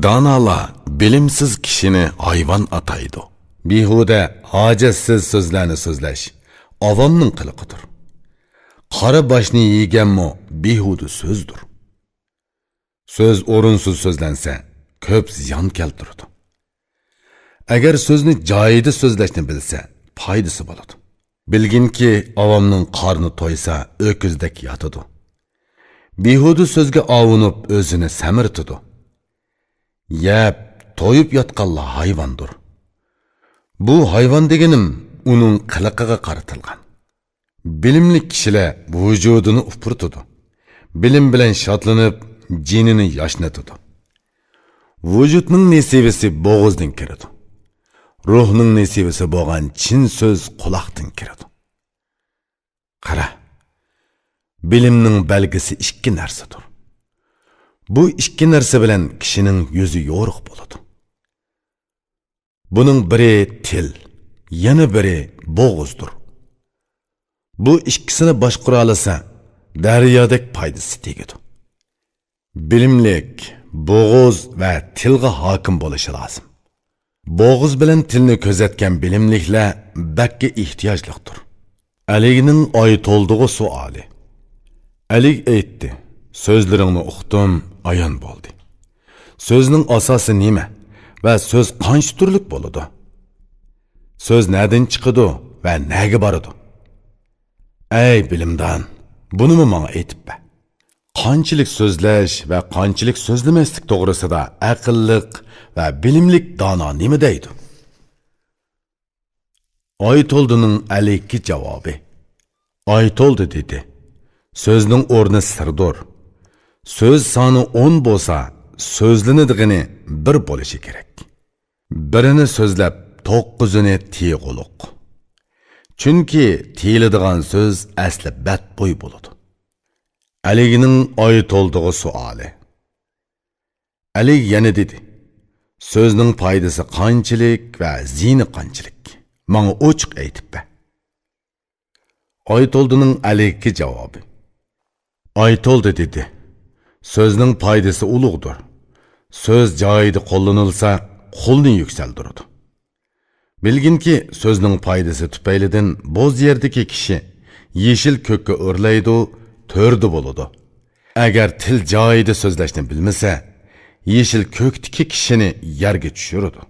دانالار بىلىمسىز كىشىنى ھايۋان ئاتايدۇ. بىھۇدە، ھاجەتسىز سۆزلەرنى سۆزلەش ئاۋامنىڭ قىلىقىدۇر. قارا باشنى يېگەنمۇ بىھۇدە سۆزدۇر. سۆز ئورۇنسىز سۆزلەنسە، كۆپ زىيان كەلتۈرىدۇ. ئەگەر سۆزنى جايىدا سۆزلەشنى بىلسە، پايدىسى بولىدۇ. بىلگىنكى، ئاۋامنىڭ قارنى تويسا، ئۆكۈزدەك ياتىدۇ. بىھۇدە سۆزگە ئاۋۇنۇپ، ئۆزىنى سەمرىتىدۇ. يەپ، تويۇپ ياتقانلار ھايۋاندۇر. بۇ ھايۋان دېگىنىم ئۇنىڭ قىلىقىغا قارىتىلغان. بىلىملىك كىشىلەر ۋۇجۇدىنى ئۇپرىتىدۇ. بىلىم بىلەن شادلىنىپ، جېنىنى ياشنىتىدۇ. ۋۇجۇدنىڭ نېسىۋىسى بوغۇزدىن كىرىدۇ. روھنىڭ نېسىۋىسى بولغان چىن سۆز قۇلاقتىن كىرىدۇ. قارا، بىلىمنىڭ بەلگىسى ئىككى نەرسىدۇر. بۇ ئىككى نەرسە بىلەن كىشىنىڭ يۈزى يورۇق بولىدۇ. بۇنىڭ بىرى تىل، يەنە بىرى بوغۇزدۇر. بۇ ئىككىسىنى باشقۇرالىسا، دەريادەك پايدىسى تېگىدۇ. بىلىملىك بوغۇز ۋە تىلغا ھاكىم بولۇشى لازىم. بوغۇز بىلەن تىلنى كۆزەتكەن بىلىملىكلەر بەككە ئېھتىياجلىقتۇر. ئەلىگنىڭ ئايتولدىغا سوئالى. ئەلىگ ئېيتتى: سۆزلىرىڭنى ئۇقتۇم، ئايان بولدى. سۆزنىڭ ئاساسى نېمە ۋە سۆز قانچە تۈرلۈك بولىدۇ؟ سۆز نەدىن چىقىدۇ ۋە نەگە بارىدۇ؟ ئەي بىلىمدان، بۇنىمۇ ماڭا ئېيتىپ بەر. قانچىلىك سۆزلەش ۋە قانچىلىك سۆزلىمەسلىك توغرىسىدا ئەقىللىق ۋە بىلىملىك دانا نېمە دەيدۇ؟ ئايتولدىنىڭ ئەلىككە جاۋابى. ئايتولدى دېدى: سۆزنىڭ ئورنى سىردۇر. سۆز سانى ئون بولسا، سۆزلىنىدىغىنى بىر بولۇشى كېرەك. بىرىنى سۆزلەپ، توققۇزىنى تىيغۇلۇق. چۈنكى تىيىلىدىغان سۆز ئەسلى بەتبۇي بولىدۇ. ئەلىگنىڭ ئايتولدىغا سوئالى. ئەلىگ يەنە دېدى: سۆزنىڭ پايدىسى قانچىلىك ۋە زىيىنى قانچىلىك؟ ماڭا ئوچۇق ئېيتىپ بەر. ئايتولدىنىڭ ئەلىگكە جاۋابى. ئايتولدى دېدى: سۆزنىڭ پايدىسى ئۇلۇغدۇر. سۆز جايىدا قوللىنىلسا، قۇلنى يۈكسەلدۈرىدۇ. بىلگىنكى، سۆزنىڭ پايدىسى تۈپەيلىدىن بوز يەردىكى كىشى يېشىل كۆككە ئۆرلەيدۇ، تۆردە بولىدۇ. ئەگەر تىل جايىدا سۆزلەشنى بىلمىسە، يېشىل كۆكتىكى كىشىنى يەرگە چۈشۈرىدۇ.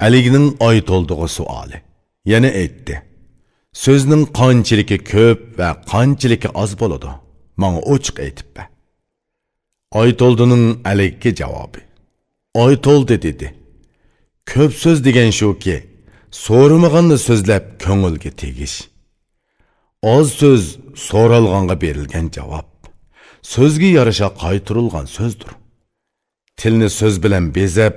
ئەلىگنىڭ ئايتولدىغا سوئالى. يەنە ئېيتتى: سۆزنىڭ قانچىلىكى كۆپ ۋە قانچىلىكى ئاز بولىدۇ؟ ماڭا ئوچۇق ئېيتىپ بەر. ئايتولدىنىڭ ئەلىگكە جاۋابى. ئايتولدى دېدى: كۆپ سۆز دېگەن شۇكى، سورىمىغاننى سۆزلەپ كۆڭۈلگە تېگىش. ئاز سۆز سورالغانغا بېرىلگەن جاۋاب. سۆزگە يارىشا قايتۇرۇلغان سۆزدۇر. تىلنى سۆز بىلەن بېزەپ،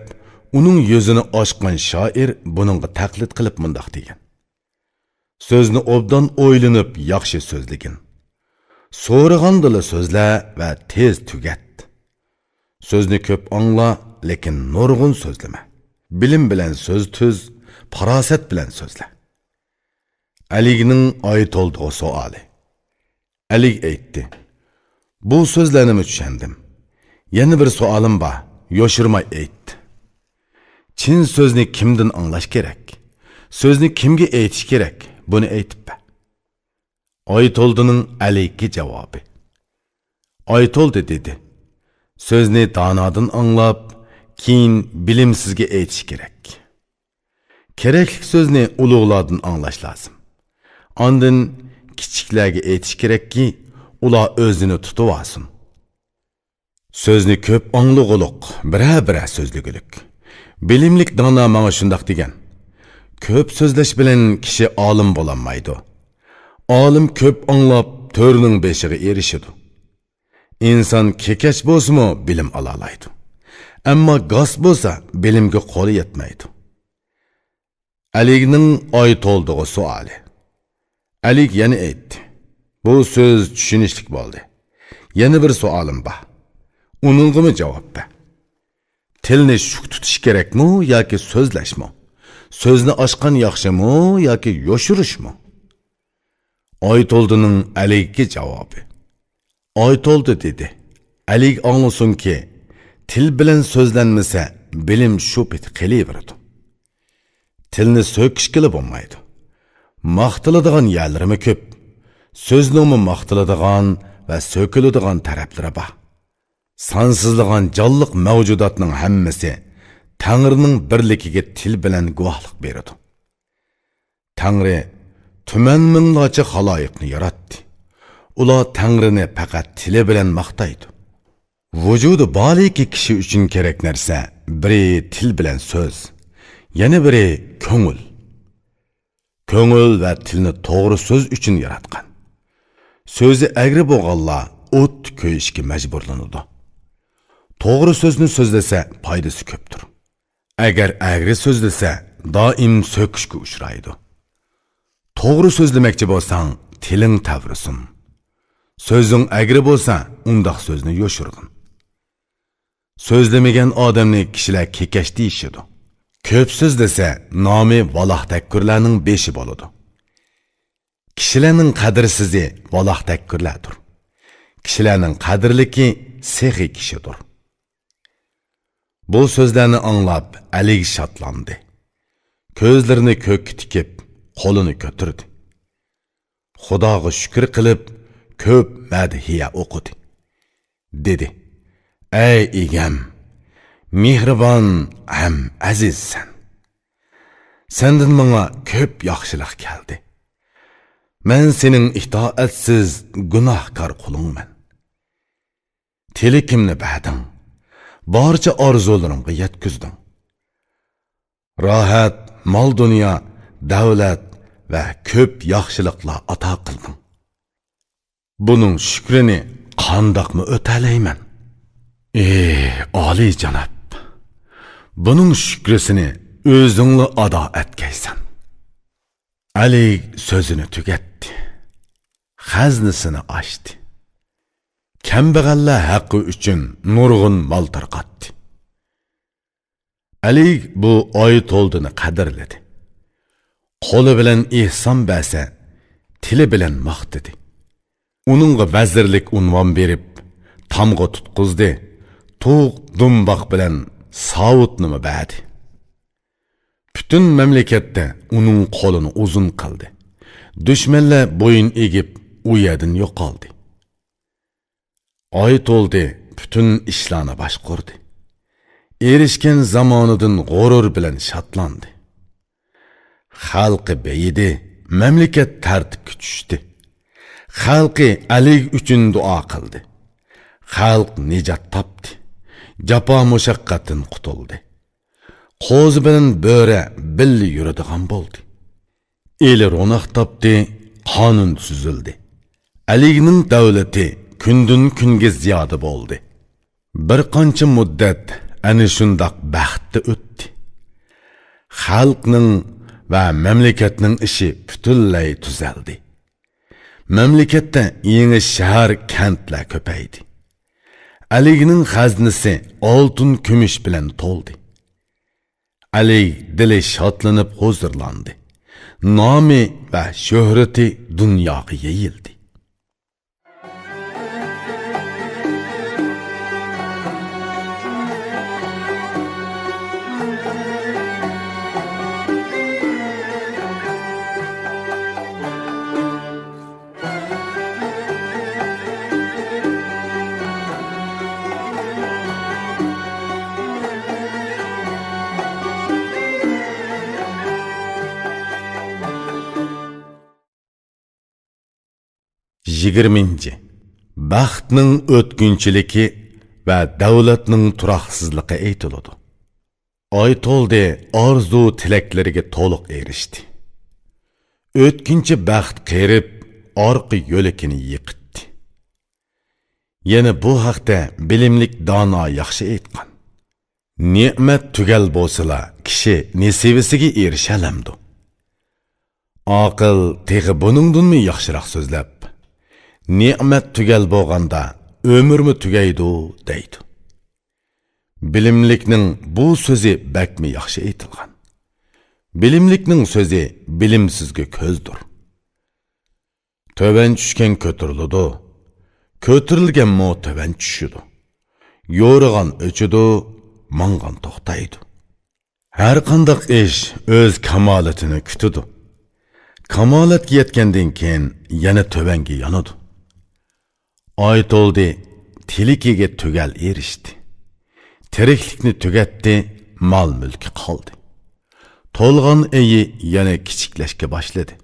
ئۇنىڭ يۈزىنى ئاچقان شائىر بۇنىڭغا تەقلىد قىلىپ مۇنداق دېگەن: سۆزنى ئوبدان ئويلىنىپ ياخشى سۆزلىگىن. سورىغاندىلا سۆزلە ۋە تېز تۈگەت. سۆزنى كۆپ ئاڭلا، لېكىن نۇرغۇن سۆزلىمە. بىلىم بىلەن سۆز تۈز، پاراسەت بىلەن سۆزلە. ئەلىگنىڭ ئايتولدىغا سوئالى. ئەلىگ ئېيتتى: «بۇ سۆزلەرنىمۇ چۈشەندىم. يەنە بىر سوئالىم بار، يوشۇرماي ئېيت. چىن سۆزنى كىمدىن ئاڭلاش كېرەك؟ سۆزنى كىمگە ئېيتىش كېرەك؟ بۇنى ئېيتىپ بەر.» ئايتولدىنىڭ ئەلىگكە جاۋابى. ئايتولدى دېدى: «سۆزنى دانادىن ئاڭلاپ، كېيىن بىلىمسىزگە ئېيتىش كېرەك. كېرەكلىك سۆزنى ئۇلۇغلاردىن ئاڭلاش لازىم. ئاندىن كىچىكلەرگە ئېيتىش كېرەككى، ئۇلار ئۆزىنى تۇتۇۋالسۇن.» سۆزنى كۆپ ئاڭلىغۇلۇق، بىرەر-بىرەر سۆزلىگۈلۈك. بىلىملىك دانا ماڭا شۇنداق دېگەن: «كۆپ سۆزلەش بىلەن كىشى ئالىم بولالمايدۇ. ئالىم كۆپ ئاڭلاپ، تۆرنىڭ بېشىغا ئېرىشىدۇ.» ئىنسان كېكەچ بولسىمۇ بىلىم ئالالايدۇ. ئەمما گاس بولسا بىلىمگە قولى يەتمەيدۇ. ئەلىگنىڭ ئايتولدىغا سوئالى. ئەلىگ يەنە ئېيتتى: «بۇ سۆز چۈشىنىشلىك بولدى. يەنە بىر سوئالىم بار. ئۇنىڭغىمۇ جاۋاب بەر. تىلنى شۈك تۇتۇش كېرەكمۇ ياكى سۆزلەشمۇ؟ سۆزنى ئاچقان ياخشىمۇ ياكى يوشۇرۇشمۇ؟» ئايتولدىنىڭ ئەلىگكە جاۋابى. ئايتولدى دېدى: «ئەلىگ ئاڭلىسۇنكى، تىل بىلەن سۆزلەنمىسە، بىلىم شۇ پېتى قېلىۋېرىدۇ. تىلنى سۆكۈشكىلا بولمايدۇ. ماختىلىدىغان يەرلىرىمۇ كۆپ. سۆزنىڭمۇ ماختىلىدىغان ۋە سۆكۈلىدىغان تەرەپلىرى بار. سانسىزلىغان جانلىق مەۋجۇداتنىڭ ھەممىسى تەڭرىنىڭ بىرلىكىگە تىل بىلەن گۇۋاھلىق بېرىدۇ. تەڭرى تۈمەن مىڭلارچە خالايىقنى ياراتتى. ئۇلار تەڭرىنى پەقەت تىلى بىلەن ماختايدۇ. ۋۇجۇدى بارلىكى كىشى ئۈچۈن كېرەك نەرسە، بىرى تىل بىلەن سۆز، يەنە بىرى كۆڭۈل. كۆڭۈل ۋە تىلنى توغرا سۆز ئۈچۈن ياراتقان. سۆزى ئەگرى بولغانلار ئوت كۆيۈشكە مەجبۇرلىنىدۇ. توغرا سۆزنى سۆزلىسە، پايدىسى كۆپتۇر. ئەگەر ئەگرى سۆزلىسە، دائىم سۆكۈشكە ئۇچرايدۇ. توغرا سۆزلىمەكچى بولساڭ، تىلىڭ تەۋرىسۇن. سۆزۈڭ ئەگرى بولسا، ئۇنداق سۆزنى يوشۇرغىن. سۆزلىمىگەن ئادەمنى كىشىلەر كېكەچ دېيىشىدۇ. كۆپ سۆزلىسە، نامى ۋالاختەككۈرلەرنىڭ بېشى بولىدۇ. كىشىلەرنىڭ قەدىرسىزى ۋالاختەككۈرلەردۇر. كىشىلەرنىڭ قەدىرلىكى سېخىي كىشىدۇر.» بۇ سۆزلەرنى ئاڭلاپ، ئەلىگ شادلاندى. كۆزلىرىنى كۆككە تىكىپ، قولىنى كۆتۈردى. خۇداغا شۈكۈر قىلىپ، كۆپ مەدھىيە ئوقۇدى. دېدى: «ئەي ئىگەم، مېھرىبان ھەم ئەزىزسەن. سەندىن ماڭا كۆپ ياخشىلىق كەلدى. مەن سېنىڭ ئىتائەتسىز، گۇناھكار قۇلۇڭمەن. تىلىكىمنى بەردىڭ، بارچە ئارزۇلىرىمغا يەتكۈزدۈڭ. راھەت، مال-دۇنيا، دەۋلەت ۋە كۆپ ياخشىلىقلار ئاتا قىلدىڭ. بۇنىڭ شۈكرىنى قانداقمۇ ئۆتەلەيمەن؟ ئى ئالىيجاناب، بۇنىڭ شۈكرىسىنى ئۆزۈڭلا ئادا ئەتكەيسەن.» ئەلىگ سۆزىنى تۈگەتتى. خەزنىسىنى ئاچتى. كەمبەغەللەر ھەققى ئۈچۈن نۇرغۇن مال تارقاتتى. ئەلىگ بۇ ئايتولدىنى قەدىرلىدى. قولى بىلەن ئېھسان بەرسە، تىلى بىلەن ماختىدى. ئۇنىڭغا ۋەزىرلىك ئۇنۋان بېرىپ، تامغا تۇتقۇزدى، تۇغ، دۇمباق بىلەن ساۋۇتنىمۇ بەردى. پۈتۈن مەملىكەتتە ئۇنىڭ قولىنى ئۇزۇن قىلدى. دۈشمەنلەر بويۇن ئېگىپ، ئۇ يەردىن يوقالدى. ئايتولدى پۈتۈن ئىشلارنى باشقۇردى. ئېرىشكەن زامانىدىن غۇرۇر بىلەن شادلاندى. خەلقى بېيىدى، مەملىكەت تەرتىپكە چۈشتى. خەلقى ئەلىگ ئۈچۈن دۇئا قىلدى. خەلق نىجات تاپتى. جاپا مۇشەققەتتىن قۇتۇلدى. قوزا بىلەن بۆرە بىللە يۈرىدىغان بولدى. ئېلى روناق تاپتى، قانۇن تۈزۈلدى. ئەلىگنىڭ دەۋلىتى كۈندىن-كۈنگە زىيادە بولدى. بىر قانچە مۇددەت ئەنە شۇنداق بەختتە ئۆتتى. خەلقنىڭ ۋە مەملىكەتنىڭ ئىشى پۈتۈنلەي تۈزەلدى. مەملىكەتتە يېڭى شەھەر، كەنتلەر كۆپەيدى. ئەلىگنىڭ خەزنىسى ئالتۇن كۈمۈش بىلەن تولدى. ئەلىگ دىلى شادلىنىپ ھۇزۇرلاندى. نامى ۋە شۆھرىتى دۇنياغا يېيىلدى. يىگىرمىنچى. بەختنىڭ ئۆتكۈنچىلىكى ۋە دەۋلەتنىڭ تۇراقسىزلىقى ئېيتىلىدۇ. ئايتولدى ئارزۇ تىلەكلىرىگە تولۇق ئېرىشتى. ئۆتكۈنچى بەخت قېرىپ، ئارقا يۆلىكىنى يىقىتتى. يەنە بۇ ھەقتە بىلىملىك دانا ياخشى ئېيتقان: «نېمەت تۈگەل بولسىلا، كىشى نېسىۋىسىگە ئېرىشەلەمدۇ؟» ئاقىل تېخى بۇنىڭدىنمۇ ياخشىراق سۆزلەپ، «نېمەت تۈگەل بولغاندا، ئۆمۈرمۇ تۈگەيدۇ» دەيدۇ. بىلىملىكنىڭ بۇ سۆزى بەكمۇ ياخشى ئېيتىلغان. بىلىملىكنىڭ سۆزى بىلىمسىزگە كۆزدۇر. تۆۋەن چۈشكەن كۆتۈرۈلىدۇ، كۆتۈرۈلگەنمۇ تۆۋەن چۈشىدۇ. يورۇغان ئۆچىدۇ، ماڭغان توختايدۇ. ھەر قانداق ئىش ئۆز كامالىتىنى كۈتىدۇ. كامالەتكە يەتكەندىن كېيىن يەنە تۆۋەنگە يانىدۇ. ئايتولدى تىلىكىگە تۈگەل ئېرىشتى. تىرىكلىكنى تۈگەتتى، مال-مۈلكى قالدى. تولغان ئېيى يەنە كىچىكلەشكە باشلىدى.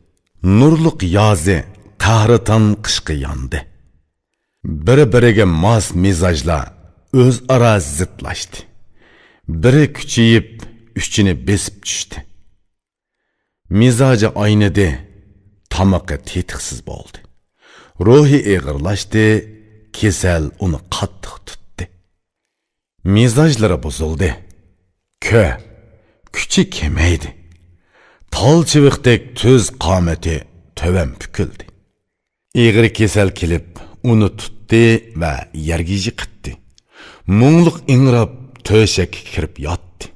نۇرلۇق يازى قەھرىتان قىشقا ياندى. بىر-بىرىگە ماس مىزاجلار ئۆزئارا زىتلاشتى. بىرى كۈچىيىپ، ئۈچىنى بېسىپ چۈشتى. مىزاجى ئاينىدى، تامىقى تېتىقسىز بولدى. روھى ئېغىرلاشتى، كېسەل ئۇنى قاتتىق تۇتتى. مىزاجلىرى بۇزۇلدى. كۆ، كۈچى كېمەيدى. تال چىۋىقتەك تۈز قامىتى تۆۋەن پۈكۈلدى. ئېغىر كېسەل كېلىپ، ئۇنى تۇتتى ۋە يەرگە يىقىتتى. مۇڭلۇق ئىڭراپ، تۆشەككە كىرىپ ياتتى.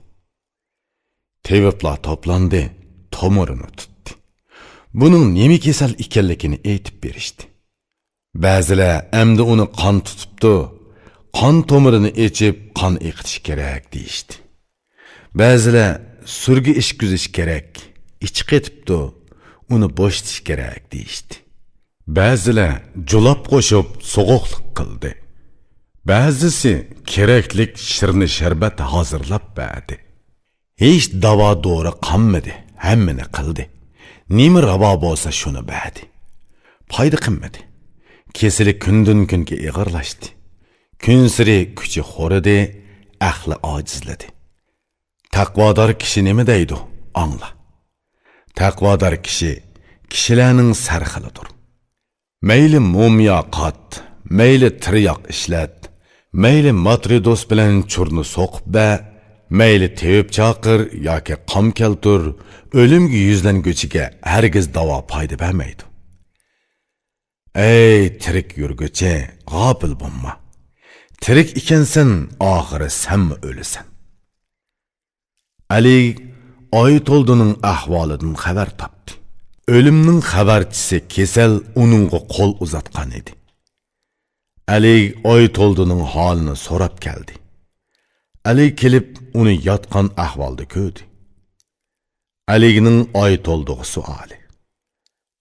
تېۋىپلار توپلاندى، تومۇرىنى تۇتتى. بۇنىڭ نېمە كېسەل ئىكەنلىكىنى ئېيتىپ بېرىشتى. بەزىلەر ئەمدى ئۇنى قان تۇتۇپتۇ، قان تومۇرىنى ئېچىپ، قان ئېقىتىش كېرەك دېيىشتى. بەزىلەر سۈرگە ئىچكۈزۈش كېرەك، ئىچى قېتىپتۇ، ئۇنى بوشىتىش كېرەك دېيىشتى. بەزىلەر جۇلاپ قوشۇپ سوغۇقلۇق قىلدى. بەزىسى كېرەكلىك شىرنە شەربەت ھازىرلاپ بەردى. ھېچ داۋا دورا قالمىدى، ھەممىنى قىلدى. نېمە راۋا بولسا شۇنى بەردى. پايدا قىلمىدى. كېسىلى كۈندىن-كۈنگە ئېغىرلاشتى. كۈنسېرى كۈچى خورىدى، ئەقلى ئاجىزلىدى. تەقۋادار كىشى نېمە دەيدۇ؟ ئاڭلا. تەقۋادار كىشى كىشىلەرنىڭ سەرخىلىدۇر. مەيلى مومىيا قات، مەيلى تىرياق ئىشلەت، مەيلى ماترىدوس بىلەن چۇرنى سوقۇپ بەر، مەيلى تېۋىپ چاقىر ياكى قام كەلتۈر، ئۆلۈمگە يۈزلەنگۈچىگە ھەرگىز داۋا پايدا بەرمەيدۇ. ئەي تىرىك يۈرگۈچى، غاپىل بولما. تىرىك ئىكەنسەن، ئاخىرى سەنمۇ ئۆلىسەن. ئەلى ئايتولدىنىڭ ئەھۋالىدىن خەۋەر تاپتى. ئۆلۈمنىڭ خەۋەرچىسى كېسەل ئۇنىڭغا قول ئۇزاتقان ئىدى. ئەلى ئايتولدىنىڭ ھالىنى سوراپ كەلدى. ئەلى كېلىپ ئۇنى ياتقان ئەھۋالدا كۆردى. ئەلىگنىڭ ئايتولدىغا سوئالى.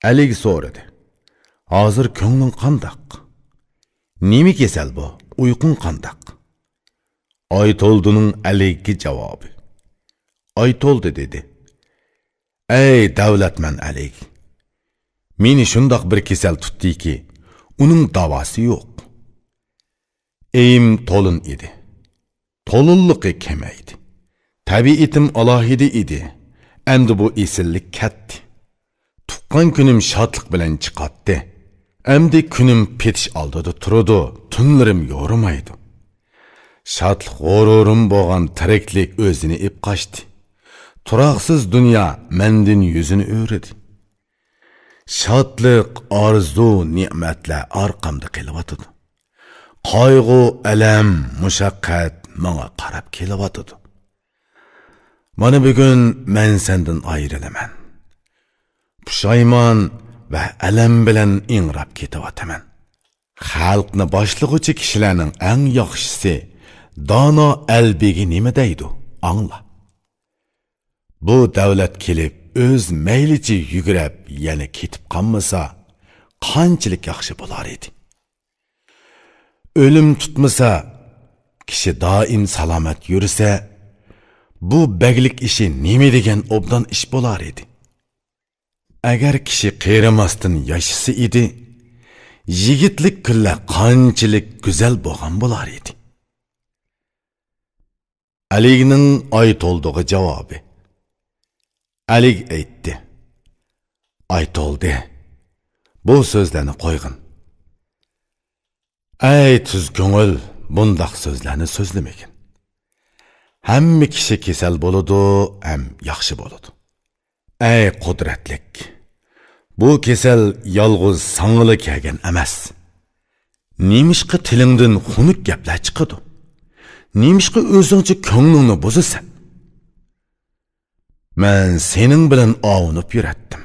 ئەلىگ سورىدى: «ھازىر كۆڭلۈڭ قانداق؟ نېمە كېسەل بۇ؟ ئۇيقۇڭ قانداق؟» ئايتولدىنىڭ ئەلىگكە جاۋابى. ئايتولدى دېدى: «ئەي دەۋلەتمەن ئەلىگ! مېنى شۇنداق بىر كېسەل تۇتتىكى، ئۇنىڭ داۋاسى يوق. ئېيىم تولۇن ئىدى. تولۇنلۇقى كېمەيدى. تەبىئىتىم ئالاھىدە ئىدى. ئەمدى بۇ ئېسىللىك كەتتى. تۇغقان كۈنۈم شادلىق بىلەن چىقاتتى. ئەمدى كۈنۈم پېتىش ئالدىدا تۇرىدۇ، تۈنلىرىم يورۇمايدۇ. شادلىق غۇرۇرۇم بولغان تىرىكلىك ئۆزىنى ئېپ قاچتى. تۇراقسىز دۇنيا مەندىن يۈزىنى ئۆرۈدى. شادلىق، ئارزۇ، نېمەتلەر ئارقامدا قېلىۋاتىدۇ. قايغۇ، ئەلەم، مۇشەققەت ماڭا قاراپ كېلىۋاتىدۇ. مانا بۈگۈن مەن سەندىن ئايرىلىمەن. پۇشايمان ۋە ئەلەم بىلەن ئىڭراپ كېتىۋاتىمەن. خەلقنى باشلىغۇچى كىشىلەرنىڭ ئەڭ ياخشىسى، دانا ئەلبېگى نېمە دەيدۇ، ئاڭلا. بۇ دەۋلەت كېلىپ، ئۆز مەيلىچە يۈگرەپ، يەنە كېتىپ قالمىسا، قانچىلىك ياخشى بولار ئىدى. ئۆلۈم تۇتمىسا، كىشى دائىم سالامەت يۈرسە، بۇ بەگلىك ئىشى نېمە دېگەن ئوبدان ئىش بولار ئىدى. ئەگەر كىشى قېرىماستىن ياشىسا ئىدى، يىگىتلىك كۈنلەر قانچىلىك گۈزەل بولغان بولار ئىدى. ئەلىگنىڭ ئايتولدىغا جاۋابى. ئەلىگ ئېيتتى: ئايتولدى، بۇ سۆزلەرنى قويغىن. ئەي تۈز كۆڭۈل، بۇنداق سۆزلەرنى سۆزلىمىگىن. ھەممە كىشى كېسەل بولىدۇ ھەم ياخشى بولىدۇ. ئەي قۇدرەتلىك، بۇ كېسەل يالغۇز ساڭىلا كەلگەن ئەمەس. نېمىشقا تىلىڭدىن خۇنۈك گەپلەر چىقىدۇ؟ نېمىشقا ئۆزۈڭچە كۆڭلۈڭنى بۇزىسەن؟ مەن سېنىڭ بىلەن ئاۋۇنۇپ يۈرەتتىم.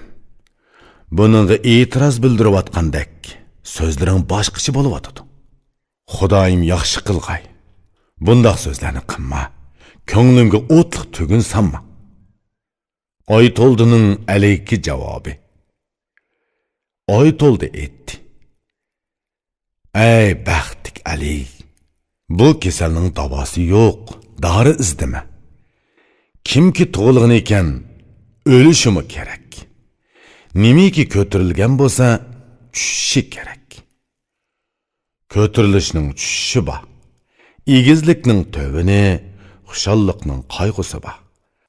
بۇنىڭغا ئېتىراز بىلدۈرۈۋاتقاندەك سۆزلىرىڭ باشقىچە بولۇۋاتىدۇ. خۇدايىم ياخشى قىلغاي. بۇنداق سۆزلەرنى قىلما. كۆڭلۈمگە ئوتلۇق تۈگۈن سالما. ئايتولدىنىڭ ئەلىگكە جاۋابى. ئايتولدى ئېيتتى: ئەي بەختلىك ئەلىگ، بۇ كېسەلنىڭ داۋاسى يوق، دارى ئىزدىمە. كىمكى تۇغۇلغىنىكەن، ئۆلۈشىمۇ كېرەك. نېمىكى كۆتۈرۈلگەن بولسا، چۈشۈشى كېرەك. كۆتۈرۈلۈشنىڭ چۈشۈشى بار. ئېگىزلىكنىڭ تۆۋىنى، خۇشاللىقنىڭ قايغۇسى بار.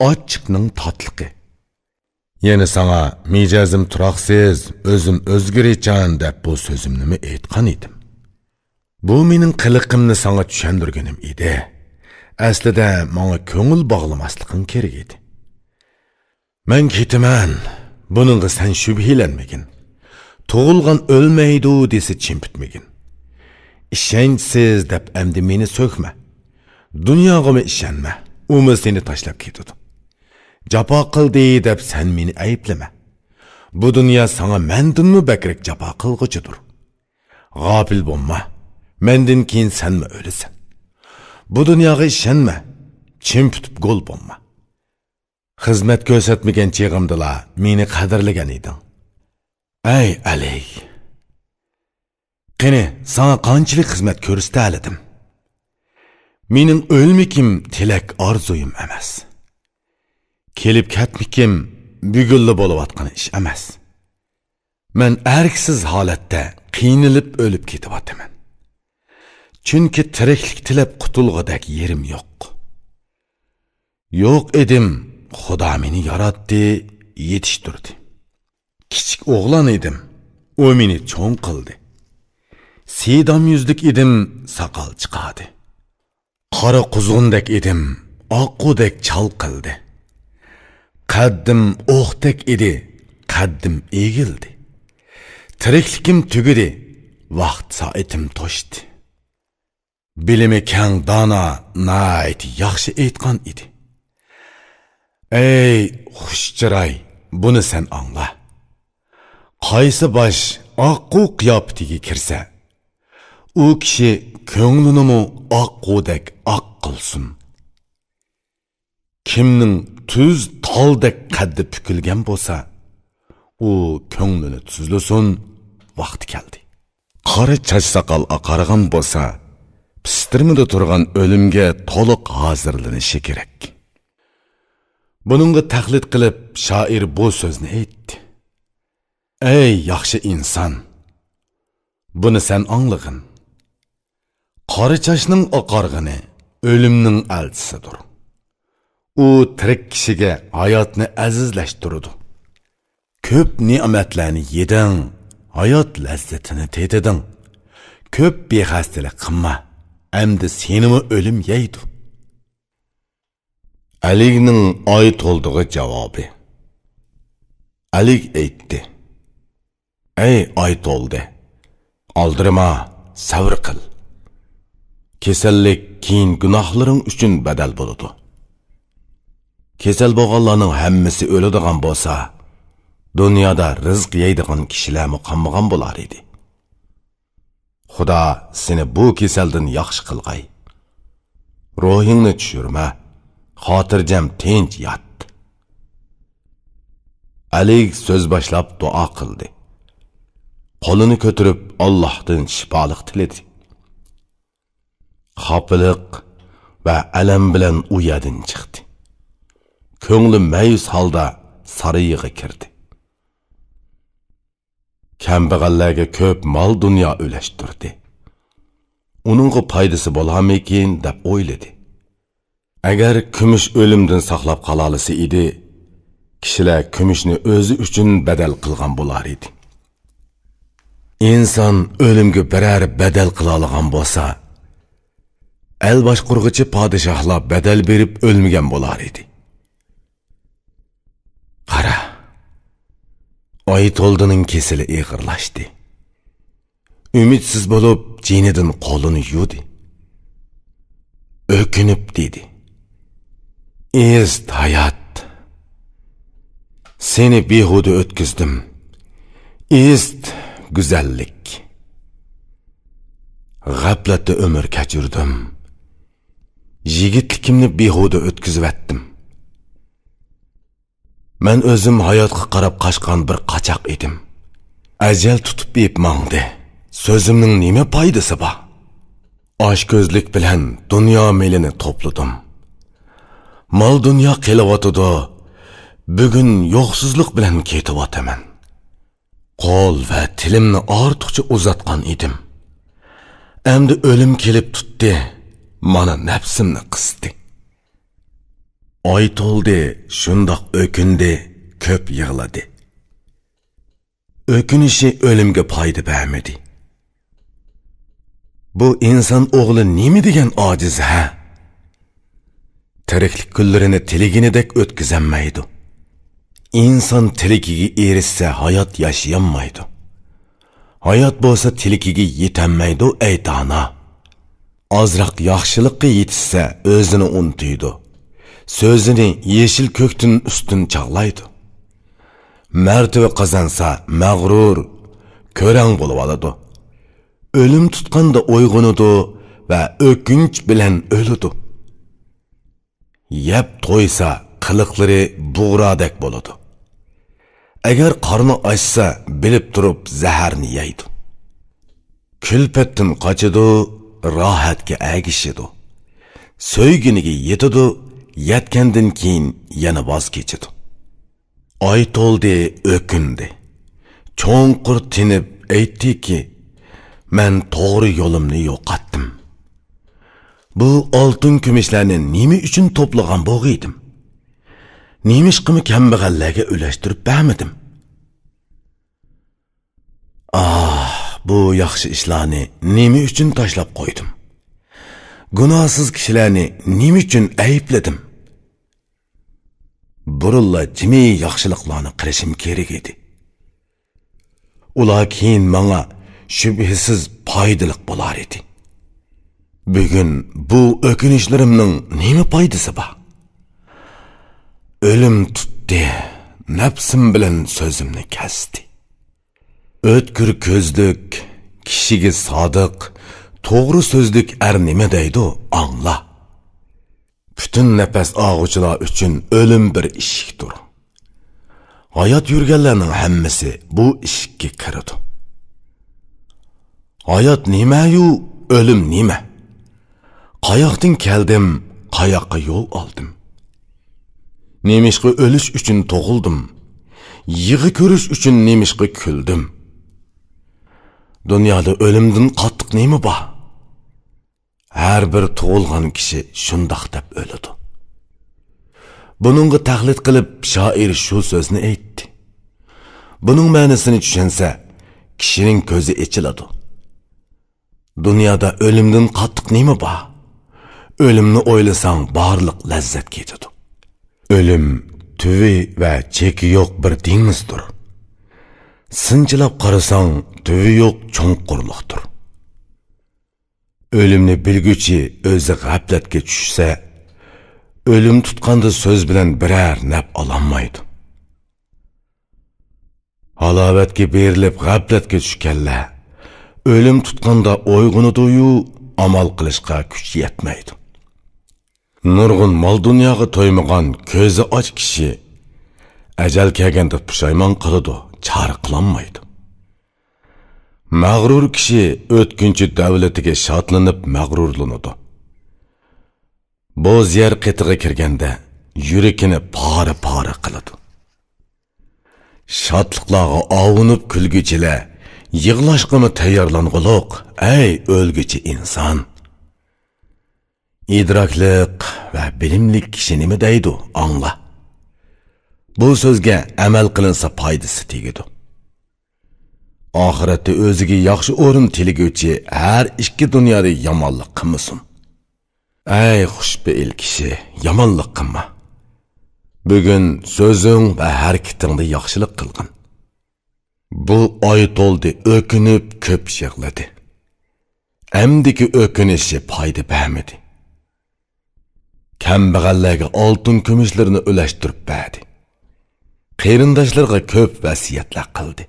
ئاچچىقنىڭ تاتلىقى. يەنە ساڭا مىجەزىم تۇراقسىز، ئۆزۈم ئۆزگىرىچان دەپ بۇ سۆزۈمنىمۇ ئېيتقان ئىدىم. بۇ مېنىڭ قىلىقىمنى ساڭا چۈشەندۈرگىنىم ئىدى. ئەسلىدە ماڭا كۆڭۈل باغلىماسلىقىڭ كېرەك ئىدى. مەن كېتىمەن، بۇنىڭغا سەن شۈبھىلەنمىگىن. تۇغۇلغان ئۆلمەيدۇ دېسە چىمپىتمىگىن. ئىشەنچسىز دەپ ئەمدى مېنى سۆكمە. دۇنياغىمۇ ئىشەنمە، ئۇمۇ سېنى تاشلاپ كېتىدۇ. جاپا قىلدى دەپ سەن مېنى ئەيىبلىمە. بۇ دۇنيا ساڭا مەندىنمۇ بەكرەك جاپا قىلغۇچىدۇر. غاپىل بولما، مەندىن كېيىن سەنمۇ ئۆلىسەن. بۇ دۇنياغا ئىشەنمە، چىمپىتىپ گول بولما. خىزمەت كۆرسەتمىگەن چېغىمدىلا مېنى قەدىرلىگەن ئىدىڭ. ئەي ئەلىگ! قېنى، ساڭا قانچىلىك خىزمەت كۆرسىتەلىدىم؟ مېنىڭ ئۆلمىكىم تىلەك ئارزۇيۇم ئەمەس. كېلىپ كەتمىكىم بۈگۈنلا بولۇۋاتقان ئىش ئەمەس. مەن ئەركىسىز ھالەتتە قىينىلىپ ئۆلۈپ كېتىۋاتىمەن. چۈنكى تىرىكلىك تىلەپ قۇتۇلغۇدەك يېرىم يوق. يوق ئىدىم، خۇدا مېنى ياراتتى، يېتىشتۈردى. كىچىك ئوغلان ئىدىم، ئۇ مېنى چوڭ قىلدى. سىدام يۈزلۈك ئىدىم، ساقال چىقاردى. قارا قۇزغۇندەك ئىدىم، ئاققۇدەك چال قىلدى. قەددىم ئوقتەك ئىدى، قەددىم ئېگىلدى. تىرىكلىكىم تۈگىدى، ۋاقىت سائىتىم توشتى. بىلىمى كەڭ دانا ناھايىتى ياخشى ئېيتقان ئىدى. ئەي خۇش چىراي، بۇنى سەن ئاڭلا. قايسى باش ئاققۇ قىياپىتىگە كىرسە، ئۇ كىشى كۆڭلىنىمۇ ئاققۇدەك ئاق قىلسۇن. كىمنىڭ تۈز تالدەك قەددى پۈكۈلگەن بولسا، ئۇ كۆڭلىنى تۈزلىسۇن، ۋاقتى كەلدى. قارا چاچ ساقال ئاقارغان بولسا، پىستىرمىدا تۇرغان ئۆلۈمگە تولۇق ھازىرلىنىشى كېرەك. بۇنىڭغا تەقلىد قىلىپ، شائىر بۇ سۆزنى ئېيتتى. ئەي ياخشى ئىنسان! بۇنى سەن ئاڭلىغىن. قارا چاچنىڭ ئاقارغىنى ئۆلۈمنىڭ ئەلچىسىدۇر. ئۇ تىرىك كىشىگە ھاياتنى ئەزىزلەشتۈرىدۇ. كۆپ نېمەتلەرنى يېدىڭ، ھايات لەززىتىنى تېتىدىڭ. كۆپ بىخەستىلىك قىلما، ئەمدى سېنىمۇ ئۆلۈم يەيدۇ. ئەلىگنىڭ ئايتولدىغا جاۋابى. ئەلىگ ئېيتتى: ئەي ئايتولدى، ئالدىرىما، سەۋر قىل. كېسەللىك كېيىن گۇناھلىرىڭ ئۈچۈن بەدەل بولىدۇ. كېسەل بولغانلارنىڭ ھەممىسى ئۆلىدىغان بولسا، دۇنيادا رىزىق يەيدىغان كىشىلەرمۇ قالمىغان بولار ئىدى. خۇدا سېنى بۇ كېسەلدىن ياخشى قىلغاي. روھىڭنى چۈشۈرمە، خاتىرجەم تىنچ يات. ئەلىگ سۆز باشلاپ دۇئا قىلدى. قولىنى كۆتۈرۈپ ئاللاھتىن شىپالىق تىلىدى. خاپىلىق ۋە ئەلەم بىلەن ئۇ يەردىن چىقتى. كۆڭلى مەيۈس ھالدا سارىيىغا كىردى. كەمبەغەللەرگە كۆپ مال-دۇنيا ئۈلەشتۈردى. ئۇنىڭغا پايدىسى بولارمىكىن دەپ ئويلىدى. ئەگەر كۈمۈش ئۆلۈمدىن ساقلاپ قالالىسا ئىدى، كىشىلەر كۈمۈشنى ئۆزى ئۈچۈن بەدەل قىلغان بولار ئىدى. ئىنسان ئۆلۈمگە بىرەر بەدەل قىلالىغان بولسا، ئەل باشقۇرغۇچى پادىشاھلار بەدەل بېرىپ ئۆلمىگەن بولار ئىدى. قارا، ئايتولدىنىڭ كېسىلى ئېغىرلاشتى. ئۈمىدسىز بولۇپ، جېنىدىن قولىنى يۇدى. ئۆكۈنۈپ دېدى: «ئىزت ھايات، سېنى بىھۇدە ئۆتكۈزدۈم. ئىزت گۈزەللىك. غەپلەتتە ئۆمۈر كەچۈردۈم. يىگىتلىكىمنى بىھۇدە ئۆتكۈزۈۋەتتىم. مەن ئۆزۈم ھاياتقا قاراپ قاچقان بىر قاچاق ئىدىم. ئەجەل تۇتۇپ ئېيىپ ماڭدى. سۆزۈمنىڭ نېمە پايدىسى بار؟ ئاچكۆزلۈك بىلەن دۇنيا مېلىنى توپلىدىم. مال-دۇنيا قېلىۋاتىدۇ. بۈگۈن يوقسۇزلۇق بىلەن كېتىۋاتىمەن. قول ۋە تىلىمنى ئارتۇقچە ئۇزاتقان ئىدىم. ئەمدى ئۆلۈم كېلىپ تۇتتى، مانا نەپسىمنى قىستى.» ئايتولدى شۇنداق ئۆكۈندى، كۆپ يىغلىدى. ئۆكۈنۈشى ئۆلۈمگە پايدا بەرمىدى. بۇ ئىنسان ئوغلى نېمە دېگەن ئاجىز ھە؟ تىرىكلىك كۈنلىرىنى تىلىگىنىدەك ئۆتكۈزەلمەيدۇ. ئىنسان تىلىكىگە ئېرىشسە، ھايات ياشىيالمايدۇ. ھايات بولسا تىلىكىگە يېتەلمەيدۇ، ئەي دانا. ئازراق ياخشىلىققا يېتىشسە، ئۆزىنى ئۇنتۇيدۇ. سۆزىنى يېشىل كۆكتىن ئۈستۈن چاغلايدۇ. مەرتىۋە قازانسا، مەغرۇر، كۆرەڭ بولۇۋالىدۇ. ئۆلۈم تۇتقاندا ئويغىنىدۇ ۋە ئۆكۈنچ بىلەن ئۆلىدۇ. يەپ تويسا، قىلىقلىرى بۇغرادەك بولىدۇ. ئەگەر قارنى ئاچسا، بىلىپ تۇرۇپ زەھەرنى يەيدۇ. كۈلپەتتىن قاچىدۇ، راھەتكە ئەگىشىدۇ. سۆيگىنىگە يېتىدۇ، يەتكەندىن كېيىن يەنە ۋاز كېچىدۇ. ئايتولدى ئۆكۈندى. چوڭقۇر تىنىپ ئېيتتىكى، مەن توغرا يولۇمنى يوقاتتىم. بۇ ئالتۇن كۈمۈشلەرنى نېمە ئۈچۈن توپلىغان بولغىيدىم؟ نېمىشقىمۇ كەمبەغەللەرگە ئۈلەشتۈرۈپ بەرمىدىم؟ ئاھ، بۇ ياخشى ئىشلارنى نېمە ئۈچۈن تاشلاپ قويدۇم؟ گۇناھسىز كىشىلەرنى نېمە ئۈچۈن ئەيىبلىدىم؟ بۇرۇنلا جىمى ياخشىلىقلارنى قىلىشىم كېرەك ئىدى. ئۇلار كېيىن ماڭا شۈبھىسىز پايدىلىق بولار ئىدى. بۈگۈن بۇ ئۆكۈنۈشلىرىمنىڭ نېمە پايدىسى بار؟ ئۆلۈم تۇتتى، نەپسىم بىلەن سۆزۈمنى كەستى. ئۆتكۈر كۆزلۈك، كىشىگە سادىق، توغرا سۆزلۈك ئەر نېمە دەيدۇ، ئاڭلا. پۈتۈن نەپەس ئالغۇچىلار ئۈچۈن ئۆلۈم بىر ئىشىكتۇر. ھايات يۈرگەنلەرنىڭ ھەممىسى بۇ ئىشىككە كىرىدۇ. ھايات نېمەيۇ، ئۆلۈم نېمە؟ قاياقتىن كەلدىم، قاياققا يول ئالدىم؟ نېمىشقا ئۆلۈش ئۈچۈن تۇغۇلدۇم؟ يىغا كۆرۈش ئۈچۈن نېمىشقا كۈلدۈم؟ دۇنيادا ئۆلۈمدىن قاتتىق نېمە بار؟ ھەر بىر تۇغۇلغان كىشى شۇنداق دەپ ئۆلىدۇ. بۇنىڭغا تەقلىد قىلىپ، شائىر شۇ سۆزنى ئېيتتى. بۇنىڭ مەنىسىنى چۈشەنسە، كىشىنىڭ كۆزى ئېچىلىدۇ. دۇنيادا ئۆلۈمدىن قاتتىق نېمە بار؟ ئۆلۈمنى ئويلىساڭ، بارلىق لەززەت كېتىدۇ. ئۆلۈم تۈۋى ۋە چېكى يوق بىر دېڭىزدۇر. سىنچىلاپ قارىساڭ، تۈۋى يوق چوڭقۇرلۇقتۇر. ئۆلۈمنى بىلگۈچى ئۆزى غەپلەتكە چۈشسە، ئۆلۈم تۇتقاندا سۆز بىلەن بىرەر نەپ ئالالمايدۇ. ھالاۋەتكە بېرىلىپ غەپلەتكە چۈشكەنلەر ئۆلۈم تۇتقاندا ئويغىنىدۇيۇ، ئامال قىلىشقا كۈچ يەتمەيدۇ. نۇرغۇن مال-دۇنياغا تويمىغان كۆزى ئاچ كىشى ئەجەل كەلگەندە پۇشايمان قىلىدۇ، چارە قىلالمايدۇ. مەغرۇر كىشى ئۆتكۈنچى دەۋلىتىگە شادلىنىپ مەغرۇرلىنىدۇ. بوز يەر قېتىغا كىرگەندە يۈرىكىنى پارە-پارە قىلىدۇ. شادلىقلارغا ئاۋۇنۇپ كۈلگۈچىلەر، يىغلاشقىمۇ تەييارلانغۇلۇق، ئەي ئۆلگۈچى ئىنسان! ئىدراكلىق ۋە بىلىملىك كىشى نېمە دەيدۇ، ئاڭلا. بۇ سۆزگە ئەمەل قىلىنسا پايدىسى تېگىدۇ. ئاخىرەتتە ئۆزىگە ياخشى ئورۇن تىلىگۈچى ھەر ئىككى دۇنيادا يامانلىق قىلمىسۇن. ئەي خۇشپېئىل كىشى، يامانلىق قىلما. بۈگۈن سۆزۈڭ ۋە ھەرىكىتىڭدە ياخشىلىق قىلغىن. بۇ ئايتولدى ئۆكۈنۈپ كۆپ يىغلىدى. ئەمدىكى ئۆكۈنۈشى پايدا بەرمىدى. كەمبەغەللەرگە ئالتۇن كۈمۈشلىرىنى ئۈلەشتۈرۈپ بەردى. قېرىنداشلىرىغا كۆپ ۋەسىيەتلەر قىلدى.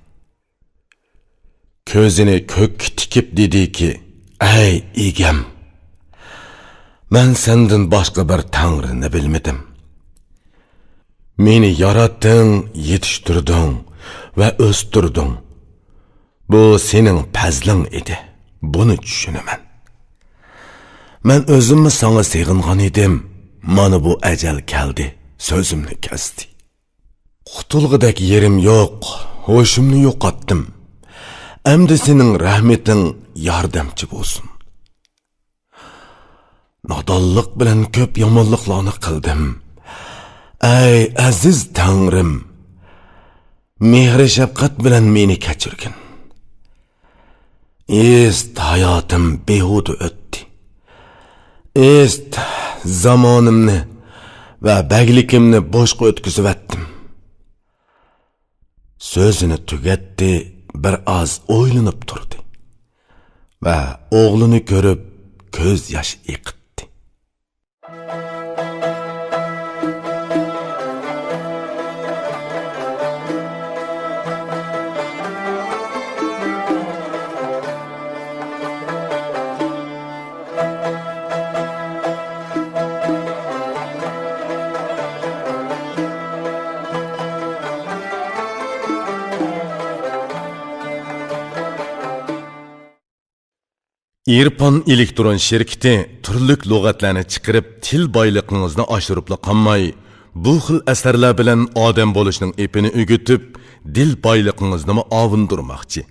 كۆزىنى كۆككە تىكىپ دېدىكى، ئەي ئىگەم! مەن سەندىن باشقا بىر تەڭرىنى بىلمىدىم. مېنى ياراتتىڭ، يېتىشتۈردۈڭ ۋە ئۆستۈردۈڭ. بۇ سېنىڭ پەزلىڭ ئىدى، بۇنى چۈشىنىمەن. مەن ئۆزۈممۇ ساڭا سېغىنغان ئىدىم، مانا بۇ ئەجەل كەلدى، سۆزۈمنى كەستى. قۇتۇلغۇدەك يېرىم يوق، ھوشۇمنى يوقاتتىم. ئەمدى سېنىڭ رەھمىتىڭ ياردەمچى بولسۇن. نادانلىق بىلەن كۆپ يامانلىقلارنى قىلدىم. ئەي ئەزىز تەڭرىم، مېھرى-شەپقەت بىلەن مېنى كەچۈرگىن. ئىست ھاياتىم بىھۇدە ئۆتتى. ئىست زامانىمنى ۋە بەگلىكىمنى بوشقا ئۆتكۈزۈۋەتتىم. سۆزىنى تۈگەتتى، بىر ئاز ئويلىنىپ تۇردى ۋە ئوغلىنى كۆرۈپ كۆز ياش ئېقىتتى. ئىرپان ئېلېكترون شىركىتى تۈرلۈك لۇغەتلەرنى چىقىرىپ، تىل بايلىقىڭىزنى ئاشۇرۇپلا قالماي، بۇ خىل ئەسەرلەر بىلەن ئادەم بولۇشنىڭ ئېپىنى ئۆگىتىپ، دىل بايلىقىڭىزنىمۇ ئاۋۇندۇرماقچى.